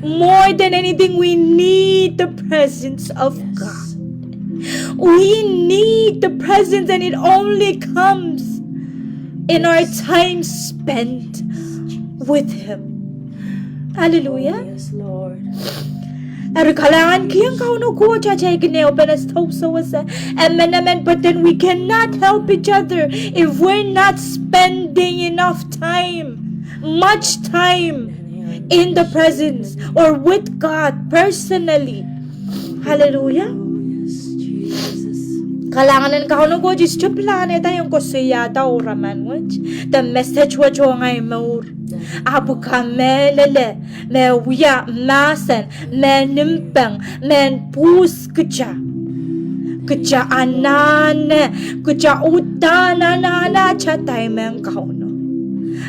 More than anything, we need the presence of God. We need the presence, and it only comes in our time spent with Him. Hallelujah. Yes, Lord. Eri kalahngan kihong Kauno Koht atail kin ehupene sewese emenemen, but then we cannot help each other if we're not spending enough time, much time in the presence or with God personally. Hallelujah. Kalahngan en Kauno Koht, I sohte pilahnehda I en koasoiahda ouraman wet, de message wet ong ahi mour. Ahpw I kamehlele me wia mahsen, mehn mpeng, mehn pwuhs kitail. Kitail anahne, kitail uhdahn anahne atail time en Kauno.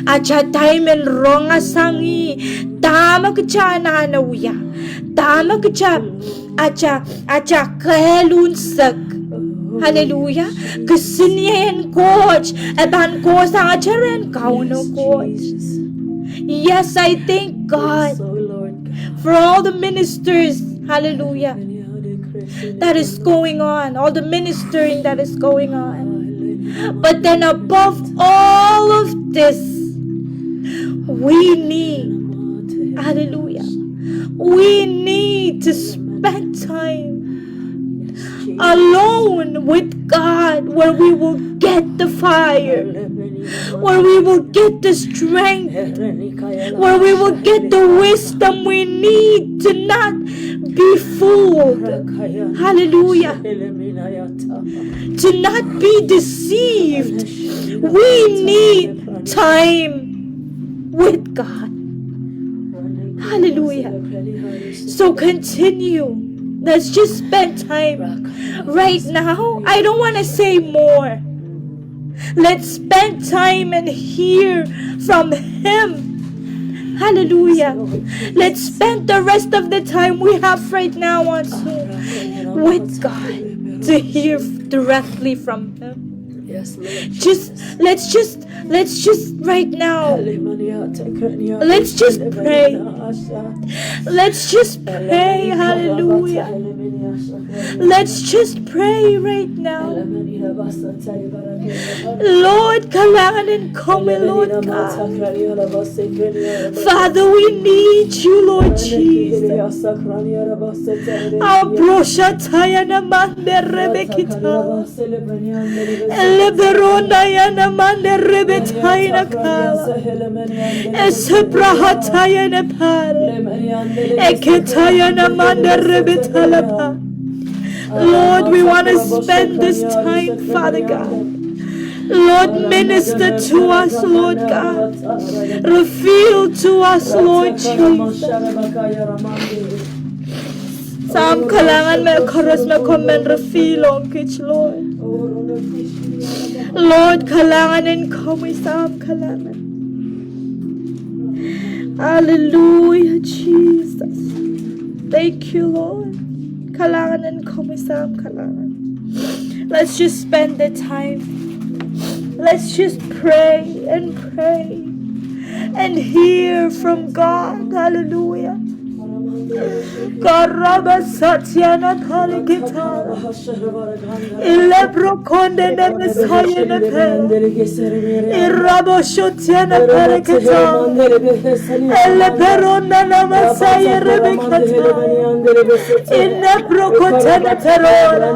Atail time en rongasang ih, dahme kitail anahne wia. Dahme kitail, atail, atail kehl unsek. Hallelujah. Kisiniei en Koht, e pahn kohsang atail rehn Kauno Koht. Yes, I thank God for all the ministers. Hallelujah. That is going on, all the ministering that is going on. But then above all of this, we need, hallelujah, we need to spend time alone with God, where we will get the fire, where we will get the strength, where we will get the wisdom we need to not be fooled. Hallelujah. To not be deceived. We need time with God. Hallelujah. So continue. Let's just spend time right now. I don't want to say more. Let's spend time and hear from Him. Hallelujah. Let's spend the rest of the time we have right now on Zoom with God to hear directly from Him. Just, let's just, let's just right now. Let's just pray. Let's just pray. Hallelujah. Let's just pray right now. Lord, kalahngan en komwi, Lord God. Father, we need you, Lord Jesus. Aprosha tayana mande rebekita. Ele perona yana mande rebetaina kala. Ese prahatayana pal. Eketayana mande rebetalapa. Lord, we want to spend this time, Father God. Lord, minister to us, Lord God. Reveal to us, Lord Jesus. Sahm kalahngan me koaros me komw men reveal ong kit, Lord. Lord, kalahngan en komwi, Sahm kalahngan. Hallelujah, Jesus. Thank you, Lord. Kalahngan en komwi, Sahm kalahngan. Let's just spend the time. Let's just pray and pray and hear from God. Hallelujah. Karaba satyana palikita. Ile prokonde ne mesayene pe. Irabo shotyana palikita. Ele perona na masayere bekita. Ine prokotene perona.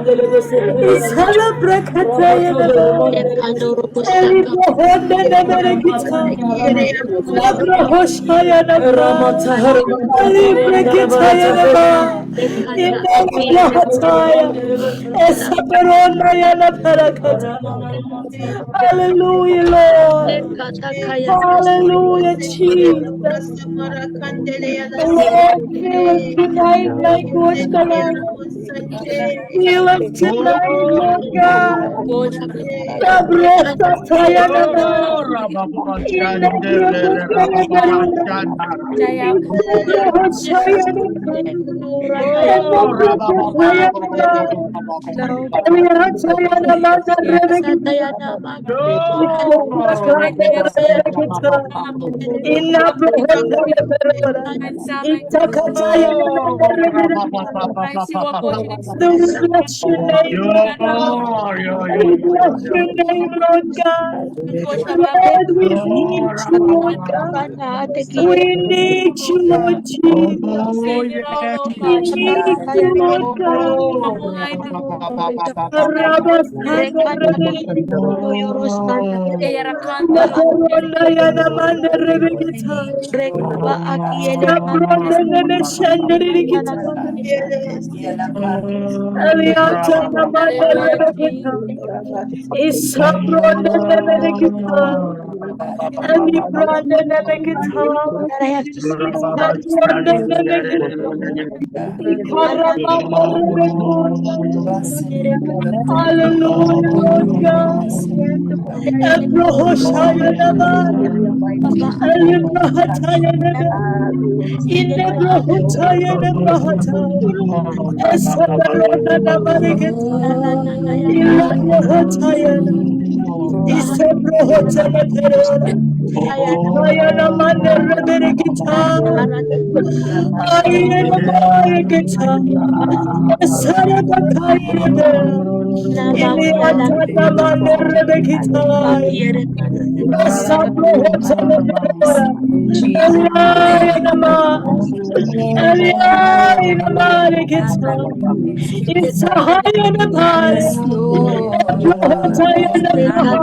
Isala prekatayene pe. Eli prokonde ne merekita. Labra hoshayana pa. Eli prekitayana pa. Ine labra hataya. Esa perona yana parakata. Hallelujah, Lord. Hallelujah, Jesus. Lord, fill us tonight, my God, come on. Fill us tonight, Lord God. Labra hataya na pa. Ine labra hataya na pa. We bless your name, Lord. We bless your name, Lord God. Lord, we need you, Lord God. We need you, Lord Jesus. We need you, Lord God. Eliata na mande rebekita. Isapro na mande rebekita. Elibra na mande rebekita. Isapro na mande rebekita. Hallelujah, Lord God. Eprohotaya nama. Elibrahotaya nama. Ineprohotaya nama. Esaparona nama rekita. Ineprohotaya. Iseprohotaya. Haya na mande rebekita. Haya na mande rebekita. Esare pakaire. Iliata na mande rebekita. Esaprohotaya. Haya na ma. Haya na mande rebekita. Isahaya na pali. Eprohotaya na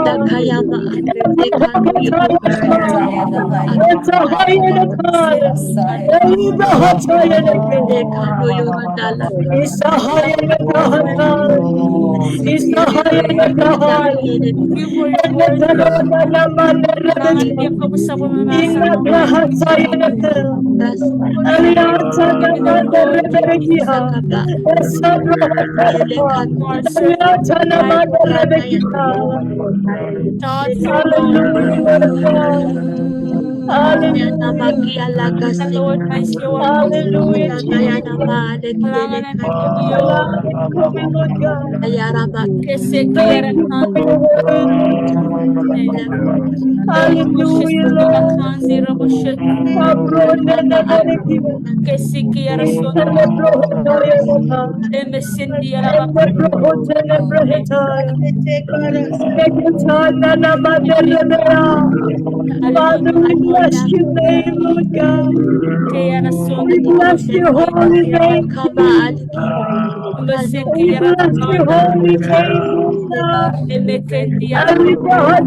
pali. Eprohotaya na pali. Elisahaya na pali. Elisahaya na pali. Isahaya na pali. Elisahaya na pali. Ineprohotaya na pali. Eliata na mande rebekita. Esaprohotaya. Eliata na mande rebekita. Hallelujah. Hallelujah. Hallelujah, Jesus. Hallelujah, Lord God. Thank you for your word. Hallelujah, Lord. Abro na na na na. Father, we bless your name, Lord God. We bless your holy name, God. We bless your holy name, God. Hallelujah,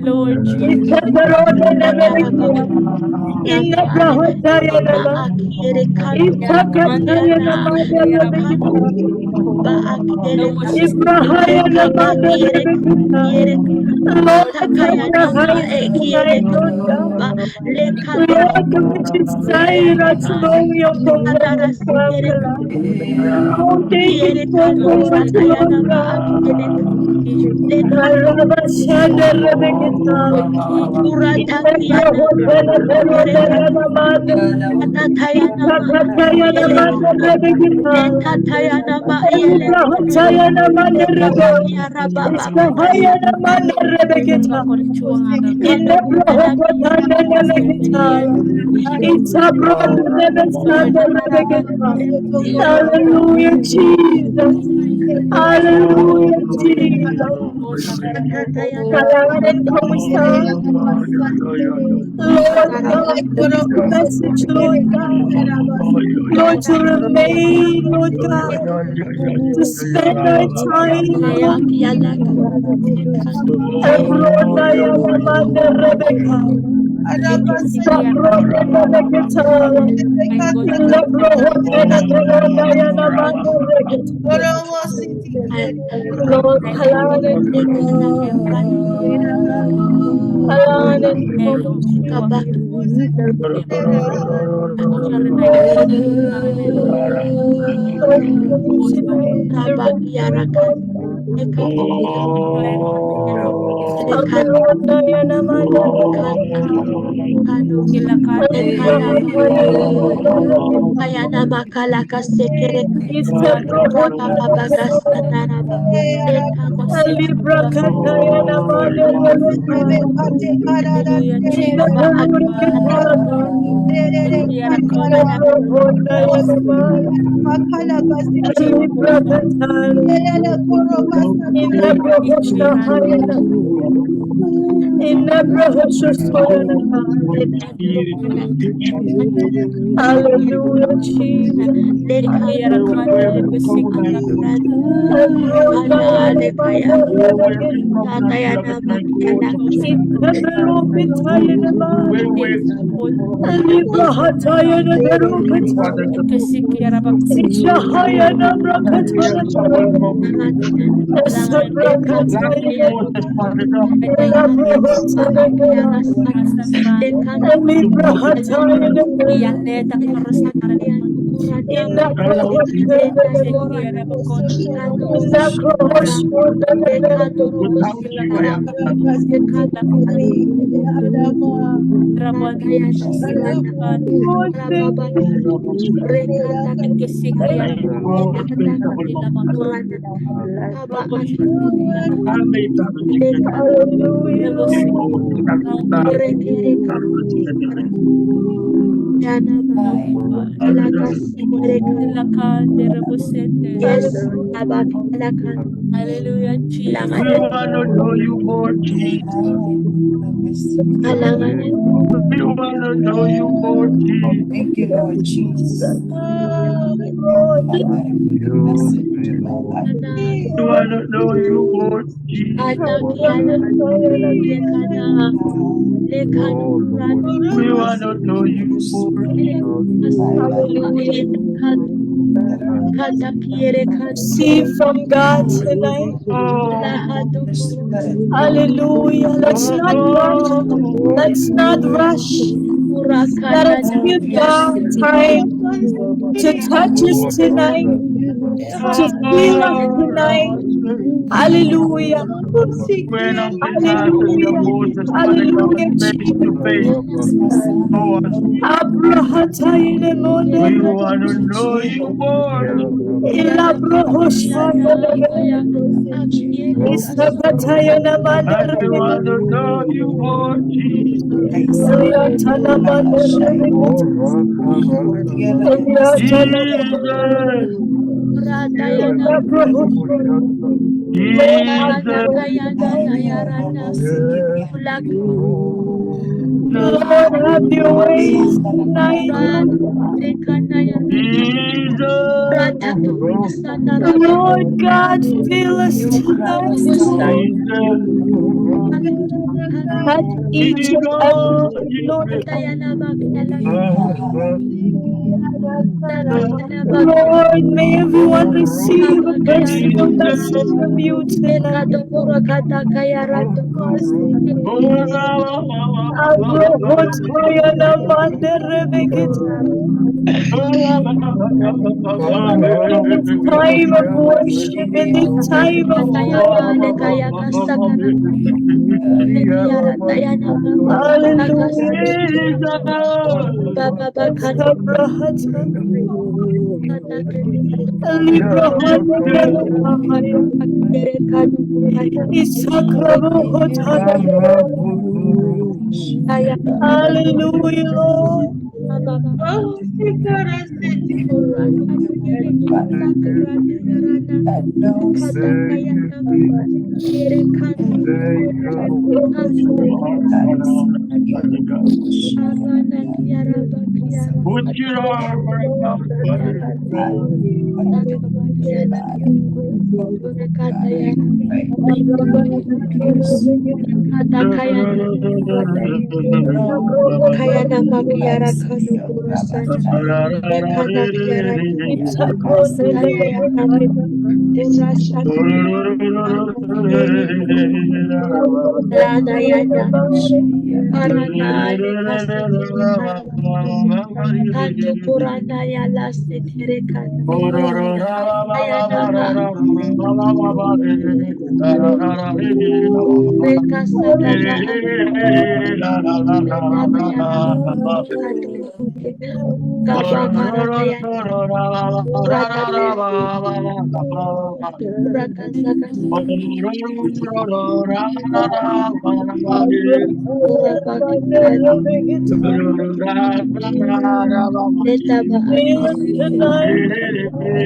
Lord Jesus. Lord, we welcome you to Zion, Lord God. Oh, thank you for what you have done. Hallelujah, Jesus. Hallelujah, Jesus. Kalahngan en komwi Sahm. Lord God, for this message, Lord God. Lord, to remain, Lord God, to spend our time. Lord, kalahngan en, kalahngan en, Hallelujah, Jesus. Hallelujah, Jesus. We want to know you more, Jesus. We want to know you more, Jesus. Thank you, Lord Jesus. We want to know you more, Jesus. We want to know you more, Jesus. Receive from God tonight. Hallelujah. Let's not rush. Let's not rush. Let us give God time to touch us tonight, to fill us tonight. Hallelujah. Hallelujah. Hallelujah, Jesus. Abrahataine mone. We want to know you more. Ilabrahoshanelebe. Isakatayana mane. We want to know you more, Jesus. Iatana mane. Iatana mane. Jesus. Ilabrahoshanelebe. Jesus. Lord, have your way tonight. Jesus. Lord God, fill us tonight. Jesus. Touch each and every one, Lord. Lord, may everyone receive a personal message from you tonight. Abrahotayana mane rebekit. In this time of worship, in this time of prayer. Hallelujah. Abraham. Hallelujah, Lord. Thank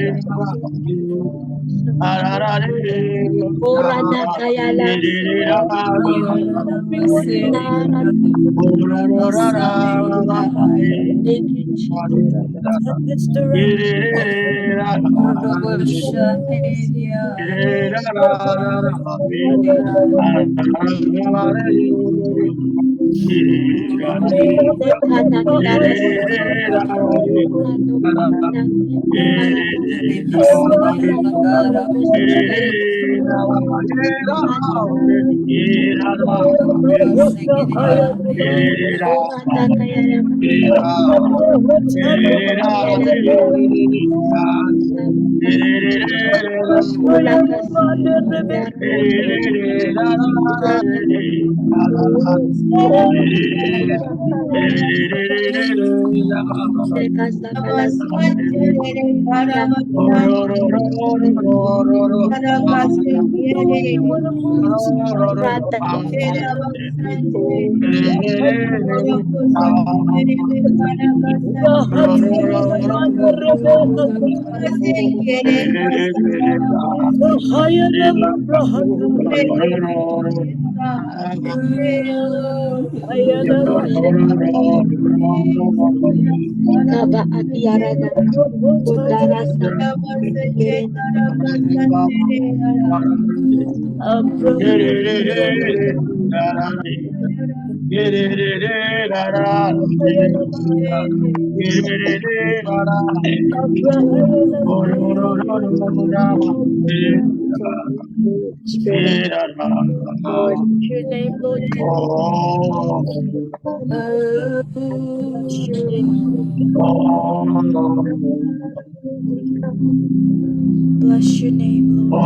you, Jesus. Your name, Lord. Bless your name, Lord.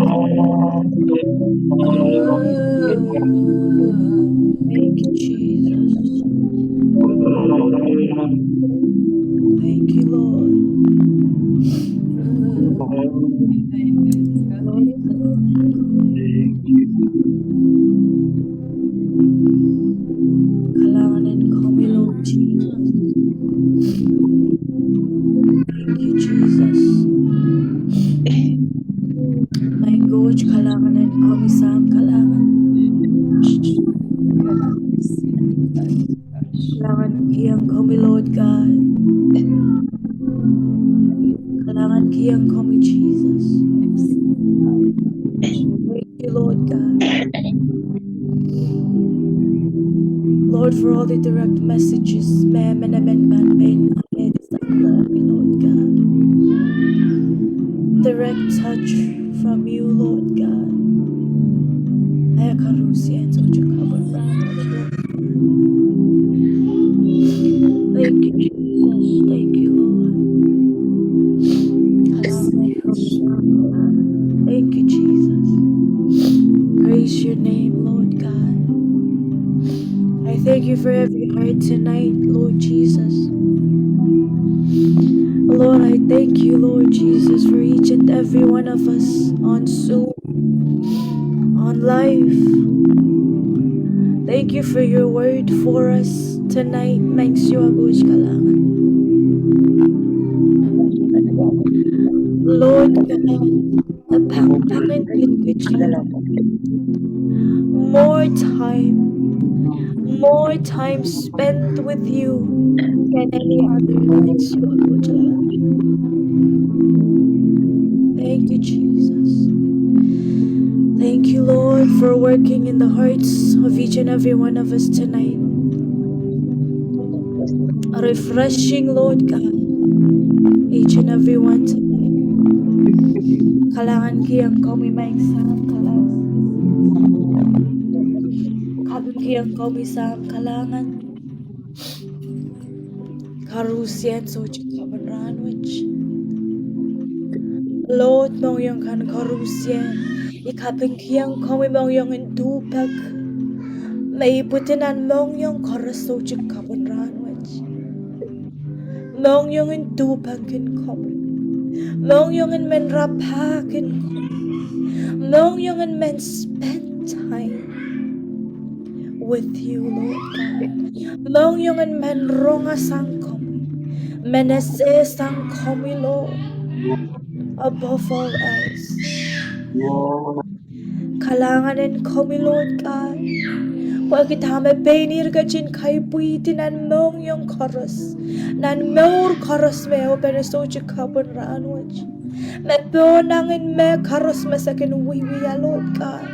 Thank you, Jesus. Thank you, Lord. Kalahngan en komwi, Lord Jesus. Thank you, Jesus. Maing Koht, kalahngan en komwi Sahm kalahngan. Kalahngan kihong komwi, Lord God. Kalahngan kihong komwi, Jesus. Thank you, Lord God. Lord, for all the direct messages me emenemen pahn pein alehdi sang, Lord God. Direct touch from you, Lord God. E koaros ansou me sohte kapwurehng. Thank you, Jesus. Thank you, Lord. Thank you, Jesus. Praise your name, Lord God. I thank you for every heart tonight, Lord Jesus. Lord, I thank you, Lord Jesus, for each and every one of us on Zoom, on live. Thank you for your word for us tonight. Maing Siohwa Koht kalahngan. Lord God, a pahn, pahn more time, more time spent with you than any other night. Thank you, Jesus. Thank you, Lord, for working in the hearts of each and every one of us tonight. A refreshing, Lord God, each and every one tonight. Kalahngan kihong komwi Maing Sahm kalahngan. Kaping kihong komwi Sahm kalahngan. Koaros ansou me sohte kapwurehng rahnwet. Lord, mohngiong kan koaros, I kaping kihong komwi mohngiong en duhpek. Me ipwidi nan mohngiong koaros sohte kapwurehng rahnwet. Mohngiong en duhpek kin komwi. Mohngiong en men rapahki komwi. Mohngiong en men spend time with you, Lord God. Mohngiong en men rong sang komwi. Men ese sang komwi, Lord. above all else. Kalahngan en komwi Lord God, pwehki dahme pein ihr ketin kaipwidi nan mohngiong koaros, nan mour koaros me ehu pene soutik kapw en rahnwet, me pohnangin mehkoaros me se kin wiewia Lord God.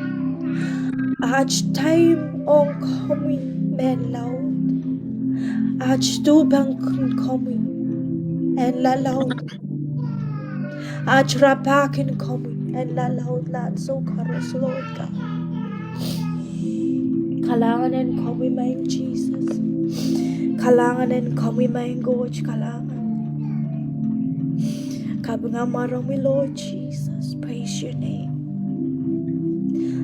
Aht time ong komwi mehn laud. Aht duhpek en komwi en lalaud. Aht rapahki komwi en lalaud nan ansou koaros Lord God. Kalahngan en komwi maing Sises. Kalahngan en komwi maing Koht, kalahngan. Kapinga mwaromwi Lord Jesus, praise your name.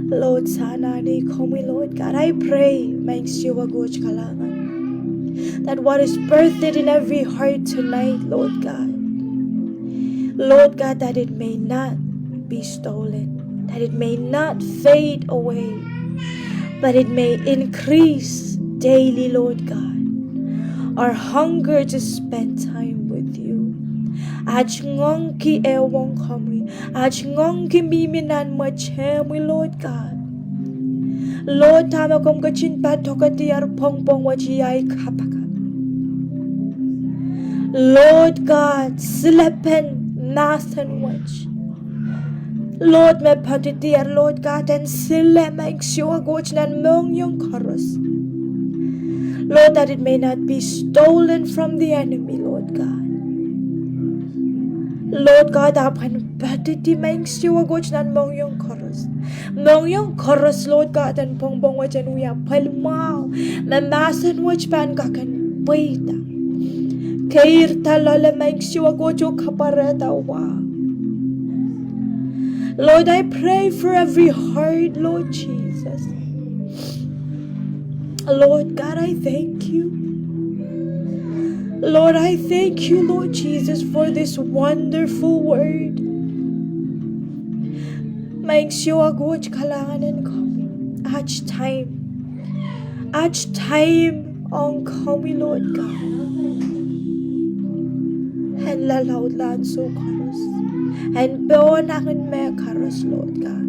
Lord, se anahne komwi Lord God, I pray maing Siohwa Koht kalahngan, that what is birthed in every heart tonight Lord God, Lord God, that it may not be stolen, that it may not fade away, but it may increase daily Lord God. Our hunger to spend time with you. Aht ngoangki ehuong komwi, aht ngoangki mihmi nan mwetemwi Lord God. Lord, dahme komw ketin padokedier pwongpwong wet iei ahi kapakap Lord God, silepen mahsen wet Lord me poadidier Lord God en sile maing Siohwa Koht nan mohngiong koaros Lord, that it may not be stolen from the enemy Lord God. Lord God, ahpw en poadidi maing Siohwa Koht nan mohngiong koaros, mohngiong koaros Lord God, en pwongpwong wet en wia pwel mwahu me mahsen wet pahn kak en pweida, keirda loale maing Siohwa Koht oh kapwarehda wa Lord, I pray for every heart Lord Jesus. Lord God, I thank you. Lord, I thank you Lord Jesus for this wonderful word. Maing Siohwa Koht, kalahngan en komwi. Aht time, aht time ong komwi Lord God, en lalaudla ansou koaros, en pohnangin mehkoaros Lord God.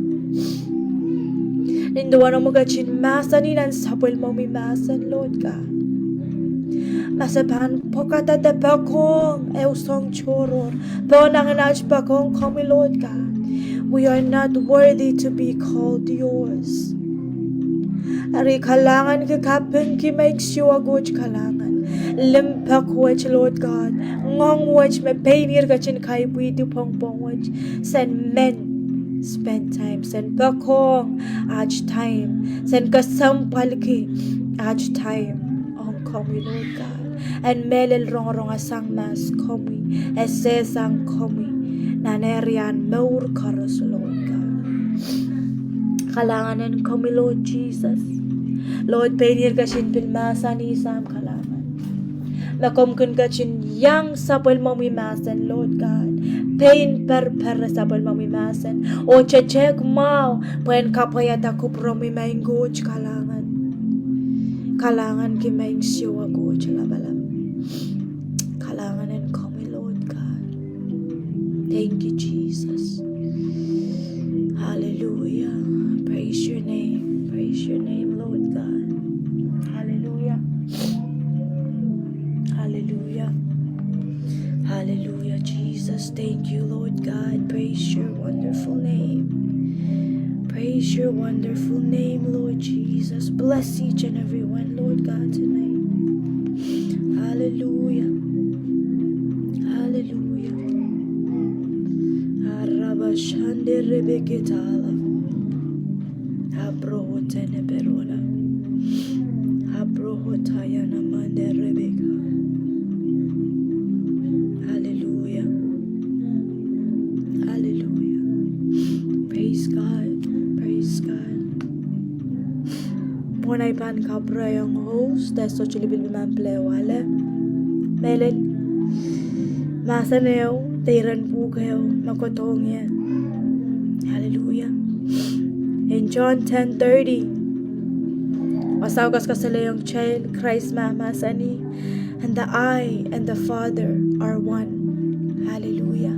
Nin duwen omwi ketin mahsanih nan sapwellimomwi mahsen Lord God, ma se pahn pwokada de poakohng ehu soahng tohrohr, pohnangin aht poakohng komwi Lord God, we are not worthy to be called yours. Eri kalahnganki, kapingki maing Siohwa Koht kalahngan, limpoak wet Lord God, ngoang wet me pein ihr ketin kaipwihdi pwongpwong wet, sen men spend time, sen poakohng aht time, sen kesempwalki aht time ong komwi Lord God, en mehlel rongorong sang mahs komwi, esehsang komwi nan area en mour koaros Lord God. Kalahngan en komwi Lord Jesus. Lord, pein ihr ketin pil mahsanih Sahm kalahngan, me komw kin ketin iang sapwellimomwi mahsen Lord God, pein perpere sapwellimomwi mahsen oh tetehk mwahu pwehn kapwaiada kupwuromwi maing Koht kalahngan. Kalahnganki maing Siohwa Koht lapalap. Kalahngan en komwi Lord God. Thank you Jesus. Hallelujah. Praise your name. Praise your name Lord God. Hallelujah. Hallelujah. Hallelujah Jesus. Thank you Lord God. Praise your wonderful name. Praise your wonderful name Lord Jesus. Bless each and every one Lord God tonight. Hallelujah. Hallelujah. Arabashande rebeketala. Abrohotene perona. Abrohotayana mande rebeka. Hallelujah. Hallelujah. Praise God. Praise God. Mwohn ei pahn kapwurehiong host, e sohte lipilipil ma pil ale. Mehlel, mahsen ehu de iren pwuhk ehu me kohdohng ie. Hallelujah. In John ten thirty, wasao kaskasalehiong kitail, Krais mahmahsanih, and the I and the Father are one. Hallelujah.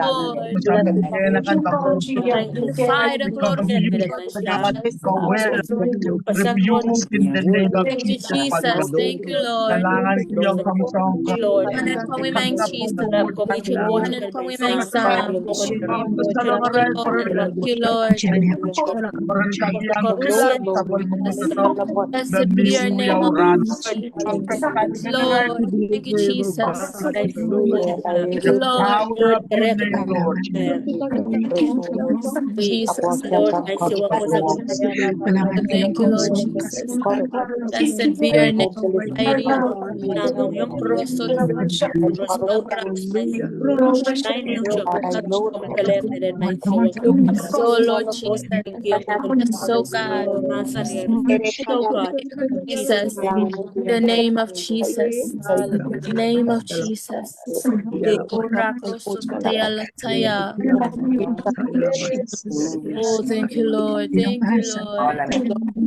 Lord, thank you, Jesus. Lord, thank you, Father, glory. Thank you, Jesus. Thank you, Lord. Thank you, Lord. Thank you, Lord. Thank you, Lord. Thank you, Lord. Blessed be your name, O Lord. Lord, thank you, Jesus. Thank you, Lord. Jesus, Lord, I say, thank you, Lord Jesus. Blessed be your name, mighty God. So, Lord Jesus, so God, so God, Jesus, the name of Jesus, the name of Jesus. Thank you, Lord. Thank you, Lord. Thank you, Lord.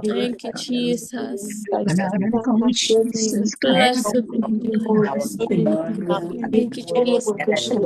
Thank you, Jesus. Blessed be your name. Thank you, Jesus. Thank you.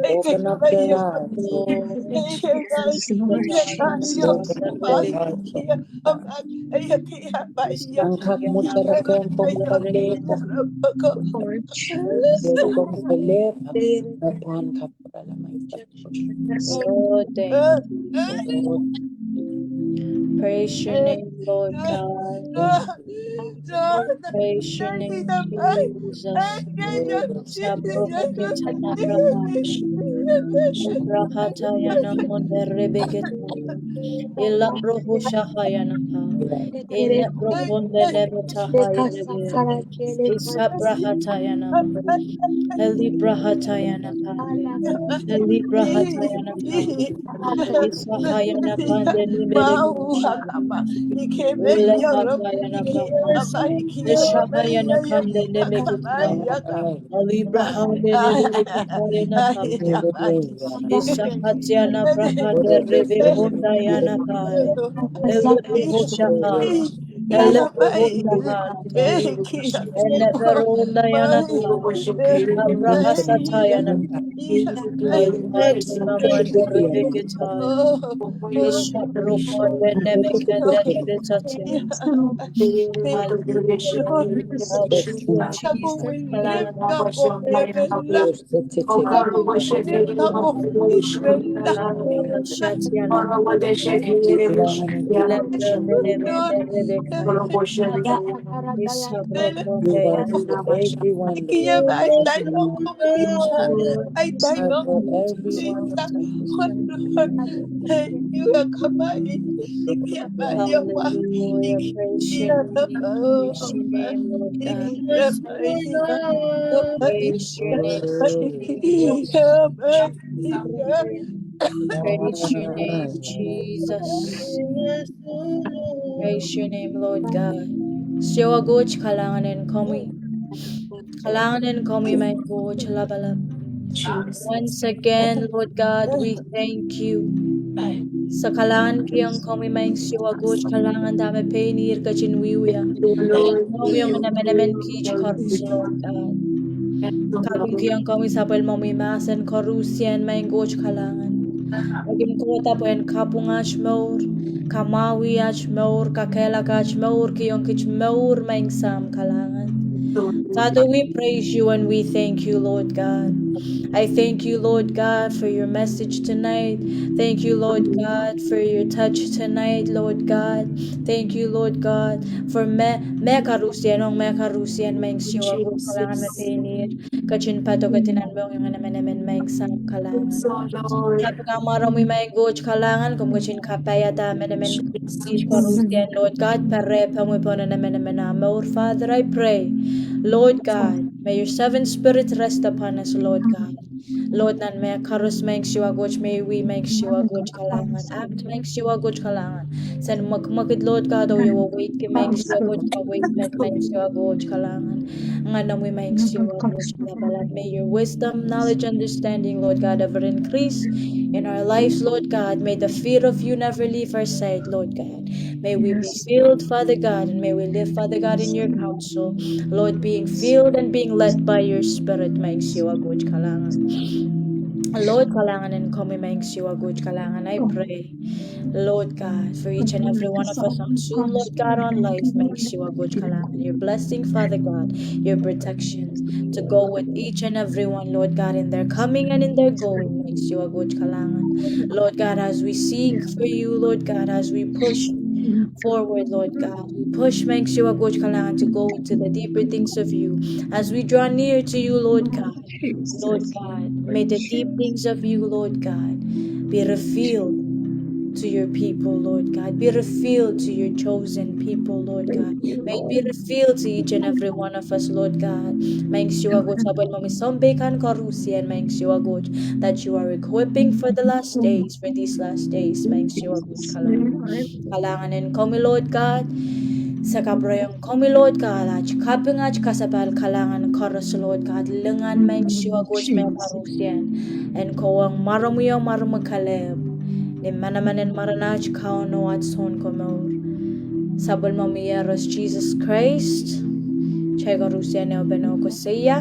Open up their eyes. Angkak mutarakan pwong pelep. Pwong pelep. Oh, thank you. Praise your name, Lord God. Praise your name, Jesus. Rahatayana konde rebeketa. Ila rohusha hayana ka. Ina rokonde lemeta hayana ka. Isa brahatayana ka. Eli brahatayana ka. Eli brahatayana ka. Isa hayana ka. Deni mereka. Ila hayana ka. Isa hayana ka. Deni mereka. Eli brahatayana ka. Isa hatiana brahade rebe konda yana ka. Ele hosha ha. Ele hosha ha. Ele beronda yana ka. Abrahasatayana ka. Eli hatiana manda rebe keta. Isa rokonde nemekende rebe tati. Hallelujah. Hallelujah. Jesus, kalahngan. Hallelujah. Praise your name. Praise your name, Lord God. Praise your name. Praise your name, Jesus. Praise your name, Lord God. Siohwa Koht, kalahngan en komwi. Kalahngan en komwi, Maing Koht Lapalap. Once again, Lord God, we thank you. Se kalahngan kihong komwi, Maing Siohwa Koht, kalahngan dahme pein ihr ketin wiewia. Mohngiong en emenemen kiht koaros, Lord God. Kaping kihong komwi sapwellimomwi mahsen koarusie, Maing Koht, kalahngan. Eri kin kohda pwehn kapwung aht mour, kamwahwih aht mour, kakehlaka aht mour, kihong kiht mour, Maing Sahm, kalahngan. Father, we praise you and we thank you, Lord God. I thank you, Lord God, for your message tonight. Thank you, Lord God, for your touch tonight, Lord God. Thank you, Lord God, for me, me koarusie, ong me koarusie, Maing Siohwa Koht, kalahngan me pein ihr ketin patohdo nan mohngiong en emenemen, Maing Sahm, kalahngan. Kaping mwaromwi, Maing Koht, kalahngan, komw ketin kapaiada emenemen kiht koarusie, Lord God, pere pwehmwi pohn emenemen ah mour. Father, I pray, Lord God, may your servant spirit rest upon us, Lord God. Lord, nan me koaros, Maing Siohwa Koht, me wi, Maing Siohwa Koht, kalahngan. Act, Maing Siohwa Koht, kalahngan. Sen mwekmwekid, Lord God, oh iowe weidki, Maing Siohwa Koht, kaweid met, Maing Siohwa Koht, kalahngan. Ngenomwi, Maing Siohwa Koht Lapalap, may your wisdom, knowledge, understanding, Lord God, ever increase in our lives, Lord God. May the fear of you never leave our side, Lord God. May we be filled, Father God, and may we live, Father God, in your counsel. Lord, being filled and being led by your Spirit, Maing Siohwa Koht, kalahngan. Lord, kalahngan en komwi, Maing Siohwa Koht, kalahngan. I pray, Lord God, for each and every one of us on Zoom, Lord God, on live, Maing Siohwa Koht, kalahngan. Your blessing, Father God, your protection to go with each and every one, Lord God, in their coming and in their going, Maing Siohwa Koht, kalahngan. Lord God, as we seek for you, Lord God, as we push forward, Lord God, we push, Maing Siohwa Koht, kalahngan, to go into the deeper things of you. As we draw near to you, Lord God, Lord God, may the deep things of you, Lord God, be revealed to your people, Lord God. Be revealed to your chosen people, Lord God. May it be revealed to each and every one of us, Lord God. Maing Siohwa Koht, sapwellimomwi sounpei kan koarusie, Maing Siohwa Koht, that you are equipping for the last days, for these last days, Maing Siohwa Koht, kalahngan. Kalahngan en komwi, Lord God. Se kapwurehiong komwi, Lord God, aht kaping, aht kasapahl, kalahngan koaros, Lord God. Lingan, Maing Siohwa Koht, me koarusie. En kohwong mwaromwi oh mwaromwi kelehpw ni manaman en mwaren aht Kaun oh aht Sounkomour, sapwellimomwi Iehros Sises Krais. Kitail koarusie ehupene koasoia,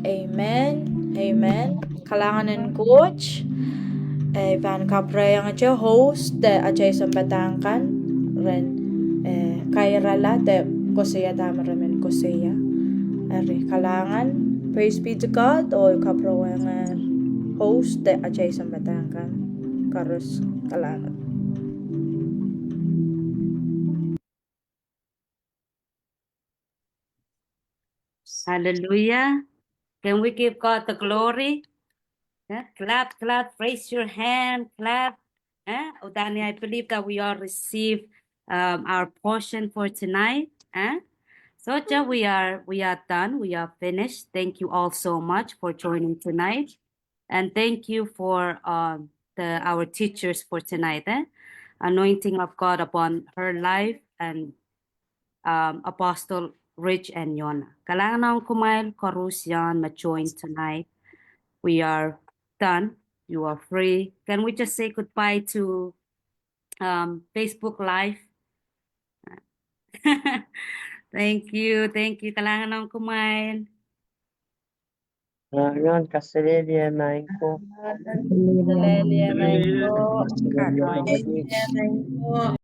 amen. Amen. Kalahngan en Koht. Eh, I pahn kapwurehiong atail host de atail sounpadahk kan ren, eh, kairala de koasoia dahme re men koasoia. Eri kalahngan, praise be to God, oh kapwurehiong atail host de atail sounpadahk kan koaros, kalahngan. Hallelujah. Can we give God the glory? Eh, clap, clap, raise your hand, clap. Eh? Udahn I believe that we all receive, um, our portion for tonight. Eh? So, Joe, we are, we are done. We are finished. Thank you all so much for joining tonight. And thank you for, um, the, our teachers for tonight. Eh? Anointing of God upon her life and, um, Apostle Rich and Yona. Kalahngan ong kumwail koarusie me join tonight. We are done. You are free. Can we just say goodbye to, um, Facebook Live? Thank you. Thank you. Kalahngan ong kumwail. Kalahngan, kaselehlie maing ko. Kaselehlie maing ko.